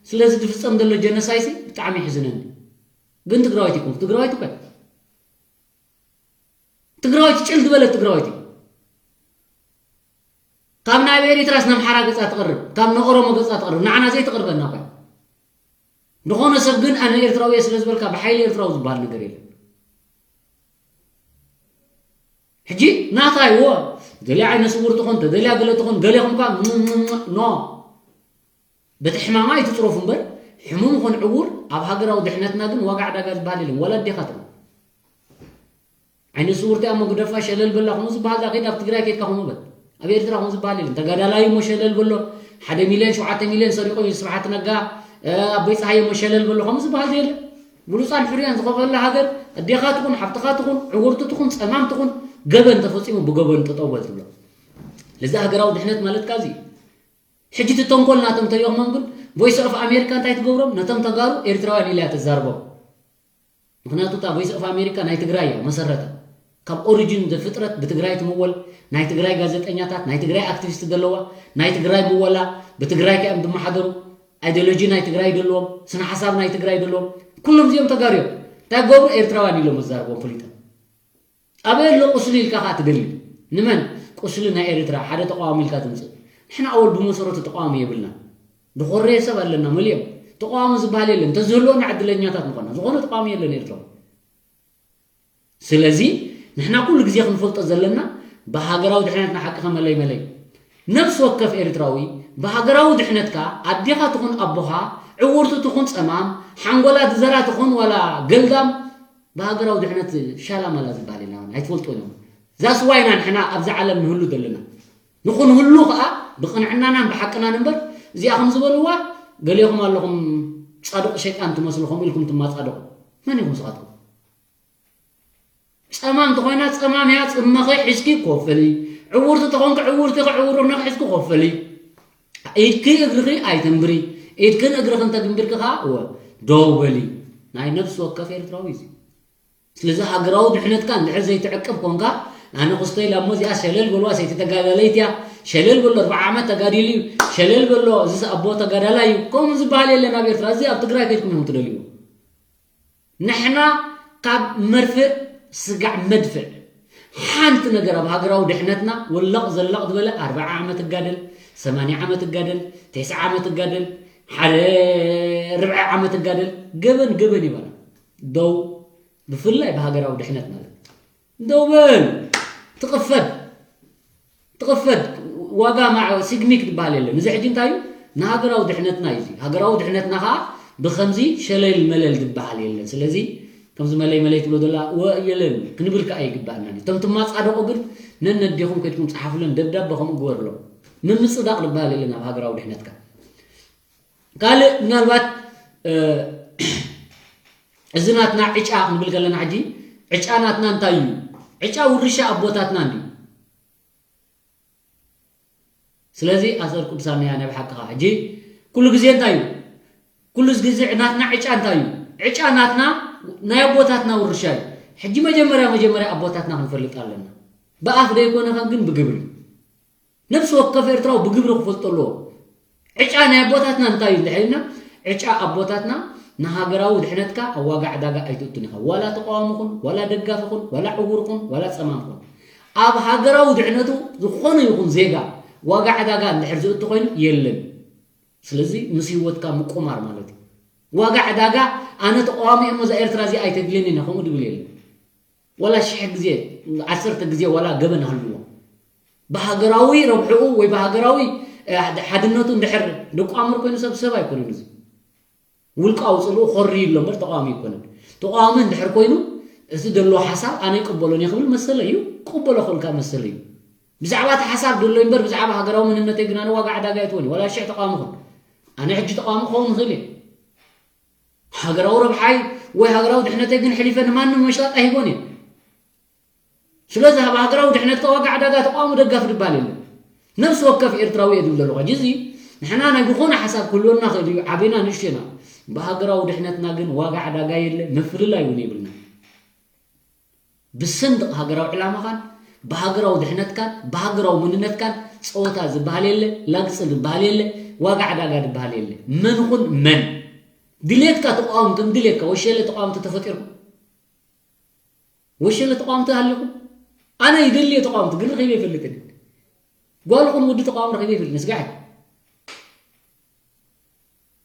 ስለዚ ዝፍጸም ዘሎ ጀኖሳይሲ ብጣዕሚ ይሕዝነኒ። ግን ትግራወይቲ ይኮን ትግራወይቲ እኮ ትግራወይቲ ጭል ዝበለት ትግራወይቲ ካብ ናብ ኤሪትራስ ነምሓራ ገጻ ትቐርብ ካብ ንኦሮሞ ገጻ ትቐርብ ንዓና ዘይትቐርበና እኳ ዝኾነ ሰብ ግን ኣነ ኤርትራዊ እየ ስለ ዝበልካ ብሓይሊ ኤርትራዊ ዝበሃል ነገር የለን። ሕጂ ናታይ ዎ ደልያ ዓይነ ስውር ትኾን ተደልያ ገለ ትኾን ገሌኹም ኳ ኖ በቲ ሕማማ ኣይትፅረፉ እምበር ሕሙም ይኹን ዕውር ኣብ ሃገራዊ ድሕነትና ግን ዋጋ ዕዳጋ ዝበሃል የለን። ዋላ ኣዴኻ ትኹን ዓይነ ስውርቲ ኣሞ ግደፋ ሸለል በላ ከምኡ ዝበሃል ዳ ከይድ ኣብ ትግራይ ከይድካ ከምኡ በል። ኣብ ኤርትራ ከምኡ ዝበሃል የለን። ተጋዳላይ እሞ ሸለል በሎ ሓደ ሚልዮን ሸውዓተ ሚልዮን ሰሪቑ እዩ ስብሓት ነጋ ኣቦይ ፀሃየ እሞ ሸለል በሎ ከምኡ ዝበሃል የለን። ብሉፃን ሕርያን ዝኸፈላ ሃገር ኣዴኻ ትኹን ሓፍትኻ ትኹን ዕውርቲ ትኹን ፀማም ትኹን ገበን ተፈፂሙ ብገበን ጠጠው በል ትብሎ። ለዚ ሃገራዊ ድሕነት ማለትካ እዚ እዩ። ሕጂ እቲ ተንኮል ናቶም ተሪኦሞም ግን ቮይስ ኦፍ ኣሜሪካ እንታይ ትገብሮም ነቶም ተጋሩ ኤርትራውያን ኢላ እያ ተዛርቦም። ምክንያቱ እታ ቮይስ ኦፍ ኣሜሪካ ናይ ትግራይ እያ መሰረታ። ካብ ኦሪጂን ዘፍጥረት ብትግራይ ትምወል ናይ ትግራይ ጋዜጠኛታት ናይ ትግራይ ኣክቲቪስት ዘለዋ ናይ ትግራይ ምወላ ብትግራይ ከ እዮም ዝመሓደሩ ኣይዲዮሎጂ ናይ ትግራይ ዘለዎም ስነ ሓሳብ ናይ ትግራይ ዘለዎም ኩሎም እዚኦም ተጋሩ እዮም። እንታይ ገብሩ ኤርትራውያን ኢሎም መዛርቦም ፍሊጦም ኣበይ ኣሎ ቁስሊ ኢልካ ከዓ ትደሊ ንመን ቁስሊ ናይ ኤርትራ ሓደ ተቃዋሚ ኢልካ ትምፅእ ንሕና ኣወል ብመሰረቱ ተቃዋሚ የብልና ዝኮረየ ሰብ ኣለና መሊኦም ተቃዋሚ ዝበሃል የለን እንተዝህልወና ዕድለኛታት ምኮና ዝኮነ ተቃዋሚ የለን ኤርትራ ስለዚ ንሕና ኩሉ ግዜ ክንፈልጦ ዘለና ብሃገራዊ ድሕነትና ሓቂ ከመለይ መለይ ነፍሲ ወከፍ ኤርትራዊ ብሃገራዊ ድሕነትካ ኣዴኻ ትኹን ኣቦኻ፣ ዕውርቲ ትኹን ጸማም፣ ሓንጎላ ዝዘራ ትኹን ዋላ ገልዳም፣ ብሃገራዊ ድሕነት ሻላማላ ዝበሃል የለን። ኣይትፈልጦ ኢሎም። ዛስዋይና ንሕና ኣብዚ ዓለም ንህሉ ዘለና። ንኹንህሉ ኸኣ ብቕንዕናናን ብሓቅናን እምበር፣ እዚኣ ከም ዝበልዋ፣ ገሌኹም ኣለኹም ጻድቕ ሸይጣን ትመስሉ፣ ከምኡ ኢልኩም ትማጻደቑ። መን ኢኹም ንስኻትኩም? ጸማም ተኾይና ጸማም እያ፣ ጽመኺ ሒዝኪ ኮፍሊ። ዕውርቲ ተኾንኪ ዕውርቲ፣ ዕውርነኺ ሒዝኪ ኮፍሊ። ኢድኪ እግርኺ ኣይተንብሪ። ኢድክን እግርኽን ተግንቢርኪ ኸኣ፣ እወ፣ ደው በሊ። ናይ ነፍሲ ወከፍ ኤርትራዊ እዩ። ስለዚ ሃገራዊ ድሕነትካ እንድሕር ዘይትዕቅብ ኮንካ፣ ኣነ ክስቶ ኢላ እሞ እዚኣ ሸለል በልዋ፣ ሰይቲ ተጋዳለይቲ እያ፣ ሸለል በሎ፣ ኣርብዓ ዓመት ተጋዲሉ እዩ፣ ሸለል በሎ፣ እዚስ ኣቦ ተጋዳላይ እዩ፣ ከምኡ ዝበሃል የለን ኣብ ኤርትራ። እዚ ኣብ ትግራይ ከይድኩም ኢኹም ትደልይዎ። ንሕና ካብ መርፍእ ስጋዕ መድፍዕ ሓንቲ ነገር ኣብ ሃገራዊ ድሕነትና ወለቕ ዘለቕ ዝበለ ኣርብዓ ዓመት እጋደል፣ ሰማንያ ዓመት እጋደል፣ ተስዓ ዓመት እጋደል፣ ሓደ ርብዒ ዓመት እጋደል፣ ገበን ገበን ይበላ። ደው ብፍላይ ብሃገራዊ ድሕነት ማለት ደው በል ትቕፈድ ትቕፈድ ዋጋ ማዕ ሲግኒክ ዝበሃል የለን። እዚ ሕጂ እንታይ እዩ? ንሃገራዊ ድሕነትና እዩ። እዚ ሃገራዊ ድሕነትና ከዓ ብኸምዚ ሸለል መለል ዝበሃል የለን። ስለዚ ከምዚ መለይ መለይ ትብሎ ዘላ ወ የለን ክንብል ከዓ ይግባኣና። እቶም ትማፃደቑ ግን ነነዴኹም ከድኩም ፀሓፉለን ደብዳበ ከምኡ ግበርሎም። ምምፅዳቕ ዝበሃል የለን ኣብ ሃገራዊ ድሕነትካ። ካልእ ምናልባት እዚ ናትና ዕጫ ክንብል ከለና ሕጂ ዕጫ ናትና እንታይ እዩ? ዕጫ ውርሻ ኣቦታትና እንድዩ። ስለዚ ኣሰር ቅዱሳን ናይ ናይ ብሓቅኻ ሕጂ ኩሉ ግዜ እንታይ እዩ? ኩሉ ግዜ ናትና ዕጫ እንታይ እዩ? ዕጫ ናትና ናይ ኣቦታትና ውርሻ እዩ። ሕጂ መጀመርያ መጀመርያ ኣቦታትና ክንፈልጥ ኣለና። ብኣፍ ዘይኮነ ግን ብግብሪ። ነፍሲ ወከፍ ኤርትራዊ ብግብሪ ክፈልጦ ኣለዎ። ዕጫ ናይ ኣቦታትና እንታይ እዩ እንድሕር ኢልና፣ ዕጫ ኣቦታትና ንሃገራዊ ድሕነትካ ኣብ ዋጋ ዕዳጋ ኣይትእቱን ኢኻ። ዋላ ተቃዋሚ ኩን፣ ዋላ ደጋፊ ኩን፣ ዋላ ዕውር ኩን፣ ዋላ ጸማም ኩን፣ ኣብ ሃገራዊ ድሕነቱ ዝኾነ ይኹን ዜጋ ዋጋ ዕዳጋ እንድሕር ዝእቱ ኮይኑ የለን። ስለዚ ምስ ህይወትካ ምቁማር ማለት እዩ። ዋጋ ዕዳጋ ኣነ ተቃዋሚ እሞ እዛ ኤርትራ እዚኣ ኣይተድልየንን እያ ከምኡ ድብል የለን። ዋላ ሽሕ ግዜ ዓሰርተ ግዜ ዋላ ገበን ሃልዎ ብሃገራዊ ረብሕኡ ወይ ብሃገራዊ ሓድነቱ እንድሕር ድቋምር ኮይኑ ሰብ ሰብ ኣይኮነን። እዚ ውልቃዊ ፅልኡ ኮሪ ይሎ እምበር ተቃዋሚ ኣይኮነን። ተቃዋሚ እንድሕር ኮይኑ እቲ ዘለዎ ሓሳብ ኣነ ይቅበሎን እየ ክብል መሰለ እዩ። ክቅበሎ ክብል ከዓ መሰለ እዩ። ብዛዕባ እቲ ሓሳብ ደሎ እምበር ብዛዕባ ሃገራዊ መንነተይ ግን ኣነ ዋጋ ዕዳጋ ኣይትወን ዋላ ሽሕ ተቃዋሚ ኹን ኣነ ሕጂ ተቃዋሚ ክኸውን ንኽእል እየ። ሃገራዊ ረብሓይ ወይ ሃገራዊ ድሕነተይ ግን ሕሊፈ ንማንም መሽጣጥ ኣይህቦን እየ። ስለዚ ኣብ ሃገራዊ ድሕነትካ ዋጋ ዕዳጋ ተቃውሞ ደጋፊ ዝበሃል የለን። ነፍሲ ወከፍ ኤርትራዊ እየ ዝብል ዘለኹ ሕጂ እዚ ንሕና ናይ ዝኾነ ሓሳብ ክህልወና ክእል እዩ ዓበና ንእሽተና ብሃገራዊ ድሕነትና ግን ዋጋ ዕዳጋ የለ ምፍልላይ እውን የብልና። ብሰንድቕ ሃገራዊ ዕላማኻን ብሃገራዊ ድሕነትካን ብሃገራዊ መንነትካን ፀወታ ዝበሃል የለ፣ ላግፂ ዝበሃል የለ፣ ዋጋ ዕዳጋ ዝበሃል የለ። መን ኹን መን ድሌትካ ተቃወም ከም ድሌትካ ወሸለ ተቃወምቲ ተፈጢርኩም ወሸለ ተቃወምቲ ሃሊኹም ኣነ ይደልየ ተቃወምቲ ግን ረኺበ ይፈልጥን ጓል ኹን ወዲ ተቃወም ረኺበ ይፈልጥን ስጋሕ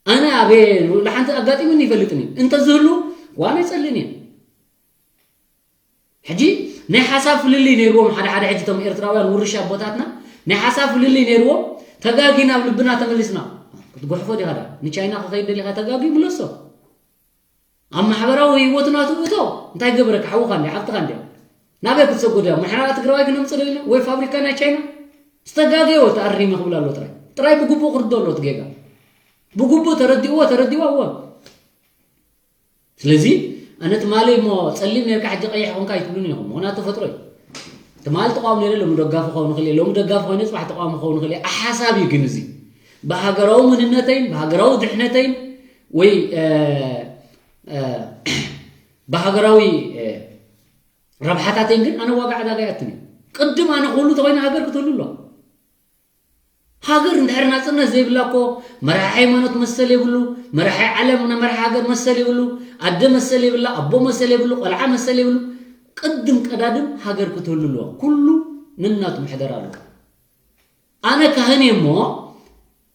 ኣነ ኣበ ንሓንቲ ኣጋጢሙኒ ይፈልጥን እዩ እንተዝህሉ ዋና ይፀልን እየ ሕጂ ናይ ሓሳብ ፍልልይ ነይርዎም ሓደ ሓደ ሕጂ እቶም ኤርትራውያን ውርሻ ኣቦታትና ናይ ሓሳብ ፍልልይ ነይርዎም ተጋጊና ኣብ ልብና ተመሊስና ክትጉሕፎ ዲኻ ዳ ንቻይና ክኸይድ ደሊኻ ተጋጊ ምለሶ ኣብ ማሕበራዊ ህይወቱ ናቱ እቶ እንታይ ገበረካ ሓውኻ እንዲ ሓብትኻ እንዲ ናበይ ክትሰጎድ እያ ማሕራራ ትግራዋይ ክነምፅእ ደሊና ወይ ፋብሪካ ናይ ቻይና ዝተጋገየ ወ ተኣሪመ ክብል ኣሎ ጥራይ ጥራይ ብግቡእ ክርዶ ኣሎ እቲ ጌጋ ብግቡእ ተረዲእዎ ተረዲእዋ እወ ስለዚ ኣነ ትማሊ እሞ ጸሊም ነርካ ሕጂ ቀይሕ ኾንካ ኣይትብሉን ኢኹም። ምኽንያቱ ተፈጥሮ እዩ። ትማሊ ተቃዋሚ ነይረ ሎሚ ደጋፊ ክኸውን ይኽእል እየ። ሎሚ ደጋፊ ኮይነ ጽባሕ ተቃዋሚ ክኸውን ይኽእል እየ። ኣሓሳብ እዩ ግን እዚ ብሃገራዊ መንነተይን ብሃገራዊ ድሕነተይን ወይ ብሃገራዊ ረብሓታተይን ግን ኣነ ዋጋ ዕዳጋ ይኣትን እዩ። ቅድም ኣነ ክህሉ ተኾይነ ሃገር ክትህሉ ኣለዋ። ሃገር እንድሕር ናፅነት ዘይብላ እኮ መራሒ ሃይማኖት መሰል የብሉ፣ መራሒ ዓለም መራሒ ሃገር መሰል የብሉ፣ ኣደ መሰል የብላ፣ ኣቦ መሰል የብሉ፣ ቆልዓ መሰል የብሉ። ቅድም ቀዳድም ሃገር ክትህሉ ኣለዋ። ኩሉ ነናቱ ምሕደራ ኣለዎ። ኣነ ካህን እየ እሞ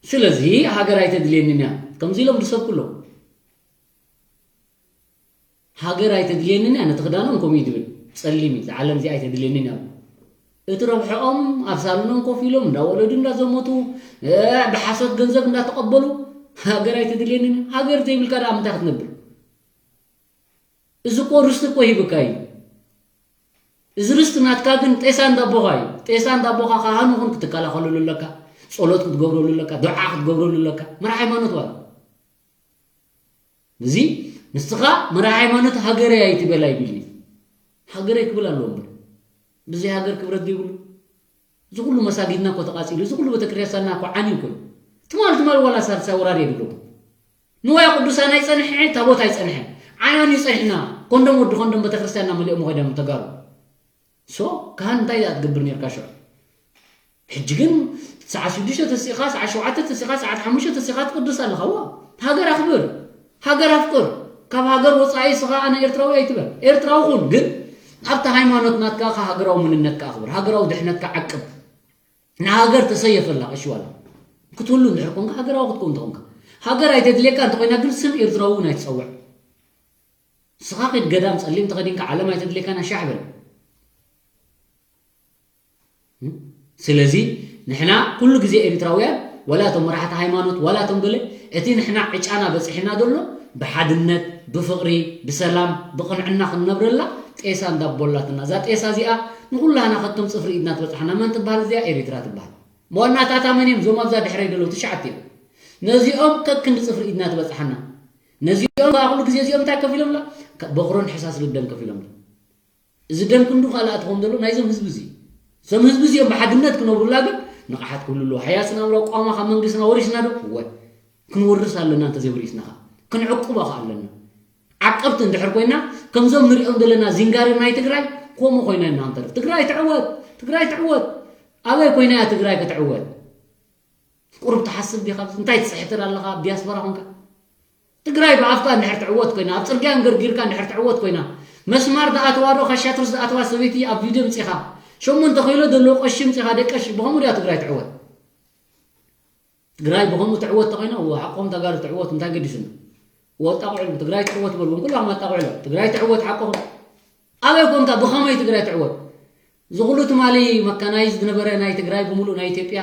ስለዚ ሃገር ኣይተድልየንን እያ ከምዚ ኢሎም ዝሰብኩ ኣለዉ። ሃገር ኣይተድልየንን እያ ነቲ ክዳኖም ከምኡ እዩ ዝብል ጸሊም እዩ ዝዓለም እዚኣ ኣይተድልየንን እያ እቲ ረብሐኦም ኣብ ሳሎኖም ኮፍ ኢሎም እንዳወለዱ እንዳዘመቱ፣ እ፣ ብሓሶት ገንዘብ እንዳተቐበሉ፣ ሃገር ኣይትድልየንን። ሃገር ዘይብልካ ደኣ ምንታይ ክትነብር? እዚ እኮ ርስቲ እኮ ሂብካ እዩ። እዚ ርስቲ ናትካ ግን ጤሳ እንዳቦኻ እዩ። ጤሳ እንዳቦኻ ካህኑ ኹን ክትከላኸለሉ ኣለካ፣ ጸሎት ክትገብረሉ ኣለካ፣ ዱዓ ክትገብረሉ ኣለካ። መራሒ ሃይማኖት ዋላ እዚ ንስኻ መራሒ ሃይማኖት ሃገረይ ኣይትበል ኣይብልኒ። ሃገረይ ክብል ኣለዎ እምበር ብዘይ ሃገር ክብረት ዘይብሉ። እዚ ኩሉ መሳጊድና እኮ ተቃጺሉ፣ እዚ ኩሉ ቤተክርስትያንና እኮ ዓንዩ እኮ እዩ። ትማል ትማል ዋላ ሳልሳይ ወራር የድልኩም። ንዋየ ቅዱሳን ኣይጸንሐ፣ ታቦት ኣይጸንሐ፣ ዓንዮም ይጸንሕና። ኮንዶም ወዲ ኮንዶም ቤተክርስትያንና መሊኦም ኮይዶም ተጋሩ። ሶ ካህን እንታይ ደኣ ትገብር ነርካ ሽዑ? ሕጂ ግን ሰዓት ሽዱሽተ ተሲኻ፣ ሰዓት ሸውዓተ ተሲኻ፣ ሰዓት ሓሙሽተ ተሲኻ ትቅድስ ኣለኻ። ዋ፣ ሃገር ኣኽብር፣ ሃገር ኣፍቅር። ካብ ሃገር ወጻኢ ስኻ ኣነ ኤርትራዊ ኣይትበል። ኤርትራዊ ኩን፣ ግን ኣብቲ ሃይማኖት ናትካ ከኣ ሃገራዊ መንነትካ ኣኽብር፣ ሃገራዊ ድሕነትካ ዓቅብ። ንሃገር ተሰየፈላ ቀሺ ዋላ። ክትህሉ እንድሕር ኮንካ ሃገራዊ ክትከውን ተኾንካ። ሃገር ኣይተድልየካ እንተኾይና ግን ስም ኤርትራዊ እውን ኣይትጸውዕ። ስኻ ኺድ ገዳም ጸሊም ተኸዲንካ ዓለም ኣይተድልየካን ኣሻሕ በል። እም? ስለዚ ንሕና ኩሉ ግዜ ኤርትራውያን፣ ወላ እቶም መራሕቲ ሃይማኖት፣ ወላ እቶም ገለ፣ እቲ ንሕና ዕጫና በጺሕና ዘሎ ብሓድነት፣ ብፍቕሪ፣ ብሰላም፣ ብቕንዕና ክንነብረላ ጤሳ እንዳቦላትና። እዛ ጤሳ እዚኣ ንኹላህና ከከም ጽፍሪ ኢድና ትበጽሓና። መን ትበሃል እዚኣ? ኤሪትራ ትበሃል። ዋናታታ መን እዮም? እዞም ኣብዛ ድሕረይ ዘለዉ ትሽዓተ እዮም። ነዚኦም ከክንዲ ጽፍሪ ኢድና ትበጽሓና። ነዚኦም ከኣ ኩሉ ግዜ እዚኦም እንታይ ከፊሎምላ? ከ-፣ በቑሮን ሕሳስ ልደን ከፊሎምላ። እዚ ደም ክንዱ ካልኣት ክኸውን ዘሎ ናይዞም ህዝቢ እዚ። እዞም ህዝቢ እዚኦም ብሓድነት ክነብሩላ ግን ንቕሓት ክህሉ ኣለዎ። ሃያሲ ናብራ ቋማ ካብ መንግስትና ወሪስና ዶ? እወ። ክንወርስ ኣለና እንተዘይወሪስና ኸኣ። ክንዕቁባ ኸኣ ኣለና። ዓቀብቲ እንድሕር ኮይና፣ ከምዞም ንሪኦም ዘለና ዚንጋሪ ናይ ትግራይ፣ ከምኡ ኮይና ኢና ክንተርፍ። ትግራይ ትዕወት! ትግራይ ትዕወት! ኣበይ ኮይና እያ ትግራይ ክትዕወት? ቁሩብ ትሓስብ ዲኻ? እንታይ ትጽሕትር ኣለኻ? ኣብ ዲያስፖራ ኮንካ? ትግራይ ብኣፍካ እንድሕር ትዕወት ኮይና፣ ኣብ ጽርግያ እንገርጊርካ እንድሕር ትዕወት ኮይና፣ መስማር ዝኣተዋ ዶ ካሻትርስ ዝኣተዋ ሰበይቲ ኣብ ቪድዮ ምጺኻ፣ ሸሞንተ ኪሎ ዘለዎ ቀሺ ምጺኻ፣ ደቀሺ፣ ብኸምኡ ድያ ትግራይ ትዕወት? ትግራይ ብኸምኡ ትዕወት ተኾይና፣ እወ፣ ሓቆም ተጋሩ ትዕወት፣ እንታይ ገዲሱና? ወጣቑዕሉ፣ ትግራይ ትዕወት በልዎም፣ ኩላኹም ኣጣቑዕሎም። ትግራይ ትዕወት ሓቆኹም። ኣበይ ኮንካ፣ ብኸመይ ትግራይ ትዕወት? እዚ ኩሉ ትማሊ መካናይዝ ዝነበረ ናይ ትግራይ ብምሉእ ናይ ኢትዮጵያ፣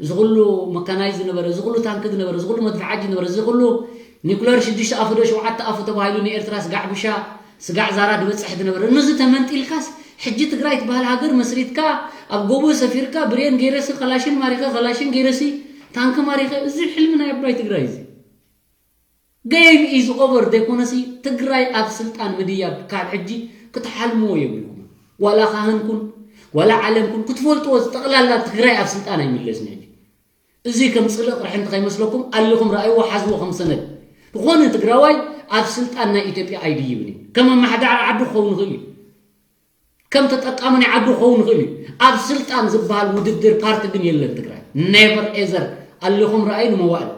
እዚ ኩሉ መካናይዝ ዝነበረ፣ እዚ ኩሉ ታንክ ዝነበረ፣ እዚ ኩሉ መድፍዓጅ ዝነበረ፣ እዚ ኩሉ ኒኩለር ሽዱሽተ ኣፉ ዶ ሸውዓተ ኣፉ ተባሂሉ ንኤርትራ ስጋዕ ቡሻ፣ ስጋዕ ዛራ ዝበጽሕ ዝነበረ፣ ነዚ ተመንጢልካስ፣ ሕጂ ትግራይ ትበሃል ሃገር መስሪትካ፣ ኣብ ጎቦ ሰፊርካ፣ ብሬን ገይረሲ፣ ከላሽን ማሪኸ፣ ከላሽን ገይረሲ፣ ታንክ ማሪኸ፣ እዚ ሕልሚ ናይ ኣባይ ትግራይ እዚ። Game is over ዘይኮነሲ፣ ትግራይ ኣብ ስልጣን ምድያብ ካብ ሕጂ ክትሓልምዎ የብልኩም። ዋላ ካህን ኩን፣ ዋላ ዓለም ኩን፣ ክትፈልጥዎ፣ ጠቕላላ ትግራይ ኣብ ስልጣን ኣይምለስን ሕጂ። እዚ ከም ጽልእ ቅርሒ እንተኸይመስለኩም፣ ኣሊኹም ረኣይዎ፣ ሓዝዎ ከም ሰነድ። ዝኾነ ትግራዋይ ኣብ ስልጣን ናይ ኢትዮጵያ ኣይድይብን እዩ። ከም ኣመሓዳሪ ዓዲ ክኸውን ይኽእል እዩ። ከም ተጠቃሚ ናይ ዓዱ ክኸውን ይኽእል እዩ። ኣብ ስልጣን ዝበሃል ውድድር ፓርቲ ግን የለን ትግራይ። Never ever። ኣሊኹም ረኣዩ ንመዋእል።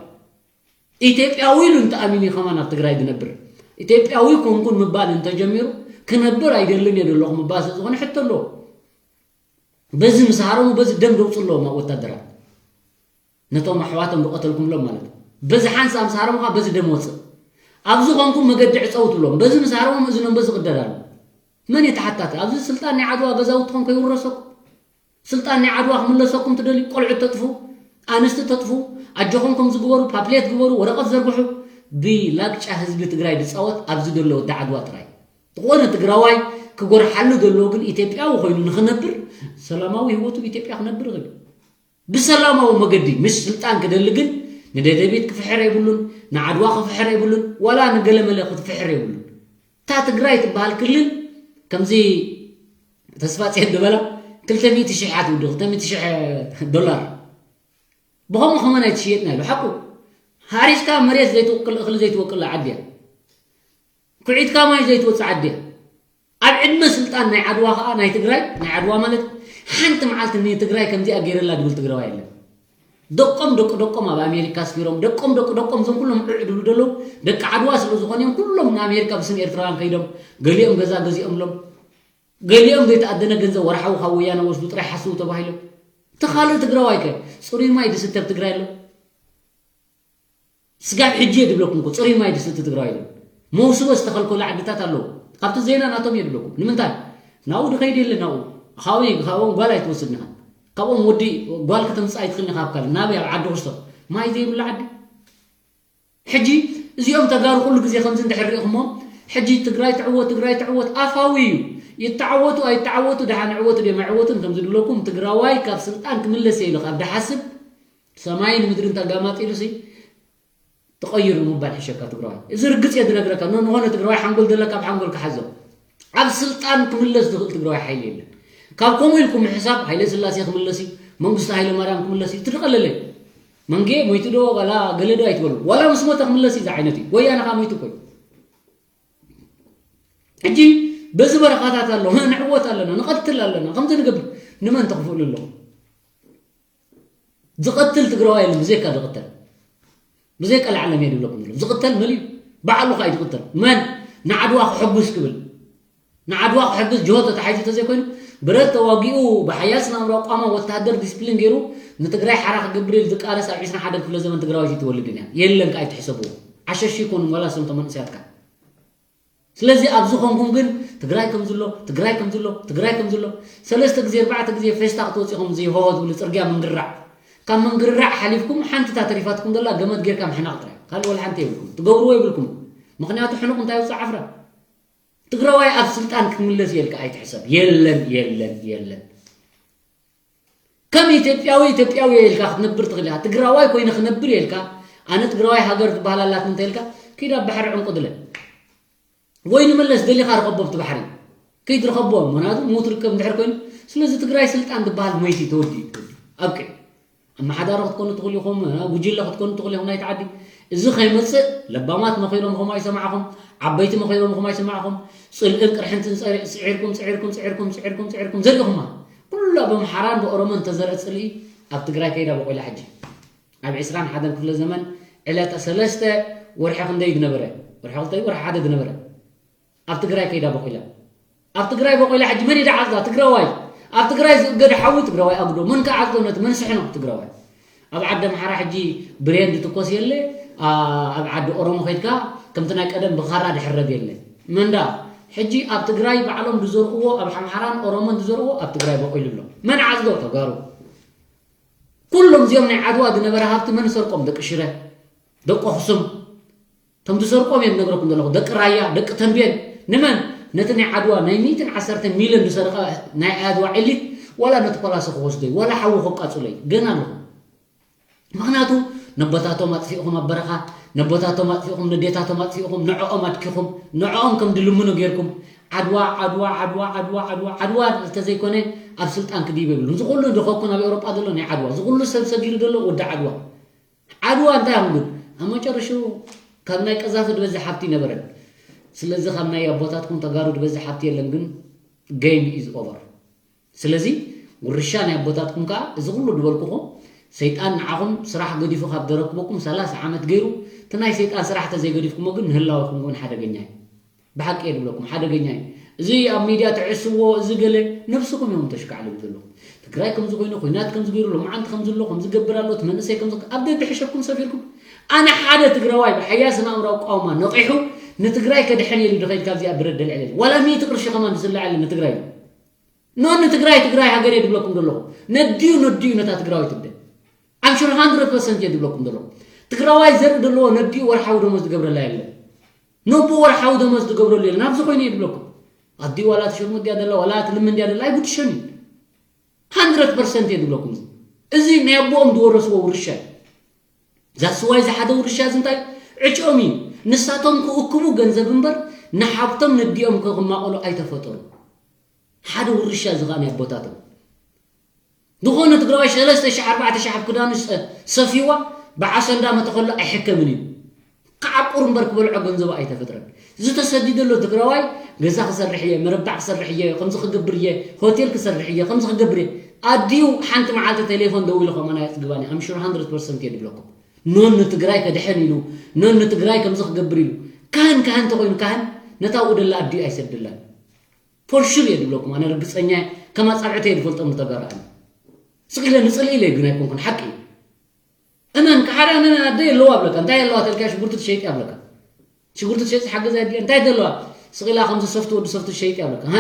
ኢትዮጵያዊ ኢሉ እንተኣሚኑ እዩ ከማን ኣብ ትግራይ ዝነብር። ኢትዮጵያዊ ኮንኩን ምባል እንተጀሚሩ፣ ክነብር ኣይደልን እየ ዘለኹ ምባል ስለ ዝኾነ ሕቶ ኣለዎ። በዚ ምስ ሃረሙ፣ በዚ ደም ደውፁ ኣለዎም ኣብ ወታደራት። ነቶም ኣሕዋቶም ዝቐተልኩምሎም ማለት እዩ። በዚ ሓንሳእ ምስ ሃረሙ ኸዓ በዚ ደም ወፅእ። ኣብዚ ኾንኩም መገዲ ዕፀው ትብሎም። በዚ ምስ ሃረሞም እዝኖም በዚ ይቕደድ ኣሎ። መን እዩ ተሓታቲ? ኣብዚ ስልጣን ናይ ዓድዋ ገዛውትኹም ከይውረሰኩም? ስልጣን ናይ ዓድዋ ክምለሰኩም ትደልዩ? ቆልዑት ተጥፉ፣ ኣንስቲ ተጥፉ፣ ኣጆኹም ከምዚ ግበሩ፣ ፓምፕሌት ግበሩ፣ ወረቐት ዘርግሑ። ብላግጫ ህዝቢ ትግራይ ዝፃወት ኣብዚ ዘሎ ወዲ ዓድዋ ጥራይ። ዝኾነ ትግራዋይ ክጎርሓሉ ዘለዎ ግን ኢትዮጵያዊ ኮይኑ ንኽነብር ሰላማዊ ህይወቱ ብኢትዮጵያ ክነብር ይኽእል እዩ። ብሰላማዊ መገዲ ምስ ስልጣን ክደሊ ግን ንደደቢት ክፍሕር የብሉን፣ ንዓድዋ ክፍሕር የብሉን፣ ዋላ ንገለመለ ክትፍሕር የብሉን። እታ ትግራይ ትበሃል ክልል ከምዚ ተስፋ ጽዮን ዝበላ ክልተ ሚእቲ ሺሕ እያ ትውድእ፣ ክልተ ሚእቲ ሺሕ ዶላር። ብኸምኡ ከማን ኣይትሽየጥን ኢሉ ሓቁ። ሓሪስካ መሬት ዘይትወቅል፣ እኽሊ ዘይትወቅል ዓዲ እያ። ኩዒትካ ማይ ዘይትወጽእ ዓዲ እያ። ኣብ ዕድመ ስልጣን ናይ ዓድዋ ከኣ ናይ ትግራይ፣ ናይ ዓድዋ ማለት ሓንቲ መዓልቲ ንትግራይ ከምዚኣ ገይረላ ድብል ትግራዋይ የለን። ደቆም ደቂ ደቆም ኣብ ኣሜሪካ ኣስፊሮም፣ ደቆም ደቂ ደቆም እዞም ኩሎም ዕዕ ድብሉ ደለዉ ደቂ ዓድዋ ስለ ዝኾኑ እዮም ኩሎም ንኣሜሪካ ብስም ኤርትራውያን ከይዶም፣ ገሊኦም ገዛ ገዚኦምሎም፣ ገሊኦም ዘይተኣደነ ገንዘብ ወርሓዊ ካብ ወያነ ወስዱ ጥራይ ሓስቡ ተባሂሎም። እቲ ካልእ ትግራዋይ ከ ጽሩይ ማይ ድስተ ኣብ ትግራይ ኣሎ? ስጋብ ሕጂ እየ ድብለኩም እኮ፣ ጽሩይ ማይ ድስቲ ትግራዋይ የለን። መውስቦ ዝተኸልከሉ ዓድታት ኣለዉ። ካብቲ ዜና ናቶም እየ ድብለኩም። ንምንታይ? ናብኡ ድኸይድ የለ ናብኡ። ካብኡ ካብኦም ጓል ኣይትወስድን ኢኻ። ካብኦም ወዲ ጓል ከተምፅእ ኣይትኽእልን ኢኻ። ኣብ ካልእ ናበይ? ኣብ ዓዲ ክስቶ ማይ ዘይብሉ ዓዲ። ሕጂ እዚኦም ተጋሩ ኩሉ ግዜ ከምዚ እንድሕር ሪኢኹሞ፣ ሕጂ ትግራይ ትዕወት፣ ትግራይ ትዕወት ኣፋዊ እዩ። ይተዓወቱ ኣይተዓወቱ፣ ደሓን ዕወቱ ድዮም ኣይዕወቱን፣ ከምዚ ድብለኩም ትግራዋይ ካብ ስልጣን ክምለስ እየ ኢሉ ካብ ድሓስብ፣ ሰማይን ምድርን ተጋማጢሉሲ ትቐይሩ ምባል ሕሸካ ትግራዋይ። እዚ ርግጽ እየ ዝነግረካ። ኖ ንኾነ ትግራዋይ ሓንጎል ዘለካ ኣብ ሓንጎል ክሓዞ። ኣብ ስልጣን ክምለስ ዝኽእል ትግራዋይ ሓይሊ የለን። ካብ ከምኡ ኢልኩም ምሕሳብ ሃይለ ስላሴ ክምለስ እዩ፣ መንግስቱ ሃይለ ማርያም ክምለስ እዩ፣ ትድቐለለ። መንጌ ሞይቱ ዶ ዋላ ገለ ዶ ኣይትበሉ። ዋላ ምስ ሞተ ክምለስ እዩ ዝዓይነት እዩ። ወያነ ኸዓ ሞይቱ እኮ እዩ። ሕጂ በዚ በረኻታት ኣሎ፣ ንዕወት ኣለና፣ ንቐትል ኣለና፣ ከምዚ ንገብር። ንመን ተኽፍእሉ ኣለኹም? ዝቐትል ትግራዋይ የለን፣ ብዘይካ ዝቕተል። ብዘይካ ለዓለም እየ ዝብለኩም ዘሎ። ዝቕተል መን እዩ? ባዕሉ ኸዓ እዩ ዝቕተል። መን? ንዓድዋ ክሕጉስ ክብል። ንዓድዋ ክሕግዝ ጅሆ ተታሒዙ ተዘይኮይኑ፣ ብረት ተዋጊኡ፣ ብሓያል ስነ ኣእምሮ ኣቋማ ወታሃደር ዲስፕሊን ገይሩ፣ ንትግራይ ሓራ ክገብር ኢሉ ዝቃለስ ኣብ ዒስራን ሓደን ክፍለ ዘመን ትግራዋይቲ ኣይትወልድን እያ። የለን ከኣ ኣይትሕሰብዎ። ዓሸሽ ይኮኑ ዋላ እሶም ተመንእሰያትካ። ስለዚ ኣብዚ ኾንኩም ግን ትግራይ ከም ዝሎ፣ ትግራይ ከም ዝሎ፣ ትግራይ ከም ዝሎ፣ ሰለስተ ግዜ፣ ኣርባዕተ ግዜ ፌስታ ክትወፂኹም እዚ ሆሆ ዝብሉ ፅርግያ ምንግርራዕ። ካብ ምንግርራዕ ሓሊፍኩም ሓንቲ እታ ተሪፋትኩም ዘላ ገመድ ጌርካ ምሕናቕ ጥራይ። ካልእ ወላ ሓንቲ የብልኩም። ትገብርዎ የብልኩም። ምኽንያቱ ሕኑቕ እንታይ ውፅእ ዓፍራ። ትግራዋይ ኣብ ስልጣን ክምለስ እየ ኢልካ ኣይትሕሰብ። የለን፣ የለን፣ የለን። ከም ኢትዮጵያዊ፣ ኢትዮጵያዊ እየ ኢልካ ክትነብር ትኽእል ኢኻ። ትግራዋይ ኮይነ ክነብር እየ ኢልካ፣ ኣነ ትግራዋይ ሃገር ትበሃል ኣላትኒ እንተ ኢልካ፣ ኪድ ኣብ ባሕሪ ዕንቁ ድለ። ወይ ንመለስ ደሊኻ ርኸቦ ኣብቲ ባሕሪ። ከይትረኸቦ፣ ምኽንያቱ ሞት ርከብ እንድሕር ኮይኑ፣ ስለዚ ትግራይ ስልጣን ዝበሃል ሞይቲ ተወዲኡ፣ ተወዲኡ። ኣብቅዕ። ኣመሓዳሪ ክትኮኑ ትኽእሉ ኢኹም፣ ጉጅለ ክትኮኑ ትኽእሉ ኢኹም ናይቲ ዓዲ። እዚ ከይመጽእ ለባማት መኺሮምኹም ኣይሰማዕኹም፣ ዓበይቲ መኺሮምኹም ኣይሰማዕኹም። ጽልእን ቅርሕንትን ጸሪ-፣ ጽዒርኩም፣ ጽዒርኩም፣ ጽዒርኩም፣ ጽዒርኩም፣ ጽዒርኩም ዘሪእኹማ። ኩሉ ኣብ ኣምሓራን ብኦሮሞን ተዘርአ ጽልኢ ኣብ ትግራይ ከይዳ በቆላ ሕጂ። ኣብ ዒስራን ሓደን ክፍለ ዘመን ዕለተ ሰለስተ ወርሒ ክንደይ ዝነበረ? ወርሒ ክልተ ወርሒ ሓደ ዝነበረ? ኣብ ትግራይ ከይዳ በቂላ። ኣብ ትግራይ በቂላ ሕጂ መን እዩ ዝዓጽዳ? ትግራዋይ። ኣብ ትግራይ ዝእገደ ሓዊ ትግራዋይ ኣግዶ። መን ክዓጽዶ ነቲ? መን ስሕኖ? ትግራዋይ። ኣብ ዓዲ ኣምሓራ ሕጂ ብሬን ዝትኮስ የለ፣ ኣ-፣ ኣብ ዓዲ ኦሮሞ ከይድካ ከምቲ ናይ ቀደም ብኻራ ዝሕረድ የለ። መንዳ ሕጂ ኣብ ትግራይ ባዕሎም ዝዘርእዎ፣ ኣብ ኣምሓራን ኦሮሞን ዝዘርእዎ ኣብ ትግራይ በቂሉ ኣሎ። መን ዓጽዶ? ተጋሩ። ኩሎም እዚኦም ናይ ዓድዋ ዝነበረ ሃብቲ መን ሰርቆም? ደቂ ሽረ፣ ደቂ ኣኽሱም። ከም ዝሰርቆም እየ ዝነግረኩም ዘለኹ። ደቂ ራያ፣ ደቂ ተንቤን። ንመን? ነቲ ናይ ዓድዋ ናይ ሚእትን ዓሰርተ ሚልዮን ዝሰረቐ ናይ ዓድዋ ዕሊት፣ ዋላ ነቲ ፓላሶ ክወስዶ እዩ፣ ዋላ ሓዊ ከቃጽሎ እዩ። ገና ኣለኹ። ምኽንያቱ ነቦታቶም ኣጥፊእኹም ኣብ በረኻ፣ ነቦታቶም ኣጥፊእኹም፣ ነዴታቶም ኣጥፊእኹም፣ ንዕኦም ኣድኪኹም፣ ንዕኦም ከም ድልምኑ ጌርኩም። ዓድዋ፣ ዓድዋ፣ ዓድዋ፣ ዓድዋ፣ ዓድዋ፣ ዓድዋ እንተዘይኮነ ኣብ ስልጣን ክድይብ የብሉን። እዚ ኩሉ ድኸኩ ናብ ኤውሮጳ ዘሎ ናይ ዓድዋ፣ እዚ ኩሉ ሰብ ሰጊሩ ዘሎ ወዲ ዓድዋ። ዓድዋ እንታይ እዮም ግን? ኣብ መጨረሽኡ ካብ ናይ ቀዛፊ ዝበዝሕ ሃብቲ ይነበረን። ስለዚ ካብ ናይ ኣቦታትኩም ተጋሩ ዝበዝሕ ሃብቲ የለን፣ ግን game is over። ስለዚ ውርሻ ናይ ኣቦታትኩም ከኣ እዚ ኩሉ ዝበልኩኹም ሰይጣን ንዓኹም ስራሕ ገዲፉ ካብ ዘረክበኩም ሰላሳ ዓመት ገይሩ፣ እቲ ናይ ሰይጣን ስራሕ ተዘይገዲፍኩሞ ግን ንህላወኹም እውን ሓደገኛ እዩ። ብሓቂ እየ ዝብለኩም፣ ሓደገኛ እዩ። እዚ ኣብ ሚድያ ትዕስዎ፣ እዚ ገለ ነብስኹም እዮም ተሽካዕልሉ ዘለኹም። ትግራይ ከምዚ ኮይኑ፣ ኩናት ከምዚ ገይሩ፣ ሎማዓንቲ ከምዚ ኣሎ፣ ከምዚ ገብር ኣሎ፣ እቲ መንእሰይ ከምዚ፣ ኣብ ደገ ሕሸኩም ሰፊርኩም። ኣነ ሓደ ትግራዋይ ብሓያል ስነ ኣእምራዊ ቃውማ ነቂሑ ንትግራይ ከድሕን ኢሉ ድኸይድ ካብዚኣ ብረት ደልዕለ። ዋላ ሚእቲ ቅርሺ ከማን ዝስላዕ የለን ንትግራይ። ኖ ንትግራይ፣ ትግራይ ሃገር እየ ዝብለኩም ዘለኹ። ነዲኡ፣ ነዲኡ ነታ ትግራዋይ ትብደ። I'm sure hundred percent እየ ዝብለኩም ዘለኹ። ትግራዋይ ዘርኢ ዘለዎ ነዲኡ ወርሓዊ ደሞዝ ዝገብረላ የለን። ነቦ ወርሓዊ ደሞዝ ዝገብረሉ የለን። ኣብዚ ኮይኑ እየ ዝብለኩም። ኣዲኡ ዋላ ትሸሙ እንድያ ዘላ፣ ዋላ ትልምን እንድያ ዘላ፣ ኣይጉድሸን እዩ። ሃንድረድ ፐርሰንት እየ ዝብለኩም። እዚ፣ እዚ ናይ ኣቦኦም ዝወረስዎ ውርሻ እዩ። ዛስዋይ ዝሓደ ውርሻ እዚ እንታይ? ዕጭኦም እዩ። ንሳቶም ክእክቡ ገንዘብ እምበር ንሓብቶም ነዲኦም ክማቐሉ ኣይተፈጠሩ። ሓደ ውርሻ እዚ ኸኣ ናይ ኣቦታቶም። ዝኾነ ትግራዋይ ሰለስተ ሽሕ ኣርባዕተ ሽሕ ኣብ ክዳኑ ሰ-፣ ሰፊዋ ብዓሶ እንዳመተ ከሎ ኣይሕከምን እዩ። ክዓቁር እምበር ክበልዖ ገንዘቡ ኣይተፈጥረን። ዝተሰዲ ዘሎ ትግራዋይ ገዛ ክሰርሕ እየ፣ መረባዕ ክሰርሕ እየ፣ ከምዚ ክገብር እየ፣ ሆቴል ክሰርሕ እየ፣ ከምዚ ክገብር እየ። ኣዲኡ ሓንቲ መዓልቲ ቴሌፎን ደዊሉ ከማን ኣየጽግባን እየ። I'm sure hundred percent እየ ዝብለኩም። ኖን ንትግራይ ከድሕን ኢሉ፣ ኖን ንትግራይ ከምዚ ክገብር ኢሉ። ካህን፣ ካህን እንተኾይኑ ካህን ነታ ኣብኡ ደላ ኣዲኡ ኣይሰደላን። For sure እየ ዝብለኩም፣ ኣነ ርግጸኛ እየ። ከም ኣጻብዕቲ እየ ዝፈልጦም ንተጋሩ ኣነ። ስቕ ኢለ ንጽልኢ ኢለ ግን ኣይኮንኩን፣ ሓቂ እዩ። እመን፣ ክሓዳ እመን፣ ኣደ የለዋ ኣብለካ። እንታይ ኣለዋ ተልካ? ሽጉርቲ ትሸይጥ እያ ኣብለካ። ሽጉርቲ ትሸይጥ ሓገዝ ኣድልያ። እንታይ ዘለዋ? ስቕ ኢላ ከምዚ ሶፍት ወዲ ሶፍት ትሸይጥ እያ ኣብለካ። ሃ?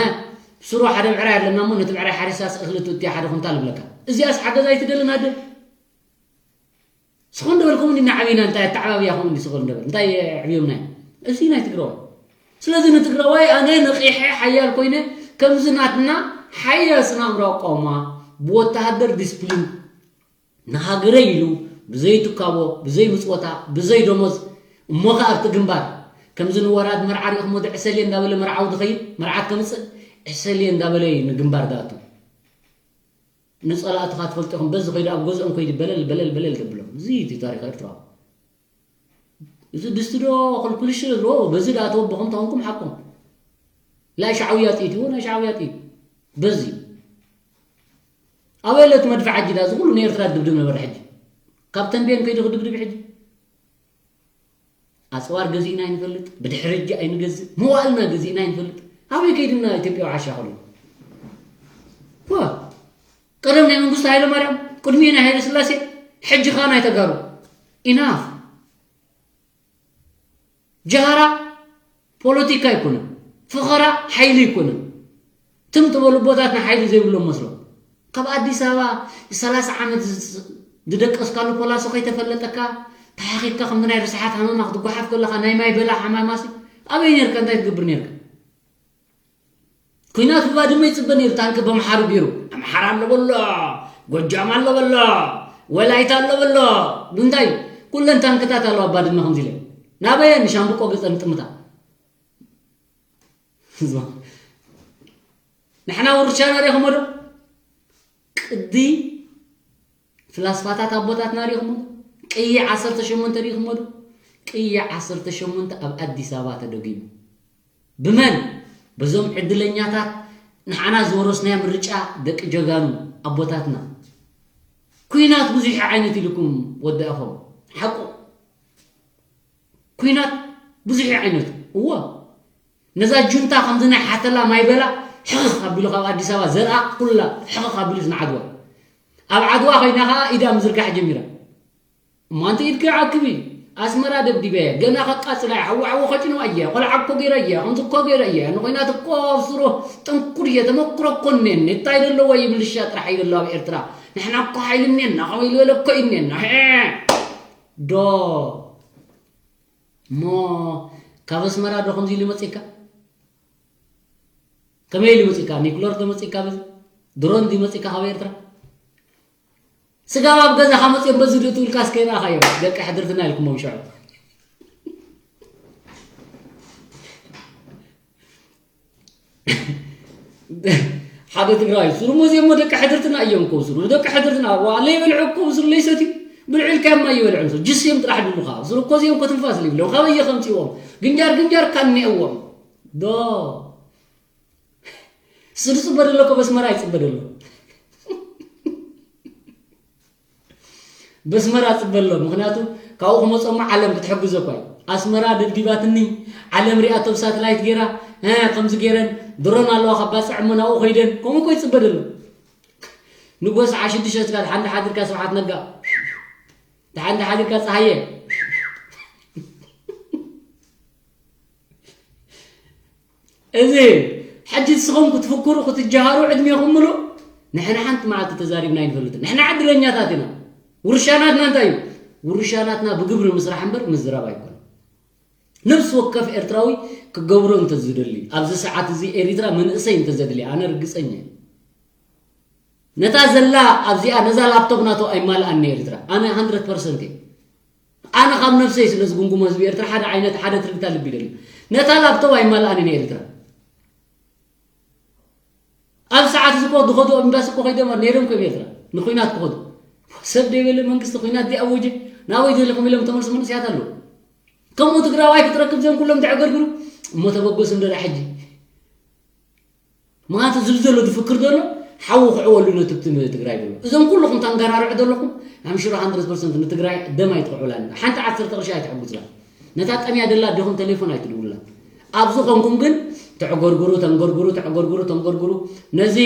ስሩ ሓደ ብዕራይ ኣለና እሞ ነቲ ብዕራይ ሓሪሳስ እኽሊ ትእትያ ሓደ ኩንታል ይብለካ። እዚኣስ ሓገዝ ኣይትደልን ኣደ? ስኹም ደበልኩም እንዲ ንዓብና እንታይ ኣተዓባብያኹም እንዲ ስኹም ደበል እንታይ ዕብዮምና እዩ? እዚ ናይ ትግራዋይ። ስለዚ ንትግራዋይ ኣነ ነቒሐ ሓያል ኮይነ ከምዚ ናትና ሓያል ስነ ኣእምሮ ኣቋውማ ብወተሃደር ዲስፕሊን ንሃገረይ ኢሉ ብዘይ ትካቦ ብዘይ ምጽወታ ብዘይ ደሞዝ እሞ ከኣ ኣብቲ ግንባር ከምዚ ንወራድ መርዓ ሪእኹሞ ዶ ዕሰልየ እንዳበለ መርዓዊ ዝኸይድ መርዓት ከምጽእ ዕሰልየ እንዳበለ እዩ ንግንባር ዝኣቱ። ንጸላእትኻ ትፈልጡ ኢኹም። በዚ ከይዱ ኣብ ገዝኦም ከይዱ በለል በለል በለል ዘብሎም። እዚ እዩ እቲ ታሪኽ ኤርትራ። እዚ ድስቲ ዶ ክልኩልሽ ዝብሎ በዚ ደኣ ተወበኹም ተኾንኩም ሓቅኩም። ናይ ሻዕውያ ጥይት ይዎ ናይ ሻዕውያ ጥይት። በዚ ኣበይ ለቲ መድፍዕ ኣጂዳ እዚ ኩሉ ንኤርትራ ድብድብ ነበረ ሕጂ። ካብ ተንቤን ከይዱ ክድብድብ ሕጂ። ኣጽዋር ገዚእና ኣይንፈልጥ፣ ብድሕሪ ሕጂ ኣይንገዝእ፣ መዋእልና ገዚእና ኣይንፈልጥ። ኣበይ ከይድና ኢትዮጵያ ዓሻ ከሎ? ዋ፣ ቀደም ናይ መንግስቱ ሃይለ ማርያም፣ ቅድሚኡ ናይ ሃይለ ስላሴ፣ ሕጂ ኸኣ ናይ ተጋሩ። ኢናፍ። ጃህራ ፖለቲካ ኣይኮነን። ፈኸራ ሓይሊ ኣይኮነን። ትም ዝበሉ ኣቦታትና ሓይሊ ዘይብሎም መስሎም። ካብ ኣዲስ ኣበባ ሰላሳ ዓመት ዝ-፣ ዝደቀስካሉ ፖላሶ ከይተፈለጠካ፣ ተሓኺካ ከምቲ ናይ ርስሓት ሃመማ ክትጓሓፍ ከለኻ ናይ ማይ በላ ሓማማሲ ኣበይ ነርካ? እንታይ ትገብር ነርካ? ኲናት ብባድመ ይጽበ ነይሩ፣ ታንኪ በምሓሩ ገይሩ። ኣምሓራ ኣሎ በሎ፣ ጎጃም ኣሎ በሎ፣ ወላይታ ኣሎ በሎ። ብምንታይ? ኩለን ታንክታት ኣለዋ ኣብ ባድመ ከምዚ ኢለን። ናበየን? ንሻምብቆ ገጸን ጥምታ። ንሕና ውርሻና ሪኢኹሞ ዶ? ቅዲ ፍላስፋታት ኣቦታትና ሪኢኹሞ ዶ? ቅይሕ ዓሰርተ ሸሞንተ ሪኢኹሞ ዶ? ቅይሕ ዓሰርተ ሸሞንተ ኣብ ኣዲስ ኣበባ ተደጊሙ። ብመን? በዞም ዕድለኛታት ንዓና ዝወረስናዮ ምርጫ ደቂ ጀጋኑ ኣቦታትና። ኲናት ብዙሕ ዓይነት ኢልኩም ወዲ ኣፎም። ሓቁ። ኲናት ብዙሕ ዓይነት። እወ። ነዛ ጁንታ ከምዚ ናይ ሓተላ ማይ በላ ሕኽኽ ኣቢሉ ካብ ኣዲስ ኣበባ ዘርኣ ኩላ ሕኽኽ ኣቢሉ ዝንዓድዋ። ኣብ ዓድዋ ኮይና ኸኣ ኢዳ ምዝርጋሕ ጀሚራ። እሞ ኣንቲ ኢድኪ ዓክቢ፣ ኣስመራ ደብዲበ፣ ገና ከቃጽላ እየ፣ ሓዊ ሓዊ ከጭንዋ እየ፣ ቆልዓ እኮ ገይረ እየ፣ ከምዚ እኮ ገይረ እየ፣ ንኾይናት እኮ ኣብ ስሩ ጥንኩር እየ፣ ተመክሮ እኮ እኔኒ፣ እንታይ ዘለዎ እዩ ምልሻ ጥራሕ እዩ ዘለዎ ኣብ ኤርትራ፣ ንሕና እኮ ሓይሊ እኔና፣ ከምኡ ኢሉ በለ እኮ እዩ እኔና፣ ሄ! ዶ እሞ ካብ ኣስመራ ዶ ከምዚ ኢሉ መጺካ? ከመይ ኢሉ መጺካ? ኒክለር ዶ መጺካ? በዚ ድሮን ድዩ መጺካ ካብ ኤርትራ? ስጋብ ኣብ ገዛኻ መጺኦም በዚ ድእቱ ኢልካ እስከ ይርኣኻዮም። ደቂ ሕድርትና ኢልኩሞም ሽዑ። ሓደ ትግራይ ሱሩ መዚኦም ደቂ ሕድርትና እዮም እኮ ሱሩ። ደቂ ሕድርትና ዋለይ በልዑ እኮ ሱሩ ለይሰትዩ ብልዑ ኢልካዮም ኣይበልዑን። ሱሩ ጅስዮም ጥራሕ ድሉ ኸዓ። ሱሩ እኮ እዚኦም እኮ ትንፋስ ዘይብሎም። ካበየ ከምጽእዎም? ግንጃር ግንጃር ካን እኒአዎም። ዶ። ስሩ ጽበ ደሎ እኮ በስመራ ይጽበ ደሎ። በስመራ ጽበ ኣሎ። ምኽንያቱ ካብኡ ክመጾም ዓለም ክትሕግዞ እኳ እዩ። ኣስመራ ደብዲባትኒ፣ ዓለም ሪኣቶ ብሳተላይት ገይራ፣ እ፣ ከምዚ ገይረን፣ ድሮን ኣለዋ ካብ ባጽዕ እሞ ናብኡ ከይደን፣ ከምኡ እኮ ይጽበ ደሎ። ንጎ ሰዓት ሽዱሽተ ትካል፣ ሓንቲ ሓዲርካ ስብሓት ነጋ፣ ሓንቲ ሓዲርካ ጸሃየ። እዚ ሕጂ ንስኹም ክትፍክሩ ክትጀሃሩ ዕድሜኹም ምሉእ ንሕና ሓንቲ መዓልቲ ተዛሪብና ኣይንፈልጥን። ንሕና ዕድለኛታት ኢና። ውርሻ ናትና እንታይ እዩ? ውርሻ ናትና ብግብሪ ምስራሕ እምበር ምዝራብ ኣይኮነን። ነፍሲ ወከፍ ኤርትራዊ ክገብሮ እንተዝደሊ፣ ኣብዚ ሰዓት እዚ ኤሪትራ መንእሰይ እንተዘድልያ፣ ኣነ ርግጸኛ እየ። ነታ ዘላ ኣብዚኣ፣ ነዛ ላፕቶፕ ናቶ ኣይማልኣን ንኤሪትራ። ኣነ ሃንድረድ ፐርሰንት እየ። ኣነ ካብ ነፍሰይ ስለ ዝጉምጉሞ ህዝቢ ኤርትራ ሓደ ዓይነት፣ ሓደ ትርግታ ልቢ ይደሊ። ነታ ላፕቶፕ ኣይማልኣን ንኤሪትራ። ኣብ ሰዓት እዚ እኮ ዝኸዱ ኣብ ኤምባሲ እኮ ከይዶም ነይሮም እኮ እዮም ኤርትራ ንኹናት ክኸዱ። ሰብ ደይበለ መንግስቲ ኹናት ዘይኣወጀ ናበይ ደሊኹም ኢሎም ተመልሱ መንእሰያት ኣለዉ። ከምኡ ትግራዋይ ክትረክብ ዘም ኩሎም ተዕገርግሩ እሞ ተበገሱ እንዶ ደኣ ሕጂ። ምኽንያቱ ዝብ ዘሎ ዝፍክር ዘሎ ሓዊ ክዕወሉ ነቲ ትግራይ ዘሎ። እዞም ኩልኹም ታንጋራርዑ ዘለኹም ኣምሽሮ ሃንድረድ ፐርሰንት ንትግራይ ደም ኣይትኽዕውላን። ሓንቲ ዓሰርተ ቅርሺ ኣይትሕጉዝላን። ነታ ጠምያ ደላ ኣደኹም ቴሌፎን ኣይትድውሉላን። ኣብዚ ኾንኩም ግን ተዕጎርጉሩ፣ ተንጎርጉሩ፣ ተዕጎርጉሩ፣ ተንጎርጉሩ። ነዚ፣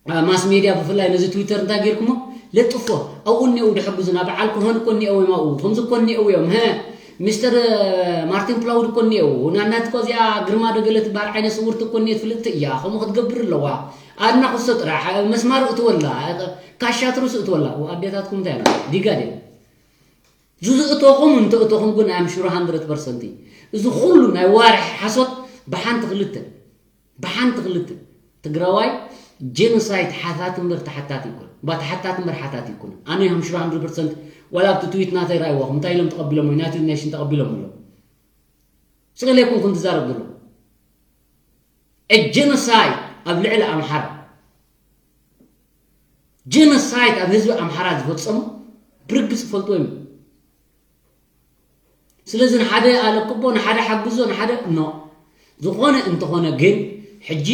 አ፣ ማስ ሜድያ ብፍላይ ነዚ ትዊተር እንታይ ጌርኩሞ? ለጥፎ። ኣብኡ እኒአው ድሕጉዝና። በዓል ኮሆን እኮ እኒአው እዮም ኣብኡ። ከምዚ እኮ እኒአው እዮም። ሀ፣ ሚስተር ማርቲን ፕላውድ እኮ እኒአው። ናናት እኮ እዚኣ ግርማ ደገለ ትበሃል ዓይነ ስውርቲ እኮ እኒአት፣ ፍልጥቲ እያ። ከምኡ ክትገብር ኣለዋ። ኣድና ክሶ ጥራሕ መስማር እትወላ፣ ካሻ ትርስ እትወላ። ኣዴታትኩም እንታይ ኣለ ዲጋ ደ ዝዝእተኹም እንተእተኹም ግን ኣምሽሩ ሃንድረድ ፐርሰንት። እዚ ኩሉ ናይ ዋርሕ ሓሶት ብሓንቲ ክልተ ብሓንቲ ክልተ ትግራዋይ ጄኖሳይድ ሓታት እምበር ተሓታት ይኮን። ባ ተሓታት እምበር ሓታት ይኮን። ኣነ ሃምሽሩ ሃንድረድ ፐርሰንት ዋላ ኣብቲ ትዊት ናተይ ራይዋኹም እንታይ ኢሎም ተቐቢሎም ወይ ናቲ ኔሽን ተቐቢሎም ኣሎ። ስቕል የኩንኩም ትዛረብ ዘሎ ጀኖሳይድ ኣብ ልዕሊ ኣምሓራ፣ ጀኖሳይድ ኣብ ህዝቢ ኣምሓራ ዝፈጸሙ ብርግጽ ፈልጥዎ እዮም። ስለዚ ንሓደ ኣለቅቦ፣ ንሓደ ሓግዞ፣ ንሓደ ኖ። ዝኾነ እንተኾነ ግን ሕጂ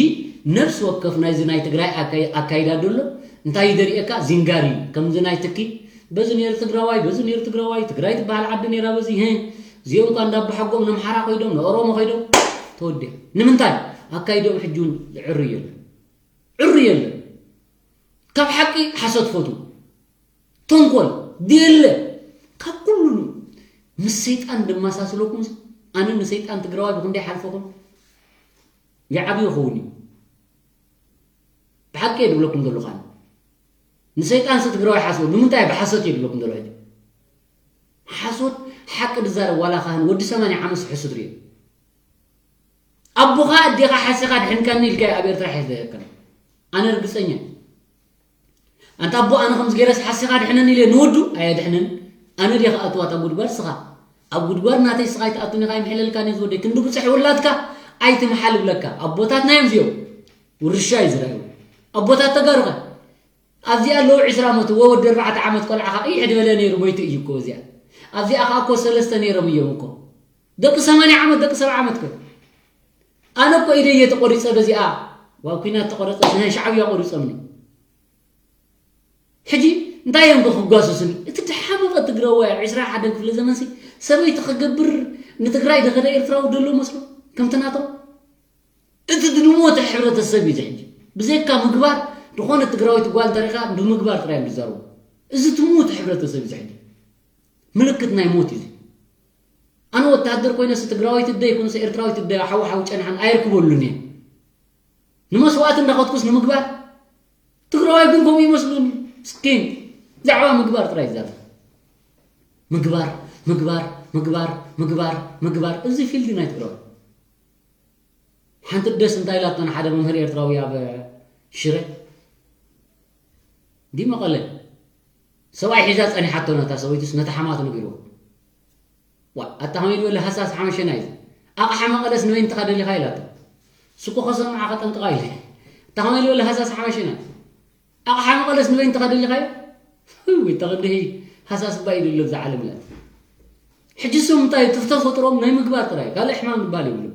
ነፍሲ ወከፍ ናይዚ ናይ ትግራይ ኣካይ- ኣካይዳ ደሎ እንታይ ይደርእየካ? ዚንጋር እዩ። ከምዚ ናይ ትኪ በዚ ነይሩ ትግራዋይ፣ በዚ ነይሩ ትግራዋይ፣ ትግራይ ትበሃል ዓዲ ነይራ በዚ ህ እዚኦም እኳ እንዳባሓጎም ነምሓራ ኮይዶም ንኦሮሞ ኮይዶም ተወዲያ። ንምንታይ ኣካይዶም ሕጂ እውን ዕሩ የለን፣ ዕሩ የለን። ካብ ሓቂ ሓሶት ፈቱ ተንኮል ድየለ ካብ ኩሉ ምስ ሰይጣን ደማሳስለኩም። ኣነ ንሰይጣን ትግራዋይ ብክንደይ ሓልፈኹም ይዓብዮ ይኸውን እዩ። ብሓቂ እየ ድብለኩም ዘለኹ ኣነ። ንሰይጣን ሲ ትግራዋይ ሓስቦ ንምንታይ ብሓሶት እየ ድብለኩም ዘሎ ሕጂ። ሓሶት ሓቂ ድዛረብ ዋላ ካህን ወዲ ሰማንያ ዓመት ሕሱት ርዮ። ኣቦኻ ኣዴኻ ሓሲኻ ድሕንካኒ ኢልካ ኣብ ኤርትራ ሒዘ የከነ ኣነ ርግፀኛ። ኣንታ ኣቦ ኣነ ከምዚ ገይረስ ሓሲኻ ድሕነኒ ኢለ ንወዱ ኣየድሕንን። ኣነ ድየ ክኣትዋ እታ ጉድጓድ ስኻ ኣብ ጉድጓድ ናተይ ስኻ ኣይትኣቱን ኢኻ ይምሕለልካን እየ ዝወደይ ክንዲ ብፅሕ ውላድካ ኣይትምሓል እብለካ። ኣቦታትና እዮም እዚኦም። ውርሻ እዩ ዝረኣዩ ኣቦታት ተጋሩኸ ኣብዚኣ ኣለዉ ዕስራ ዓመት ወ ወዲ ኣርባዕተ ዓመት ቆልዓ ኸዓ ይሕድ በለ ነይሩ ሞይቱ እዩ እኮ እዚኣ ኣብዚኣ ኸዓ እኮ ሰለስተ ነይሮም እዮም እኮ ደቂ ሰማንያ ዓመት ደቂ ሰብዓ ዓመት ከ ኣነ እኮ ኢደይ እየ ተቆሪፀ በዚኣ ዋብ ኩናት ተቆረፀ ናይ ሻዕብያ ቆሪፆምኒ ሕጂ እንታይ እዮም ክጓሰሱኒ እቲ ድሓመቐ ትግራዋይ ዕስራ ሓደን ክፍለ ዘመንሲ ሰበይቲ ክገብር ንትግራይ ደኸደ ኤርትራዊ ደሎ መስሎ ከምቲ ናቶም እቲ ድሞተ ሕብረተሰብ እዩ ዝሕጂ ብዘይካ ምግባር ዝኾነ ትግራዊት ጓል እንተሪኻ ብምግባር ጥራይ እዮም ዝዛረቡ እዚ ትሞተ ሕብረተሰብ እዩ ዝሕጂ ምልክት ናይ ሞት እዩ ኣነ ወታደር ኮይነስ ትግራዊት እደ ይኩንስ ኤርትራዊት እደ ሓዊ ሓዊ ጨንሓን ኣየርክበሉን እየ ንመስዋእቲ እንዳኸትኩስ ንምግባር ትግራዋይ ግን ከምኡ ይመስሉን ስኪን ብዛዕባ ምግባር ጥራይ ይዛረብ ምግባር ምግባር ምግባር ምግባር ምግባር እዚ ፊልድ ናይ ትግራዋይ ሓንቲ ደስ እንታይ ኢላቶ ንሓደ መምህር ኤርትራዊ ኣብ ሽረ ዲ መቐለ ሰብኣይ ሒዛ ጸኒሓቶ ነታ ሰበይቱስ ነታ ሓማቱ ነጊርዎ ዋ ኣታ ከመይ ዝበለ ሃሳስ ሓመሸና እዩ ኣቕሓ መቐለስ ንበይንትኻ ደሊኻ ኢላቶ ስኮ ከሰምዓ ከጠንቅቓ ኢለ ኣታ ከመይ ዝበለ ሃሳስ ሓመሸና ኣቕሓ መቐለስ ንበይንትኻ ደሊኻ እዩ ተቕድሂ ሃሳስ እባ እዩ ደሎ ብዛ ዓለም ኢላ ሕጂ ስም እንታይ ትፍተፈጥሮም ናይ ምግባር ጥራይ ካልእ ሕማም ዝበሃል የብሉ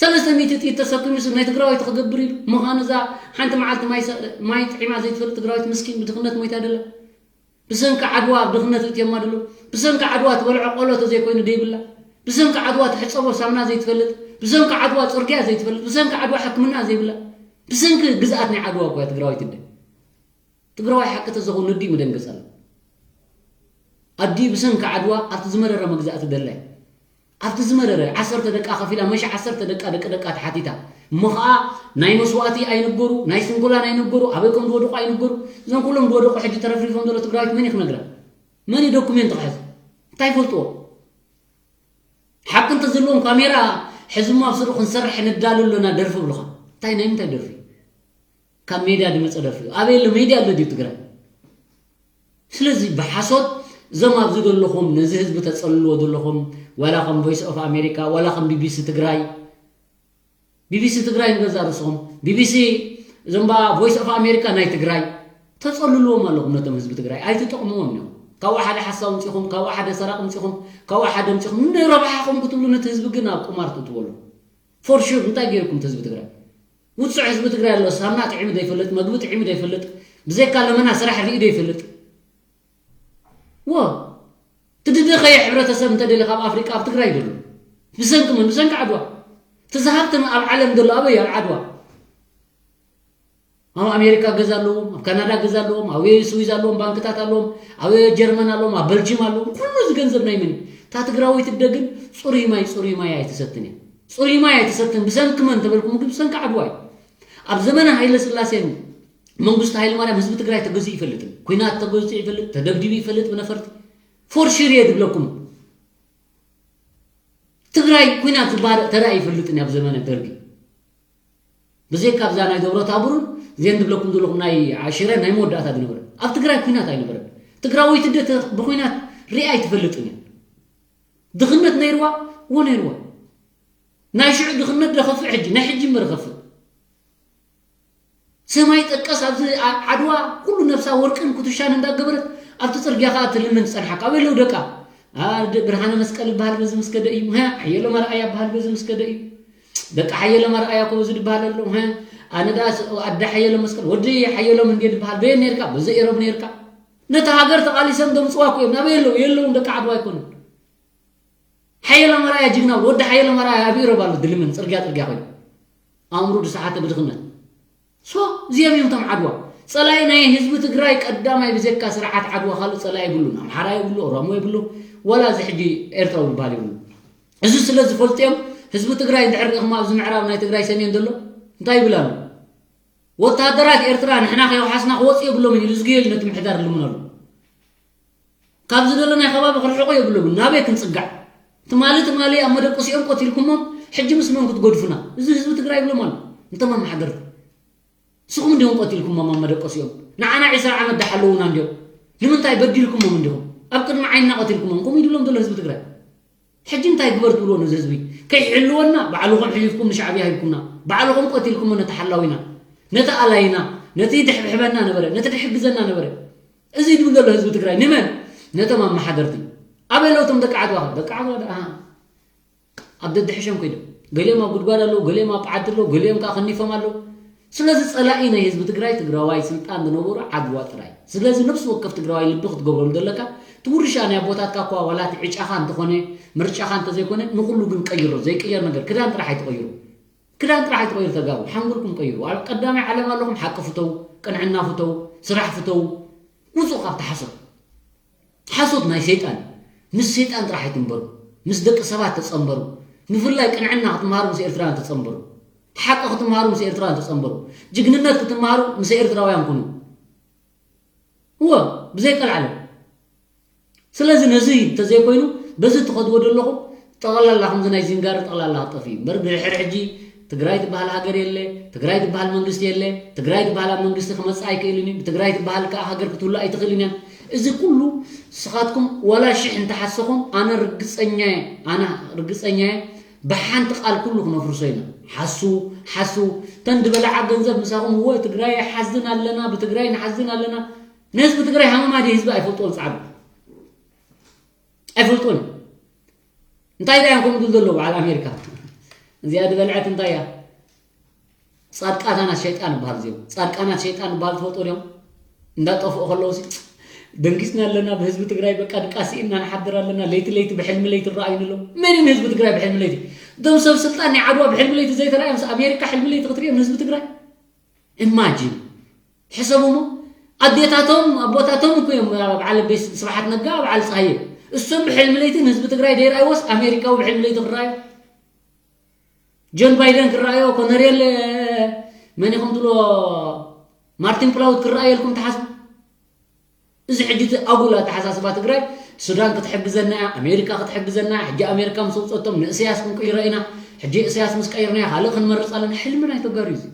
ሰለስተ ሚእቲ ጥይት ተሰኪሙ ሰብ ናይ ትግራዋይቲ ክገብር ኢሉ ምዃኑ እዛ ሓንቲ መዓልቲ ማይ ጥዒማ ዘይትፈልጥ ትግራዋይት ምስኪን ብድኽነት ሞይታ ደላ ብሰንኪ ዓድዋ ኣብ ድኽነት እትየማ ደሎ ብሰንኪ ዓድዋ ትበልዖ ቆሎ ተዘይኮይኑ ደይብላ ብሰንኪ ዓድዋ ትሕፀቦ ሳምና ዘይትፈልጥ ብሰንኪ ዓድዋ ፅርግያ ዘይትፈልጥ ብሰንኪ ዓድዋ ሕክምና ዘይብላ ብሰንኪ ግዝኣት ናይ ዓድዋ እኮ ትግራዋይት እንደ ትግራዋይ ሓቂ ተዘኾን ነዲ ምደንገፅ ኣሎ ኣዲ ብሰንኪ ዓድዋ ኣብቲ ዝመረረ መግዛእቲ ደላይ ኣብቲ ዝመረረ ዓሰርተ ደቃ ከፊላ መሽ ዓሰርተ ደቃ ደቂ ደቃ ተሓቲታ እሞ ኸዓ ናይ መስዋእቲ ኣይንገሩ ናይ ስንኩላን ኣይንገሩ ኣበይ ከም ዝወደቁ ኣይንገሩ እዞም ኩሎም ዝወደቁ ሕጂ ተረፍሪፎም ዘሎ ትግራዊት መን እዩ ክነግራ መን እዩ ዶኩሜንት ክሕዝ እንታይ ይፈልጥዎ ሓቂ እንተዘለዎም ካሜራ ሕዝሞ ኣብ ስሩ ክንሰርሕ ንዳሉ ኣለና ደርፊ ብልኻ እንታይ ናይ ምንታይ ደርፊ ካብ ሜድያ ዝመፀ ደርፊ እዩ ኣበይ ኣሎ ሜድያ ኣሎ ድዩ ትግራይ ስለዚ ብሓሶት እዞም ኣብዚ ዘለኹም ነዚ ህዝቢ ተፀልልዎ ዘለኹም ዋላ ከም voice of America ዋላ ከም BBC ትግራይ BBC ትግራይ ንገዛ ርእስኹም BBC እዞም ባ voice of America ናይ ትግራይ ተፀልልዎም ኣለኹም ነቶም ህዝቢ ትግራይ ኣይትጠቕምዎም እዮም ካብኡ ሓደ ሓሳብ ምፂኹም ካብኡ ሓደ ሰራቂ ምፂኹም ካብኡ ሓደ ምፂኹም ንረብሓኹም ክትብሉ ነቲ ህዝቢ ግን ኣብ ቁማር ትእትወሉ for sure እንታይ ገይርኩም ህዝቢ ትግራይ ውፅዕ ህዝቢ ትግራይ ኣሎ ሳምና ጥዒሙ ዘይፈልጥ መግቢ ጥዒሙ ዘይፈልጥ ብዘይካ ለመና ስራሕ ርኢ ዘይፈልጥ ወ ትድደኸየ ሕብረተሰብ እንተደለ ካብ ኣፍሪቃ ኣብ ትግራይ ደሎ ብሰንኪ መን ብሰንኪ ዓድዋ ትዝሃብትን ኣብ ዓለም ደሎ ኣበይ ኣብ ዓድዋ ኣብ ኣሜሪካ ገዛ ኣለዎም፣ ኣብ ካናዳ ገዛ ኣለዎም፣ ኣብ ስዊዝ ኣለዎም፣ ባንክታት ኣለዎም፣ ኣብ ጀርመን ኣለዎም፣ ኣብ በልጂም ኣለዎም። ኩሉ እዚ ገንዘብ ናይ መን እዩ? እታ ትግራወይቲ ኣደ ግን ጽሩይ ማይ፣ ጽሩይ ማይ ኣይትሰትን እያ። ጽሩይ ማይ ኣይትሰትን። ብሰንኪ መን ተበልኩም ግን ብሰንኪ ዓድዋ እዩ። ኣብ ዘመነ ሃይለ ስላሴን መንግስቱ ሃይለ ማርያም ህዝቢ ትግራይ ተገዚኡ ይፈልጥን፣ ኩናት ተገዚኡ ይፈልጥ፣ ተደብዲቡ ይፈልጥ ብነፈርቲ። ፎርሽር እየ ዝብለኩም። ትግራይ ኩናት ዝበሃል ተራእዩ ይፈልጥን ኣብ ዘመነ ደርጊ። ብዘይካ ኣብዛ ናይ ደብረ ታቡርን እዚአን ዝብለኩም ዘለኹም ናይ ሽረ ናይ መወዳእታ ዝነበረ። ኣብ ትግራይ ኩናት ኣይነበረን። ትግራወይቲ ኣደ ብኩናት ሪኣ ኣይትፈልጥን እያ። ድኽነት ነይርዋ፣ እዎ ነይርዋ። ናይ ሽዑ ድኽነት ደኸፍእ ሕጂ፣ ናይ ሕጂ እምበር ከፍእ። ሰማይ ጠቀስ ኣብዚ ዓ-፣ ዓድዋ ኩሉ ነብሳ ወርቅን ኩትሻን እንዳገበረት ኣብቲ ጽርግያ ከኣ ትልምን ዝጸንሓ። ካበይ ኣለዉ ደቃ? ኣ፣ ደ-፣ ብርሃነ መስቀል ይበሃል በዚ ምስ ከደ እዩ። ሃ፣ ሓየሎም ኣርኣያ ይበሃል በዚ ምስ ከደ እዩ። ደቂ ሓየሎም ኣርኣያ እኮ በዚ ዝበሃል ኣሎ። ሃ፣ ኣነ ደኣ ስ-፣ ኣደ ሓየሎም መስቀል፣ ወዲ ሓየሎም እንዴ ዝበሃል በየን ነይርካ? በዚ ኢሮብ ነይርካ። ነታ ሃገር ተቓሊሶም ዘምጽዋ እኮ እዮም። ናበይ ኣለዉ? የለውን፣ ደቂ ዓድዋ ኣይኮኑን። ሓየሎም ኣርኣያ ጅግና፣ ወዲ ሓየሎም ኣርኣያ ኣብ ኢሮብ ኣሎ ድልምን ጽርግያ ጽርግያ ኮይኑ። ኣእምሮ ዝሰሓተ ብድኽነት። ሶ፣ እዚኦም እዮም እቶም ዓድዋ። ጸላኢ ናይ ህዝቢ ትግራይ ቀዳማይ ብዘይካ ስርዓት ዓድዋ ካልእ ጸላኢ የብሉን። ኣምሓራ የብሉ፣ ኦሮሞ የብሉ፣ ዋላ እዚ ሕጂ ኤርትራዊ ዝበሃል የብሉ። እዚ ስለ ዝፈልጡ እዮም ህዝቢ ትግራይ እንድሕር ርኢኹም ኣብዚ ምዕራብ ናይ ትግራይ ሰሜን ዘሎ እንታይ ይብል ኣሎ? ወታደራት ኤርትራ ንሕና ከይወሓስና ክወጽኡ የብሎምን ኢሉ ዝግየሉ ነቲ ምሕዳር ልምነሉ። ካብ ዝደለናይ ከባቢ ክርሕቑ የብሎምን። ናበይ ክንጽጋዕ? ትማሊ ትማሊ ኣብ መደቀሲኦም ቀቲልኩሞም፣ ሕጂ ምስ መን ክትገድፉና? እዚ ህዝቢ ትግራይ ይብሎም ኣሎ። እንቶም ኣመሓደርቲ። ንስኹም እንዲኹም ቀቲልኩሞም ኣብ መደቀሲኦም። ንዓና ዒስራ ዓመት ደሓለዉና እንዲዮም። ንምንታይ በዲልኩሞም እንዲኹም? ኣብ ቅድሚ ዓይንና ቀቲልኩሞም። ከምኡ ይድሎም ዘሎ ህዝቢ ትግራይ። ሕጂ እንታይ ግበር ትብልዎ ነዚ ህዝቢ? ከይሕልወና ባዕልኹም ሕሊፍኩም ንሻዕብያ ሂብኩምና። ባዕልኹም ቀቲልኩሞ ነቲ ሓላዊና፣ ነቲ ኣላይና፣ ነቲ ድሕብሕበና ነበረ፣ ነቲ ድሕግዘና ነበረ። እዚ ይድብል ዘሎ ህዝቢ ትግራይ ንመን? ነቶም ኣመሓደርቲ። ኣበይ ኣለዉ እቶም ደቂ ዓድዋ? ደቂ ዓድዋ ደኣ ኣብ ደድሕሾም ኮይዶም። ገሊኦም ኣብ ጉድጓድ ኣለዉ፣ ገሊኦም ኣብ ዓዲ ኣለዉ፣ ገሊኦም ከኣ ከኒፎም ኣለዉ። ስለዚ ጸላኢ ናይ ህዝቢ ትግራይ ትግራዋይ ስልጣን ዝነበሩ ዓድዋ ጥራይ። ስለዚ ነፍሲ ወከፍ ትግራዋይ ልቢ ክትገብረሉ ዘለካ፣ እቲ ውርሻ ናይ ኣቦታትካ እኳ ዋላ እቲ ዕጫኻ እንተኾነ፣ ምርጫኻ እንተዘይኮነ፣ ንኹሉ ግን ቀይሮ። ዘይቅየር ነገር፣ ክዳን ጥራሕ ኣይትቐይሩ። ክዳን ጥራሕ ኣይትቐይሩ ተጋሩ፣ ሓንጎልኩም ቀይሩ። ኣብ ቀዳማይ ዓለም ኣለኹም፣ ሓቂ ፍተው፣ ቅንዕና ፍተው፣ ስራሕ ፍተው። ውጹ ካብቲ ሓሶት። ሓሶት ናይ ሰይጣን እዩ። ምስ ሰይጣን ጥራሕ ኣይትንበሩ። ምስ ደቂ ሰባት ተጸንበሩ። ብፍላይ ቅንዕና ክትመሃሩ ምስ ኤርትራውያን ተጸንበሩ። ሓቂ ክትመሃሩ ምስ ኤርትራውያን ተጸንበሩ። ጅግንነት ክትመሃሩ ምስ ኤርትራውያን ኩኑ። እወ፣ ብዘይ ቀልዓለም። ስለዚ ነዚ እንተዘይኮይኑ፣ በዚ ትኸድዎ ዘለኹም ጠቕላላ ከምዚ ናይ ዚንጋር ጠቕላላ ክጠፍእ እዩ። እምበር ብድሕሪ ሕጂ ትግራይ ትበሃል ሃገር የለ፣ ትግራይ ትበሃል መንግስቲ የለ፣ ትግራይ ትበሃል ኣብ መንግስቲ ክመጽእ ኣይክእልን እዩ፣ ብትግራይ ትበሃል ከኣ ሃገር ክትህሉ ኣይትኽእልን እያ። እዚ ኩሉ ንስኻትኩም ዋላ ሽሕ እንተሓሰኹም፣ ኣነ ርግጸኛ እየ፣ ኣነ ርግጸኛ እየ፣ ብሓንቲ ቃል ኩሉ ክነፍርሶ ኢና። ሓሱ፣ ሓሱ፣ እተን ዝበልዓ ገንዘብ ምሳኹም፣ እወ ትግራይ ይሓዝን ኣለና፣ ብትግራይ ንሓዝን ኣለና። ንህዝቢ ትግራይ ሃመማ ድዩ ህዝቢ ኣይፈልጥዎን ጻዕዱ? ኣይፈልጥዎን። እንታይ ደኣ እዮም ከምኡ ዝብሉ ዘለዉ በዓል ኣሜሪካ? እዚኣ ዝበልዐት እንታይ እያ? ጻድቃናት ሸይጣን ይበሃል እዚኦም። ጻድቃናት ሸይጣን ይበሃል ትፈልጡ ድዮም? እንዳጠፍኡ ከለዉ ሲ፣ ደንጊጽና ኣለና ብህዝቢ ትግራይ፣ በቃ ድቃስ ኢና ንሓድር ኣለና፣ ለይቲ ለይቲ ብሕልሚ ለይቲ ይረኣዩኒ ኣለዉ። መን እዩ ንህዝቢ ትግራይ ብሕልሚ ለይቲ? እቶም ሰብ ስልጣን ናይ ዓድዋ ብሕልሚ ለይቲ ዘይተረኣዮም፣ ምስ ኣሜሪካ ሕልሚ ለይቲ ክትርእዮም ንህዝቢ ትግራይ? ኢማጂን። ሕሰቡ እሞ፣ ኣዴታቶም፣ ኣቦታቶም እኮ እዮም፣ በዓል ቤት ስብሓት ነጋ፣ በዓል ፀሃየ። እሶም ብሕልሚ ለይቲ ንህዝቢ ትግራይ ደይረኣይዎስ፣ ኣሜሪካዊ ብሕልሚ ለይቲ ክረኣዮ? ጆን ባይደን ክረኣዮ፣ ኮነሬል፣ መን ኢኹም ትብሎ፣ ማርቲን ፕላውድ ክረኣየልኩም ትሓስቡ? እዚ ሕጂ እቲ ኣጉል ኣተሓሳስባ ትግራይ፣ ሱዳን ክትሕግዘና እያ፣ ኣሜሪካ ክትሕግዘና እያ፣ ሕጂ ኣሜሪካ ምስ ኣውፀቶም ንእሰያስ ክንቅይሮ ኢና፣ ሕጂ እሰያስ ምስ ቀይርናዮ ካልእ ክንመርፅ ኣለና። ሕልሚ ናይ ተጋሩ እዩ እዚ።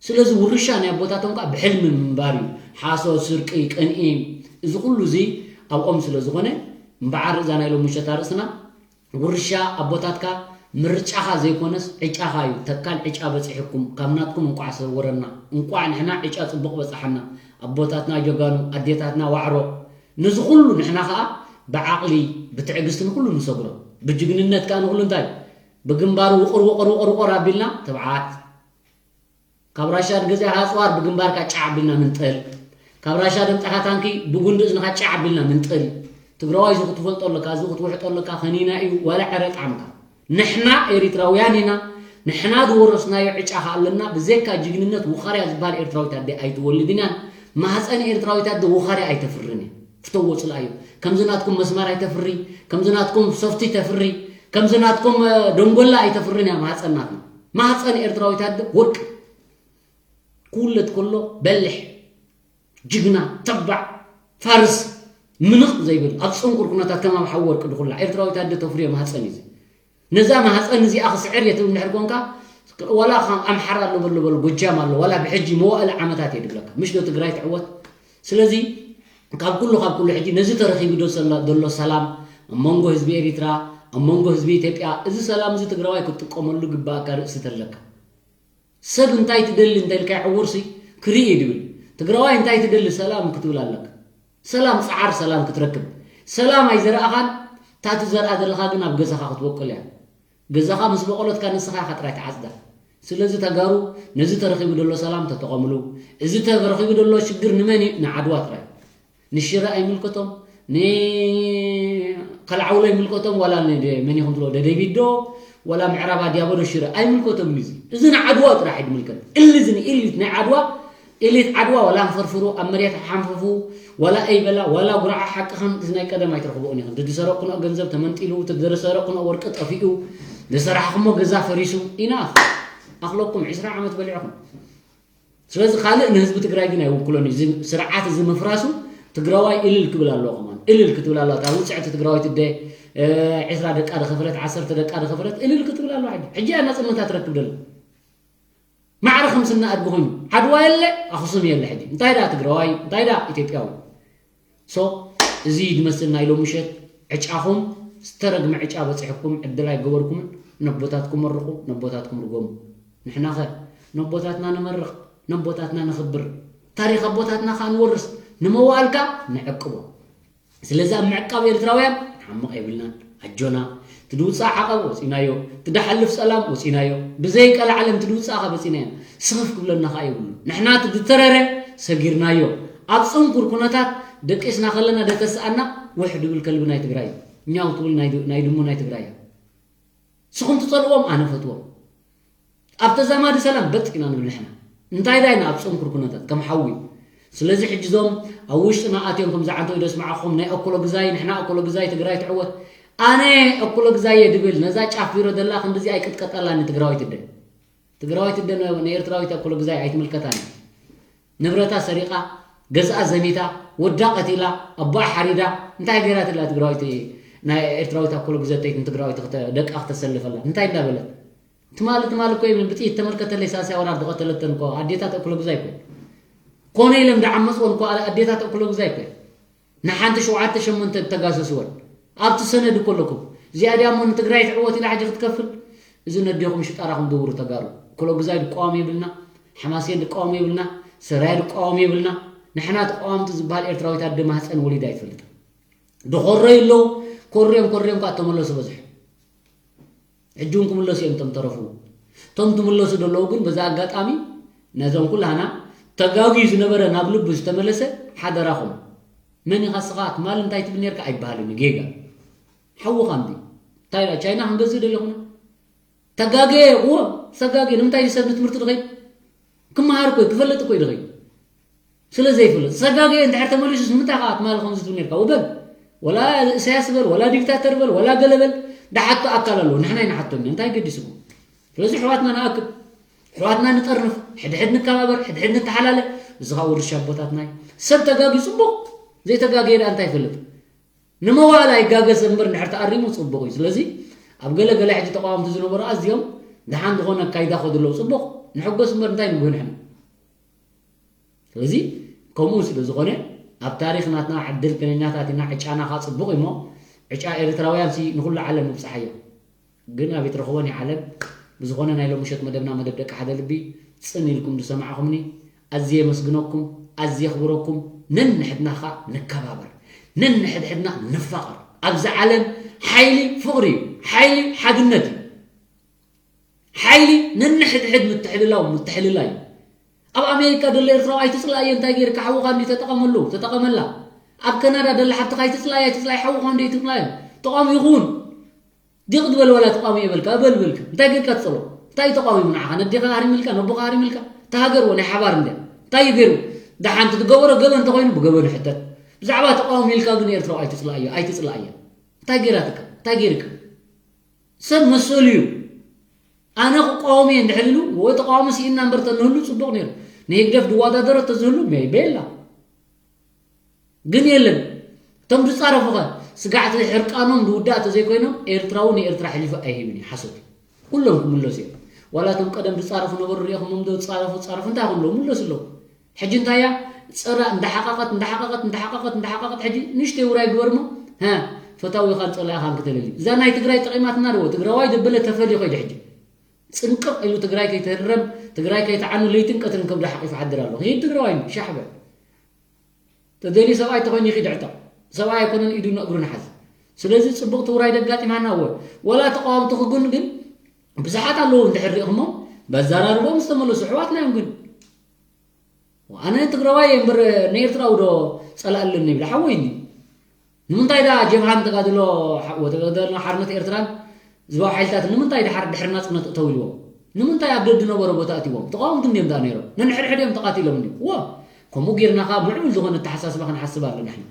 ስለዚ ውርሻ ናይ ኣቦታቶም ከዓ ብሕልሚ ምንባር እዩ። ሓሶት፣ ስርቂ፣ ቅንኢ፣ እዚ ኩሉ እዚ ኣብኦም ስለ ዝኾነ፣ እምበዓር እዛ ናይ ሎሚ ምሸት ኣርእስትና፣ ውርሻ ኣቦታትካ ምርጫኻ ዘይኮነስ ዕጫኻ እዩ። ተካል ዕጫ በፂሑኩም፣ ካብ ናትኩም እንቋዕ ሰወረና፣ እንቋዕ ንሕና ዕጫ ፅቡቕ በፃሓና። ኣቦታትና ጀጋኑ፣ ኣዴታትና ዋዕሮ። ነዚ ኩሉ ንሕና ከዓ ብዓቕሊ፣ ብትዕግስቲ ንኩሉ ንሰግሮ። ብጅግንነት ከዓ ንኩሉ እንታይ? ብግንባሩ ውቕር፣ ውቕር፣ ውቕር፣ ውቕር ኣቢልና ትብዓት። ካብ ራሻ ዝገዛእኻ ኣፅዋር ብግንባርካ ጫዕ ኣቢልና ምንጥል። ካብ ራሻ ዘምፃእኻ ታንኪ ብጉንዲ እዝንኻ ጫዕ ኣቢልና ምንጥል። ትግራዋይ እዚ ክትፈልጦ ኣለካ፣ እዚ ክትውሕጦ ኣለካ፣ ከኒና እዩ፣ ዋላ ዕረ ጣዕምካ። ንሕና ኤሪትራውያን ኢና፣ ንሕና ዝወረስናዮ ዕጫ ከ ኣለና። ብዘካ ጅግንነት ውኻርያ ዝበሃል ኤርትራዊት ኣደ ኣይትወልድን እያን። ማህፀን ኤርትራዊት ኣደ ውኻርያ ኣይተፍርን እያ። ፍተዎ ፅላእዮ። ከምዚ ናትኩም መስማር ኣይተፍሪ፣ ከምዚ ናትኩም ሶፍቲ ተፍሪ፣ ከምዚ ናትኩም ደንጎላ ኣይተፍርን እያ ማህፀን ናትና። ማህፀን ኤርትራዊት ኣደ ወርቂ ክውለድ ከሎ በልሕ ጅግና ተባዕ ፋርስ ምንቕ ዘይብል ኣብ ፅንቁር ኩነታት ከም ኣብ ሓዊ ወርቂ ድኹላ ኤርትራዊት ኣደ ተፍርዮ ማህፀን እዩ። ነዛ ማህፀን እዚኣ ክስዕር እየ ትብል እንድሕር ኮንካ፣ ዋላ ካብ ኣምሓራ ኣሎ በሎ በሎ ጎጃም ኣሎ ዋላ ብሕጂ መዋእለ ዓመታት እየ ድብለካ። ምሽ ዶ ትግራይ ትዕወት? ስለዚ ካብ ኩሉ ካብ ኩሉ ሕጂ ነዚ ተረኺቡ ዶ ሰላ- ዘሎ ሰላም ኣብ መንጎ ህዝቢ ኤሪትራ ኣብ መንጎ ህዝቢ ኢትዮጵያ፣ እዚ ሰላም እዚ ትግራዋይ ክትጥቀመሉ ግባእካ ርእሲ ተለካ። ሰብ እንታይ ትደሊ እንተልካ ይዕውርሲ ክርኢ እዩ ድብል። ትግራዋይ እንታይ ትደሊ ሰላም ክትብል ኣለካ። ሰላም ፃዓር ሰላም ክትረክብ። ሰላም ኣይዘረእኻን፣ እታ ትዘርኣ ዘለኻ ግን ኣብ ገዛኻ ክትበቁል እያ። ገዛኻ ምስ በቆለትካ ንስኻ ኢኻ ጥራይ ትዓፅዳ። ስለዚ ተጋሩ ነዚ ተረኺቡ ዘሎ ሰላም ተጠቐምሉ። እዚ ተረኺቡ ዘሎ ሽግር ንመን እዩ? ንዓድዋ ጥራይ። ንሽረ ኣይምልከቶም፣ ንከልዓውሎ ኣይምልከቶም፣ ዋላ ንደ- መን ይኹን ትብሎ ደደቢት ዶ ዋላ ምዕራብ ኣድያቦ ዶ ሽረ ኣይምልከቶም እዩ። እዚ እዚ ንዓድዋ ጥራሕ እዩ ዝምልከት። እል እዚ ንኢሊት ናይ ዓድዋ ኢሊት ዓድዋ ዋላ ንፈርፍሩ ኣብ መሬት ሓንፈፉ ዋላ ኣይበላ ዋላ ጉርዓ ሓቅኽን እዚ ናይ ቀደም ኣይትረኽብኦን ኢኽን። እቲ ዝሰረቅኩኖ ገንዘብ ተመንጢሉ፣ እቲ ዝሰረቅኩኖ ወርቂ ጠፊኡ፣ ዝሰራሕኹሞ ገዛ ፈሪሱ ኢና ኣኽለኩም ዕስራ ዓመት በሊዕኹም። ስለዚ ካልእ ንህዝቢ ትግራይ ግን ኣይውክሎን እዩ። እዚ ስርዓት እዚ ምፍራሱ ትግራዋይ እልል ክብል ኣለዎ። ከማን እልል ክትብል ኣለዋ። እታ ውፅዕቲ ትግራዋይት እደ ዕስራ ደቃ ዝኸፈለት ዓሰርተ ደቃ ዝኸፈለት እልል ክትብል ኣለዋ። ሕጂ ሕጂ እያ ናፅነታ ትረክብ ደላ። ማዕረ ከም ስና ኣድጊ ኮይኑ ዓድዋ የለ ኣኽሱም የለ። ሕጂ እንታይ ዳ ትግራዋይ እንታይ ዳ ኢትዮጵያዊ? ሶ እዚ ድመስል ናይ ሎሚ ምሸት ዕጫኹም ዝተረግመ ዕጫ በፂሕኩም ዕድል ኣይገበርኩምን። ነቦታትኩም መርቑ፣ ነቦታትኩም ርገሙ። ንሕናኸ ነቦታትና ንመርቕ፣ ነቦታትና ነኽብር፣ ታሪኽ ኣቦታትና ከዓ ንወርስ፣ ንመዋእልካ ንዕቅቦ። ስለዚ ኣብ ምዕቃብ ኤርትራውያን ንሓምቕ የብልናን። ኣጆና ትድውፃእ ዓቐብ ወፂናዮ፣ ትዳሓልፍ ፀላም ወፂናዮ። ብዘይ ቀልዓለም ትድውፃእኻ በፂናዮ። ስኽፍ ክብለና ከዓ የብሉ። ንሕና ትድተረረ ሰጊርናዮ። ኣብ ፅንኩር ኩነታት ደቂስና ከለና ደተስኣና ውሕ ድብል ከልቢ ናይ ትግራይ እዩ። ኛው ትብል ናይ ድ- ናይ ድሙ ናይ ትግራይ እያ። ስኹም ትፀልዎም ኣነ ፈትዎም። ኣብ ተዛማዲ ሰላም በጥ ኢና ንብል ንሕና። እንታይ ዳይና ኣብ ፅንኩር ኩነታት ከም ሓዊ። ስለዚ ሕጂ ዞም ኣብ ውሽጥና ኣትዮም ከም ዝዓንተው ደስማዓኹም ናይ ኣኮሎ ግዛይ ንሕና ኣኮሎ ግዛይ ትግራይ ትዕወት ኣነ ኣኮሎ ግዛይ እየ ድብል ነዛ ጫፍ ቢሮ ደላ ክንድዚ ኣይቅጥቀጠላኒ ትግራዋይት እደ ትግራዋይት እደ ንኤርትራዊት ኣኮሎ ግዛይ ኣይትምልከታኒ። ንብረታ ሰሪቓ ገዝኣ ዘሚታ ወዳ ቀቲላ ኣቦኣ ሓሪዳ እንታይ ገይራትላ ትግራዋይቲ ናይ ኤርትራዊት ኣኮሎ ግዘተይት ንትግራዋይቲ ክተ- ደቃ ክተሰልፈላ እንታይ እንዳበለት ትማሊ ትማሊ እኮ ይብል ብጥይት ተመልከተለይ ሳልሳይ ወራር ዝቐተለተን እኮ ኣዴታት ኣኩለ ግዛይ እኮ ኮነ ኢለም ዝዓመፅወን እኮ ኣዴታት ኣኩለ ግዛይ እኮ ንሓንቲ ሸውዓተ ሸሞንተ ተጋሰስወን ኣብቲ ሰነድ እኮ ኣለኩም እዚኣ ድያ እሞ ንትግራይ ትዕወት ኢላ ሕጂ ክትከፍል እዚ ነዴኹም ሽጣራኹም ግብሩ ተጋሩ ኩለ ግዛይ ድቃወም የብልና ሓማሴን ድቃወም የብልና ሰራይ ድቃወም የብልና ንሕና ተቃወምቲ ዝበሃል ኤርትራዊት ኣደ ማህፀን ወሊዳ ኣይትፈልጥን ድኾረዩ ኣለዉ ኮርዮም ኮርዮም ከዓ ተመለሱ በዝሑ ሕጂ እውን ክምለሱ እዮም እቶም ተረፉ እቶም ትምለሱ ዘለዉ ግን በዛ ኣጋጣሚ ነዞም ኩላህና ተጋግዩ ዝነበረ ናብ ልቡ ዝተመለሰ ሓደራኹም መን ኢኻ ስኻ ትማል እንታይ ትብል ነርካ ኣይበሃልን ጌጋ ሓውኻ እንዲ እንታይ ዳ ቻይና ክንገዝእ ደለኹና ተጋገየ እዎ ሰጋገየ ንምንታይ ሰብ ንትምህርቲ ድኸይድ ክመሃር እኮ ክፈልጥ እኮ ድኸይድ ስለ ዘይፈልጥ ሰጋገየ እንድሕር ተመሊሱስ ንምንታይ ከዓ ትማሊ ከምዚ ትብል ነርካ ውበል ወላ እሳያስ በል ወላ ዲክታተር በል ወላ ገለ በል ድሓቶ ኣካል ኣለዎ ንሕና ይንሓቶም ኢና እንታይ ገዲስኩም ስለዚ ሕዋትና ንኣክብ ሕዋትና ንጠርንፍ ሕድሕድ ንከባበር ሕድሕድ ንተሓላለ እዚ ከዓ ውርሻ ኣቦታትና እዩ ሰብ ተጋጊ ፅቡቅ ዘይተጋገየ ደኣ እንታይ ይፈልጥ ንመዋእላ ይጋገስ እምበር እንድሕር ተኣሪሙ ፅቡቕ እዩ ስለዚ ኣብ ገለ ገለ ሕጂ ተቃወምቲ ዝነበሩ ኣዝዮም ደሓን ዝኾነ ኣካይዳ ከድለው ፅቡቕ ንሕጎስ እምበር እንታይ ንብህ ንሕና ስለዚ ከምኡ ስለ ዝኾነ ኣብ ታሪኽ ናትና ዕድልተኛታት ኢና ዕጫና ኻ ፅቡቕ እሞ ዕጫ ኤርትራውያን ሲ ንኩሉ ዓለም ንብፅሓዮ ግን ኣበይ ትረኽቦን እያ ዓለም ብዝኾነ ናይ ሎምሸት መደብና መደብ ደቂ ሓደ ልቢ ፅን ኢልኩም ዝሰማዕኹምኒ ኣዝየ የመስግነኩም ኣዝየ የኽብረኩም ነንሕድና ኸዓ ንከባበር ነንሕድሕድና ንፋቐር ኣብዚ ዓለም ሓይሊ ፍቕሪ እዩ ሓይሊ ሓድነት እዩ ሓይሊ ነንሕድሕድ ምትሕልላው ምትሕልላ እዩ ኣብ ኣሜሪካ ደሎ ኤርትራዊ ኣይትፅላእዮ እንታይ ገይርካ ሓውኻ እንዲ ተጠቐመሉ ተጠቐመላ ኣብ ከናዳ ደላ ሓፍትኻ ኣይትፅላእዮ ኣይትፅላእዮ ሓውኻ እንዲ ኣይትፅላእዮ ተቓውሞ ይኹን ዲቕ ዝበለ ዋላ ተቃውሞ የበልካ እበል በልካ እንታይ ጌርካ ትጸሎ እንታይ እዩ ተቃዊሙ ንዓኻ? ነዴኻ ሃሪምልካ፣ ነቦኻ ሃሪምልካ? እታ ሃገር ወ ናይ ሓባር እንድያ። እንታይ እዩ ገይሩ? ደሓን እቲ ዝገበሮ ገበን እንተኾይኑ ብገበኑ ሕተት። ብዛዕባ ተቃውሞ ኢልካ ግን ኤርትራዊ ኣይትጽላእዮ፣ ኣይትጽላእዮ። እንታይ ገይራትካ? እንታይ ገይርካ? ሰብ መሰሉ እዩ። ኣነ ክቃወም እየ እንድሕር ኢሉ፣ ወይ ተቃዋሚ ስኢንና እምበር ተንህሉ ጽቡቕ ነይሩ። ንህግደፍ ዝወዳደሮ ተዝህሉ ሜይ ቤላ። ግን የለን። እቶም ዝጻረፉኸ ስጋዕቲ ሕርቃኖም ዝውዳእ ተዘይኮይኖም ኤርትራዊ ንኤርትራ ሕሊፉ ኣይህብን እዩ። ሓሶት እዩ። ኩሎም ክምለሱ እዮም። ዋላ እቶም ቀደም ዝጻረፉ ነበሩ ሪኢኹሞም ዶ ዝጻረፉ ጻረፉ እንታይ ይኹን ኣለዉ ምለሱ ኣለዉ። ሕጂ እንታይ እያ? ጽራ እንዳሓቀቀት እንዳሓቀቀት እንዳሓቀቀት እንዳሓቀቀት ሕጂ ንእሽተይ ውራይ ግበር እሞ፣ ሃ፣ ፈታዊኻን ጸላኢኻን ክተለሊ። እዛ ናይ ትግራይ ጠቒማትና ዶ? ትግራዋይ ዘበለ ተፈልዩ ከይዱ ሕጂ። ጽንቅቕ ኢሉ ትግራይ ከይትህረም፣ ትግራይ ከይትዓኑ ለይትን ቀትርን ከብዱ ሓቂፉ ሓድር ኣሎ። ሂድ ትግራዋይ ሻሕበ። ተደልዩ ሰብኣይ ተኾይኑ ይኺድ ዕጠቕ። ሰብኣይ ኣይኮነን ኢዱ ንእግሩ ንሓዝ። ስለዚ ጽቡቕቲ ውራይ ደጋጢማና እወ። ወላ ተቃወምቲ ክጉን ግን ብዙሓት ኣለዉ እንድሕር ሪኢኹሞም በዘራርቦም ዝተመለሱ ኣሕዋትና እዮም ግን። ኣነ ትግራዋይ እየ እምበር ንኤርትራዊ ዶ ጸላእ ኣለኒ ይብል ሓወይ እንዲ። ንምንታይ ደኣ ጀብሃን ተጋድሎ ሓ-፣ ወ-፣ ተጋድሎ ሓርነት ኤርትራን ህዝባዊ ሓይልታት ንምንታይ ድሓር ድሕሪ ናጽነት እተው ኢልዎም? ንምንታይ ኣብ ደድ ነበረ ቦታ ኣትይዎም? ተቃወምቲ እንድዮም ደኣ ነይሮም። ነንሕድሕድ እዮም ተቃቲሎም እንድዮም። እወ፣ ከምኡ ጌርና ከኣ ምዕቡል ዝኾነ ኣተሓሳስባ ክንሓስብ ኣለና ንሕና።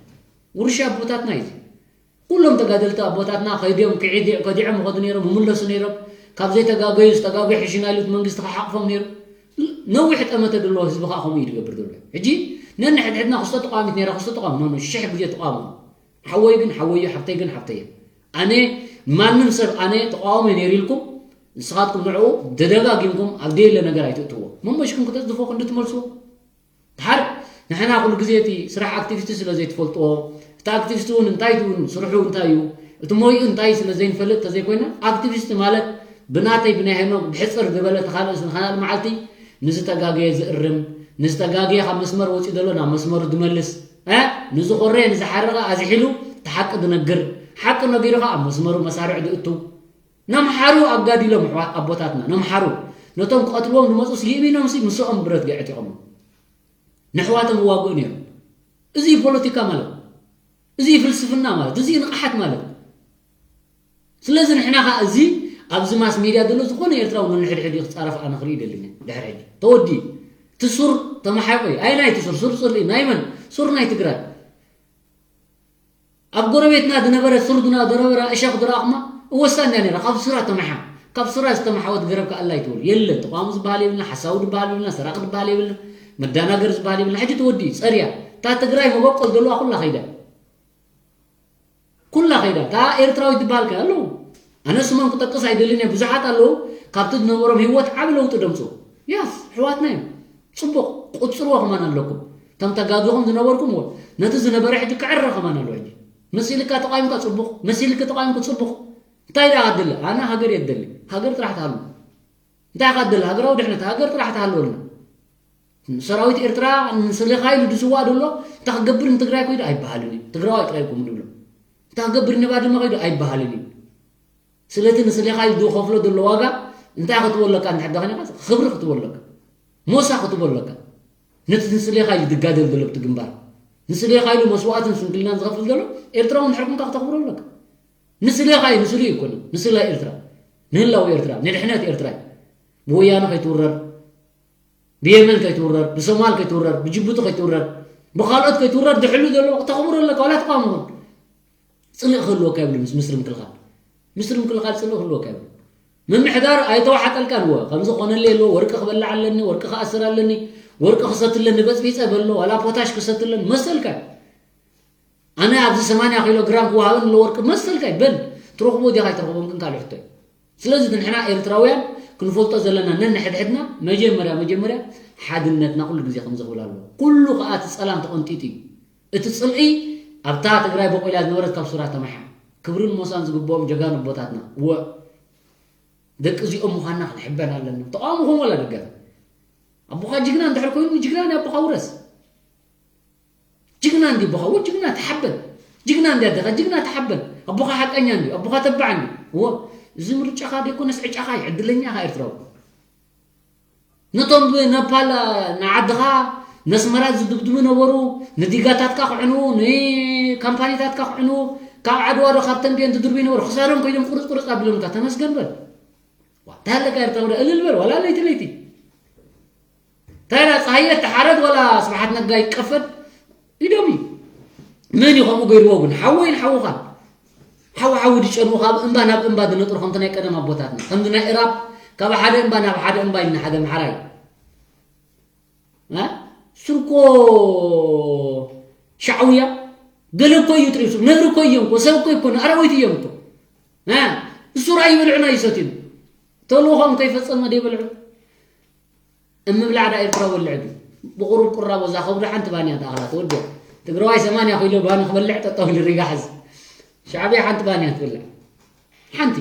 ውርሻ ኣቦታትና እዩ እዚ። ኩሎም ተጋደልቲ ኣቦታትና ከይድዮም ክዒድ-፣ ከዲዖም ይኸዱ ነይሮም፣ ይምለሱ ነይሮም። ካብ ዘይተጋገዩ ዝተጋገዩ ሕሽና ኢሉ እቲ መንግስቲ ክሓቕፎም ነይሩ። ነዊሕ ጠመተ ዘለዎ ህዝቢ ከኣ ከምኡ እዩ ዝገብር ዘሎ። ሕጂ ነንሕድሕድና ክስቶ ተቃዋሚት ነይራ፣ ክስቶ ተቃዋሚ፣ ኖ፣ ኖ፣ ሽሕ ግዜ ተቃዋሚ። ሓወይ ግን ሓወይ እዩ፣ ሓብተይ ግን ሓብተይ እያ። ኣነ ማንም ሰብ ኣነ ተቃዋሚ ነይሩ ኢልኩም ንስኻትኩም ንዕኡ ደደጋጊምኩም ኣብ ደየለ ነገር ኣይትእትዎ። መመሽኩም ክተጽድፎ ክንዲ ትመልስዎ። ድሓር ንሕና ኩሉ ግዜ እቲ ስራሕ ኣክቲቪስት ስለ ዘይትፈልጥዎ፣ እቲ ኣክቲቪስት እውን እንታይ ትውን ስርሑ እንታይ እዩ፣ እቲ ሞይኡ እንታይ ስለ ዘይንፈልጥ ተዘይኮይና፣ ኣክቲቪስት ማለት ብናተይ ብናይ ሄኖክ ብሕጽር ዝበለ ተኻልእስ ንኻልእ መዓልቲ ንዝተጋገየ ዝእርም፣ ንዝተጋገየ ካብ መስመር ወፂኡ ዘሎ ናብ መስመሩ ዝመልስ፣ እ፣ ንዝኾረየ ንዝሓረቐ ኣዝሒሉ እቲ ሓቂ ዝነግር፣ ሓቂ ነጊሩ ኸዓ ኣብ መስመሩ መሳርዕ ዝእቱ። ነምሓሩ ኣጋዲሎም ኣሕዋ-፣ ኣቦታትና፣ ነምሓሩ ነቶም ክቐትልዎም ዝመፁ ስይሚኖምሲ ምስኦም ብረት ገዕጢቖም። ንሕዋቶም ይዋግኡ ነይሮም። እዚ እዩ ፖለቲካ ማለት። እዚ እዩ ፍልስፍና ማለት። እዚ እዩ ንቕሓት ማለት። ስለዚ ንሕና ኸዓ እዚ ኣብዚ ማስ ሜድያ ዘሎ ዝኾነ ኤርትራዊ ነንሕድሕድ እዩ ክጻረፍ ኣነ ክርኢ ይደሊ እየ። ድሕሪ ሕጂ ተወዲኡ። እቲ ሱር ተመሓይቑ እዩ። ኣየናይ እቲ ሱር? ሱር ጽልኢ ናይ መን? ሱር ናይ ትግራይ። ኣብ ጎረቤትና ዝነበረ ሱር ዝና-፣ ዝነበረ እሸኽ ዝረኣኹማ እወሳ እንድያ ነይራ። ካብ ሱራ ተመሓ-፣ ካብ ሱራ ዝተመሓወት ገረብ ከኣ ኣላ ኣይትበሉ። የለን። ተቃዋሚ ዝበሃል የብልና፣ ሓሳዊ ዝበሃል የብልና፣ ሰራቂ ዝበሃል የብልና፣ መዳናገር ዝበሃል የብልና። ሕጂ ተወዲኡ፣ ጸርያ። እታ ትግራይ መበቆል ዘለዋ ኩላ ከይዳ። ኩላ ከይዳ። እታ ኤርትራዊት ዝበሃል ከ ኣለዉ። ኣነ ስሞም ክጠቅስ ኣይደልን እየ። ብዙሓት ኣለዉ። ካብቲ ዝነበሮም ህይወት ዓቢ ለውጢ ደምጽኡ። ያስ፣ ኣሕዋትና እዮም። ጽቡቕ። ቁጽርዎ ከማን ኣለኩም። እቶም ተጋግኹም ዝነበርኩም እዎ። ነቲ ዝነበረ ሕጂ ክዕረ ከማን ኣሎ ሕጂ። መሲልካ ተቃዊምካ ጽቡቕ። መሲልኪ ተቃዊምኩ ጽቡቕ። እንታይ ደኣ ትደሊ? ኣነ ሃገር እየ ዝደሊ። ሃገር ጥራሕ ትሃሉ። እንታይ ኢኻ ትደሊ? ሃገራዊ ድሕነት፣ ሃገር ጥራሕ ትሃልወልና። ሰራዊት ኤርትራ ንስሌኻ ኢሉ ዝስዋእ ዘሎ እንታይ ክገብር ንትግራይ ከይዱ ኣይበሃልን እዩ። ትግራዋይ ጥራይ እኮ ንብሎ። እንታይ ክገብር ንባድመ ከይዱ ኣይበሃልን እዩ። ስለቲ ንስሌኻ ኢሉ ዝኸፍሎ ዘሎ ዋጋ እንታይ ክትበለካ እንድሕር ዳኸኒኻ ክብሪ ክትበለካ። ሞሳ ክትበለካ። ነቲ ንስሌኻ ኢሉ ዝጋደል ዘሎ ብቲ ግንባር። ንስሌኻ ኢሉ መስዋእትን ስንክልናን ዝኸፍል ዘሎ ኤርትራዊ እንድሕር ኮንካ ክተኽብሮ ኣለካ። ንስሌኻ እዩ፣ ንስሉ ይኮነ። ንስላ ኤርትራ። ንህላው ኤርትራ። ንድሕነት ኤርትራ። ብወያነ ከይትውረር። ብየመን ከይትውረር፣ ብሶማል ከይትውረር፣ ብጅቡቲ ከይትውረር፣ ብኻልኦት ከይትውረር ድሕሉ ዘሎ ክተኽብሮ ኣለካ፣ ዋላ ተቃውሞ። ጽልኢ ክህልወካ የብሉ ምስ ምስሪ ምክልኻል። ምስሪ ምክልኻል ጽልኢ ክህልወካ የብሉ። ምምሕዳር ኣይተዋሓጠልካን እወ፣ ከምዚ ክኾነለይ ኣለዎ፣ ወርቂ ክበልዕ ኣለኒ፣ ወርቂ ክኣስር ኣለኒ፣ ወርቂ ክሰትለኒ በጽቢጸ በሎ፣ ዋላ ፖታሽ ክሰትለኒ መሰልካ። ኣነ ኣብዚ ሰማንያ ኪሎ ግራም ክወሃበኒ ኣለዎ ወርቂ መሰልካ እዩ፣ በል ትረኽቦ ዲኻ ኣይትረኽቦን ግን ካልእ ሕቶ እዩ። ስለዚ ንሕና ኤርትራውያን ክንፈልጦ ዘለና ነንሕድሕድና መጀመርያ መጀመርያ ሓድነትና ኩሉ ግዜ ከምዚ ክብል ኣለዎ። ኩሉ ከኣ እቲ ጸላም ተቐንጢጡ እዩ። እቲ ጽልኢ ኣብታ ትግራይ በቆልያ ዝነበረት ካብ ሱራ ተማሓ። ክብርን ሞሳን ዝግብኦም ጀጋኑ ኣቦታትና። እወ፣ ደቂ እዚኦም ምዃንና ክንሕበን ኣለና። ተቃውሞ ኹን ወላ ደገፍ። ኣቦኻ ጅግና እንድሕር ኮይኑ ጅግና ናይ ኣቦኻ ውረስ። ጅግና እንዲ ኣቦኻ፣ ወ ጅግና ተሓበን። ጅግና እንዲ ኣደኻ፣ ጅግና ተሓበን። ኣቦኻ ሓቀኛ እንዲ፣ ኣቦኻ ተባዕ እንዲ። ወ፣ እዚ ምርጫኻ ደይኮነስ ዕጫኻ እዩ፣ ዕድለኛ ኢኻ ኤርትራዊ። ነቶም ብ-፣ ነፓል ንዓድኻ፣ ነስመራ ዝድብድቡ ነበሩ፣ ንዲጋታትካ ክዕንዉ፣ ንካምፓኒታትካ ክዕንዉ፣ ካብ ዓድዋ ዶ ካብ ተንቤን ዝድርቡ ነበሩ፣ ክሳዶም ከይዶም ቁርጽ ቁርጽ ኣቢሎምካ፣ ተመስገን በል። እንታይ ኣለካ ኤርትራ ወደ እልል በል ዋላ ለይቲ ለይቲ እንታይ ዳ ፀሃየ ተሓረድ ዋላ ስብሓት ነጋ ይቀፈድ ኢዶም እዩ መን እዩ ከምኡ ገይርዎ ግን ሓወይን ሓውኻን ሓዊ ሓዊ ድጨንኡ ካብ እምባ ናብ እምባ ድነጥሩ ከምቲ ናይ ቀደም ኣቦታትና ከምዚ ናይ እራብ ካብ ሓደ እምባ ናብ ሓደ እምባ ኢልና ሓደ ምሓራይ ስርኮ ሻዕውያ ገለ እኮ እዩ ጥሪሱ ነብሪ እኮ እዮም እኮ ሰብ እኮ ይኮነ ኣራዊት እዮም እኮ እሱ ራእይ ይበልዑና ይሰትዩ ተልእኾም ከይፈጸመ ደይበልዑ እምብላዕ ዳ ኤርትራ ወልዕ ግን ብቁሩብ ቁራቦ እዛ ከብዱ ሓንቲ ባንያ ተኣኽላ ተወዲያ ትግራዋይ ሰማንያ ኪሎ ባኒ ክበልዕ ጠጠው ኢሉ ሪጋ ሕዚ ሻዕብያ ሓንቲ ባንያ ትበልዕ ሓንቲ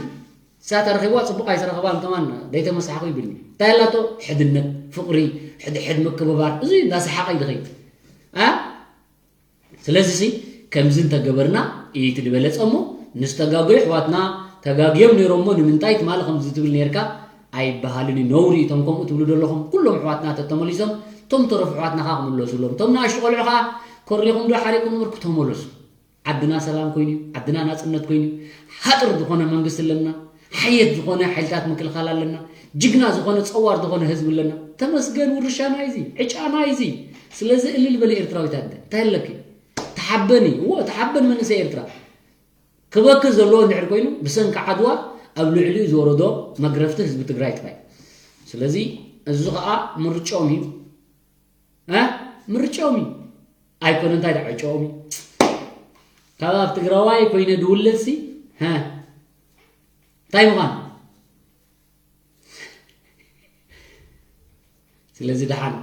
እሳ ተረኺብዋ ፅቡቕ ኣይተረኸባን ከማን ደይተመሳሕኹ ይብልኒ እንታይ ኣላቶ ሕድነት ፍቕሪ ሕድሕድ ምክብባር እዙ እንዳሰሓቐ ይድኸይድ ስለዚ ሲ ከምዚ እንተገበርና ኢቲ ዝበለጸ እሞ ንዝተጋገዩ ኣሕዋትና ተጋግዮም ነይሮሞ ንምንታይ ትማሊ ከምዚ ትብል ነርካ ኣይበሃልን እዩ ነውሪ እቶም ከምኡ ትብሉ ዘለኹም ኩሎም ኣሕዋትና ተተመሊሶም እቶም ተረፉ ኣሕዋትና ካ ክምለሱሎም እቶም ንኣሽቱ ቆልዑ ካ ኮሪኹም ዶ ሓሪቁም ምር ክተመለሱ ዓድና ሰላም ኮይኑ ዓድና ናጽነት ኮይኑ ሃጥር ዝኾነ መንግስቲ ኣለና ሓየት ዝኾነ ሓይልታት ምክልኻል ኣለና ጅግና ዝኾነ ጸዋር ዝኾነ ህዝቢ ኣለና ተመስገን ውርሻና እዚ ዕጫና እዚ ስለዚ እልል በለ ኤርትራዊት ኣደ እንታይ ኣለኪ ተሓበኒ እዎ ተሓበን መንእሰይ ኤርትራ ክበኪ ዘለዎ እንድሕር ኮይኑ ብሰንኪ ዓድዋ ኣብ ልዕሊኡ ዝወረዶ መግረፍቲ ህዝቢ ትግራይ ጥራይ ስለዚ እዚ ከዓ ምርጫኦም እዩ እ ምርጫኦም እዩ ኣይኮነ እንታይ ደዓ ዕጫኦም እዩ ካብ ኣብ ትግራዋይ ኮይነ ድውለድሲ እ እንታይ ምዃን ስለዚ ደሓን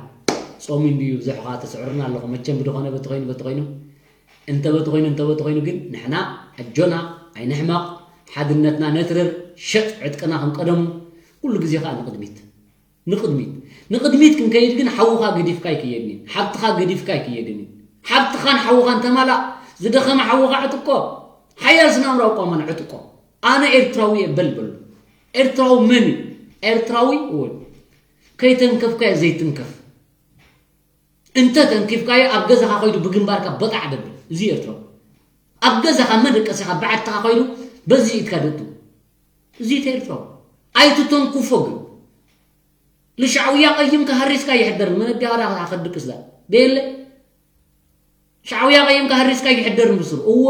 ጾም እንድዩ ብዙሕ ከዓ ተስዕርና ኣለኹ መቸም ብድኾነ በቲ ኮይኑ በቲ ኮይኑ እንተ በቲ ኮይኑ እንተ በቲ ኮይኑ ግን ንሕና ኣጆና ኣይንሕመቕ ሓድነትና ነትርር ሸጥ ዕጥቅና ከም ቀደሙ ኩሉ ግዜ ከዓ ንቕድሚት ንቕድሚት ንቕድሚት ክንከይድ ግን ሓውኻ ገዲፍካ ኣይክየድን ሓብትኻ ገዲፍካ ኣይክየድን ሓብትኻን ሓውኻን ተማላእ ዝደኸመ ሓውኻ ዕጥቆ ሓያል ስናምራዊ ቋማን ዕጥቆ ኣነ ኤርትራዊ እየ በል በሉ ኤርትራዊ መን እዩ ኤርትራዊ እውን ከይተንከፍካዮ ዘይትንከፍ እንተ ተንኪፍካዮ ኣብ ገዛኻ ከይዱ ብግንባርካ በጣዕ ደብል እዚ ኤርትራዊ ኣብ ገዛኻ መደቀሲኻ ብዓድትኻ ከይዱ በዚ ኢድካ ደጡ እዚ ኤርትራዊ ኣይትተንኩፎ ግን ልሻዕውያ ቀይምካ ሃሪስካ ይሕደር መነዲኻ ዳ ከድቅስ ዳ ደየለ ሻዕውያ ቀይምካ ሃሪስካ ይሕደር ምስሉ እወ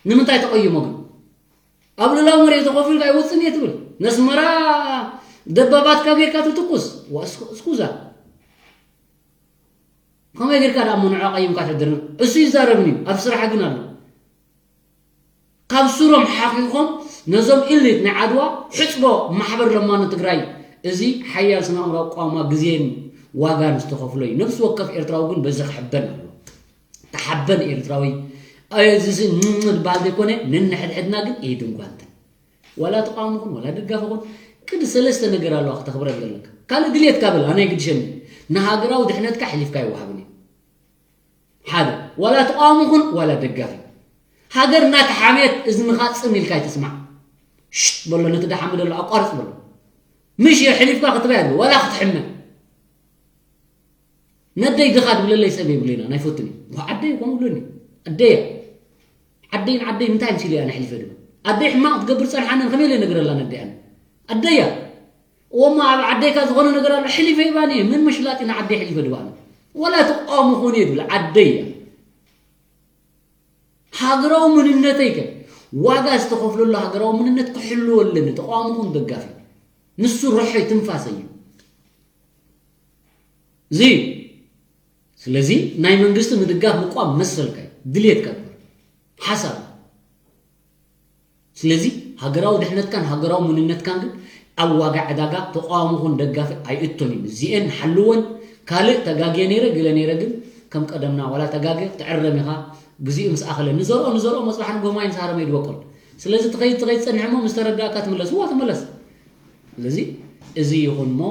ንምንታይ ተቐይሞ ግን ኣብ ልላው መሬት ተኸፊልካ ኣይወፅን እየ ትብል ነስመራ ደባባትካ ጌርካ ትትኩስ እስኩዛ ከመይ ጌርካ ዳ እሞ ንዑ ቀይምካ ትሕድር እሱ ይዛረብን እዩ ኣብ ስራሕ ግን ኣሎ ካብ ሱሮም ሓኺኾም ነዞም ኢሊት ናይ ዓድዋ ሕፅቦ ማሕበር ለማኖ ትግራይ እዚ ሓያል ስነ ኣእምራዊ ቋማ ግዜን ዋጋን ዝተኸፍሎ እዩ ነብሲ ወከፍ ኤርትራዊ ግን በዚ ክሕበን ኣሎ ተሓበን ኤርትራዊ እዚ ዝበሃል ዘይኮነ ነንሕድሕድና ግን ኢድን ጓንትን ዋላ ተቃውሞ ኹን ዋላ ደጋፊ ኹን ቅድ ሰለስተ ነገር ኣለዋ ክተኽብረን ዘለካ ካልእ ድልየትካ በል ኣነ ግድሸኒ ንሃገራዊ ድሕነትካ ሕሊፍካ ይወሃብን እዩ ሓደ ዋላ ተቃውሞ ኹን ዋላ ደጋፊ ሃገር እናተሓመየት እዝንኻ ፅም ኢልካ ኣይትስማዕ ሽጥ በሎ ነቲ ደሓሚ ዘሎ ኣቋርፅ በሎ ምሽ የሕሊፍካ ክትበያ ዋላ ክትሕመ ነደይ ድኻ ድብለለይ ሰብ የብለና ናይ ፈትኒ ዓደይ ከምኡ ብለኒ ኣደያ ዓደይን ዓደይ እንታይ ምሲሉ እያ ነሕሊፈ ድብል ኣደይ ሕማቕ ትገብር ፀንሓንን ከመይ ኢለ ነግረላ ነደያን ኣደያ እወማ ኣብ ዓደይካ ዝኾነ ነገር ኣሎ ሕሊፈ ይባኒ ምን መሽላጢ ንዓደይ ሕሊፈ ድባኒ ወላ ተቃውሞ ኾነ እየ ድብል ዓደይ እያ ሃገራዊ መንነተይ ከ ዋጋ ዝተኸፍለሉ ሃገራዊ መንነት ክሕልዎ ኣለኒ ተቃውሞ ኹን ደጋፊ ንሱ ርሖይ ትንፋሰ እዩ እዚ ስለዚ ናይ መንግስቲ ምድጋፍ ምቋም መሰልካ እዩ ድልየትካ ግበር ሓሳብ ስለዚ ሃገራዊ ድሕነትካን ሃገራዊ መንነትካን ግን ኣብ ዋጋ ዕዳጋ ተቃዋሚ ኹን ደጋፊ ኣይእቶን እዩ እዚኤን ሓልወን ካልእ ተጋግየ ነይረ ገለ ነይረ ግን ከም ቀደምና ዋላ ተጋግየ ክትዕረም ኢኻ ግዚኡ ምስ ኣኸለ ንዘርኦ ንዘርኦ መፅባሕን ጎማይን ሳረመ ይድበቆል ስለዚ ትኸይድ ትኸይድ ፀንሕ እሞ ምስ ተረዳእካ ትምለስ እዋ ትመለስ ስለዚ እዚ ይኹን እሞ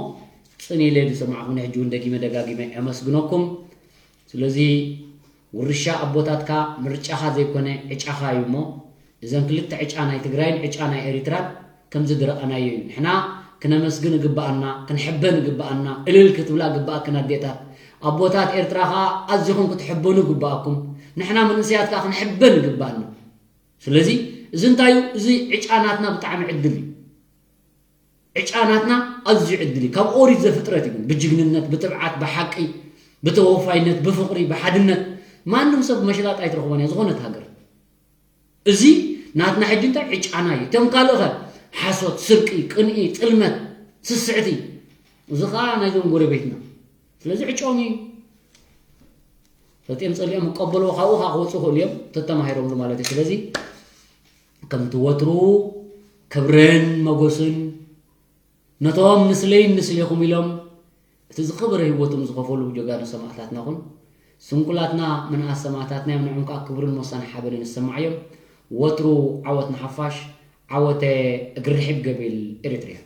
ፅን ኢለ ዝሰማዕኹ ንሕጂ እውን ደጊመ ደጋጊመ የመስግነኩም ስለዚ ውርሻ ኣቦታትካ ምርጫኻ ዘይኮነ ዕጫኻ እዩ እሞ እዘን ክልተ ዕጫ ናይ ትግራይን ዕጫ ናይ ኤሪትራን ከምዚ ዝረኣናዮ እዩ ንሕና ክነመስግን እግበኣና ክንሕበን እግበኣና እልል ክትብላ እግበኣክን ኣዴታት ኣቦታት ኤርትራ ኸኣ ኣዚኹም ክትሕበኑ እግበኣኩም ንሕና መንእሰያት ከኣ ክንሕበን እግበኣና ስለዚ እዚ እንታይ እዩ እዚ ዕጫ ናትና ብጣዕሚ ዕድል እዩ ዕጫ ናትና ኣዝዩ ዕድል እዩ። ካብ ኦሪት ዘፍጥረት እዩ። ግን ብጅግንነት፣ ብትብዓት፣ ብሓቂ፣ ብተወፋይነት፣ ብፍቕሪ፣ ብሓድነት ማንም ሰብ መሽላጥ ኣይትረኽቦን እያ ዝኾነት ሃገር። እዚ ናትና ሕጂ እንታይ ዕጫና እዩ። እቶም ካልእ ኸ ሓሶት፣ ስርቂ፣ ቅንኢ፣ ጥልመት፣ ስስዕቲ፣ እዚ ኸዓ ናይዞም ጎረቤትና። ስለዚ ዕጫኦም እዩ። ፈጢም ጸሊኦም ክቀበልዎ ካብኡ ኸዓ ክወፁ ይኽእሉ እዮም ተተማሂሮምሉ ማለት እዩ። ስለዚ ከምቲ ወትሩ ክብርን መጎስን ነቶም ንስለይን ንስሌኹም ኢሎም እቲ ዝኸበረ ህይወቶም ዝኸፈሉ ጀጋኑ ሰማእታትና ኹን ስንኩላትና ምንኣስ ሰማእታትና እዮም። ንዕም ከዓ ክብርን ሞሳን ሓበንን ይሰማዕ እዮም። ወትሩ ዓወት ንሓፋሽ። ዓወተ እግሪ ርሒብ ገቢል ኤሪትሪያ።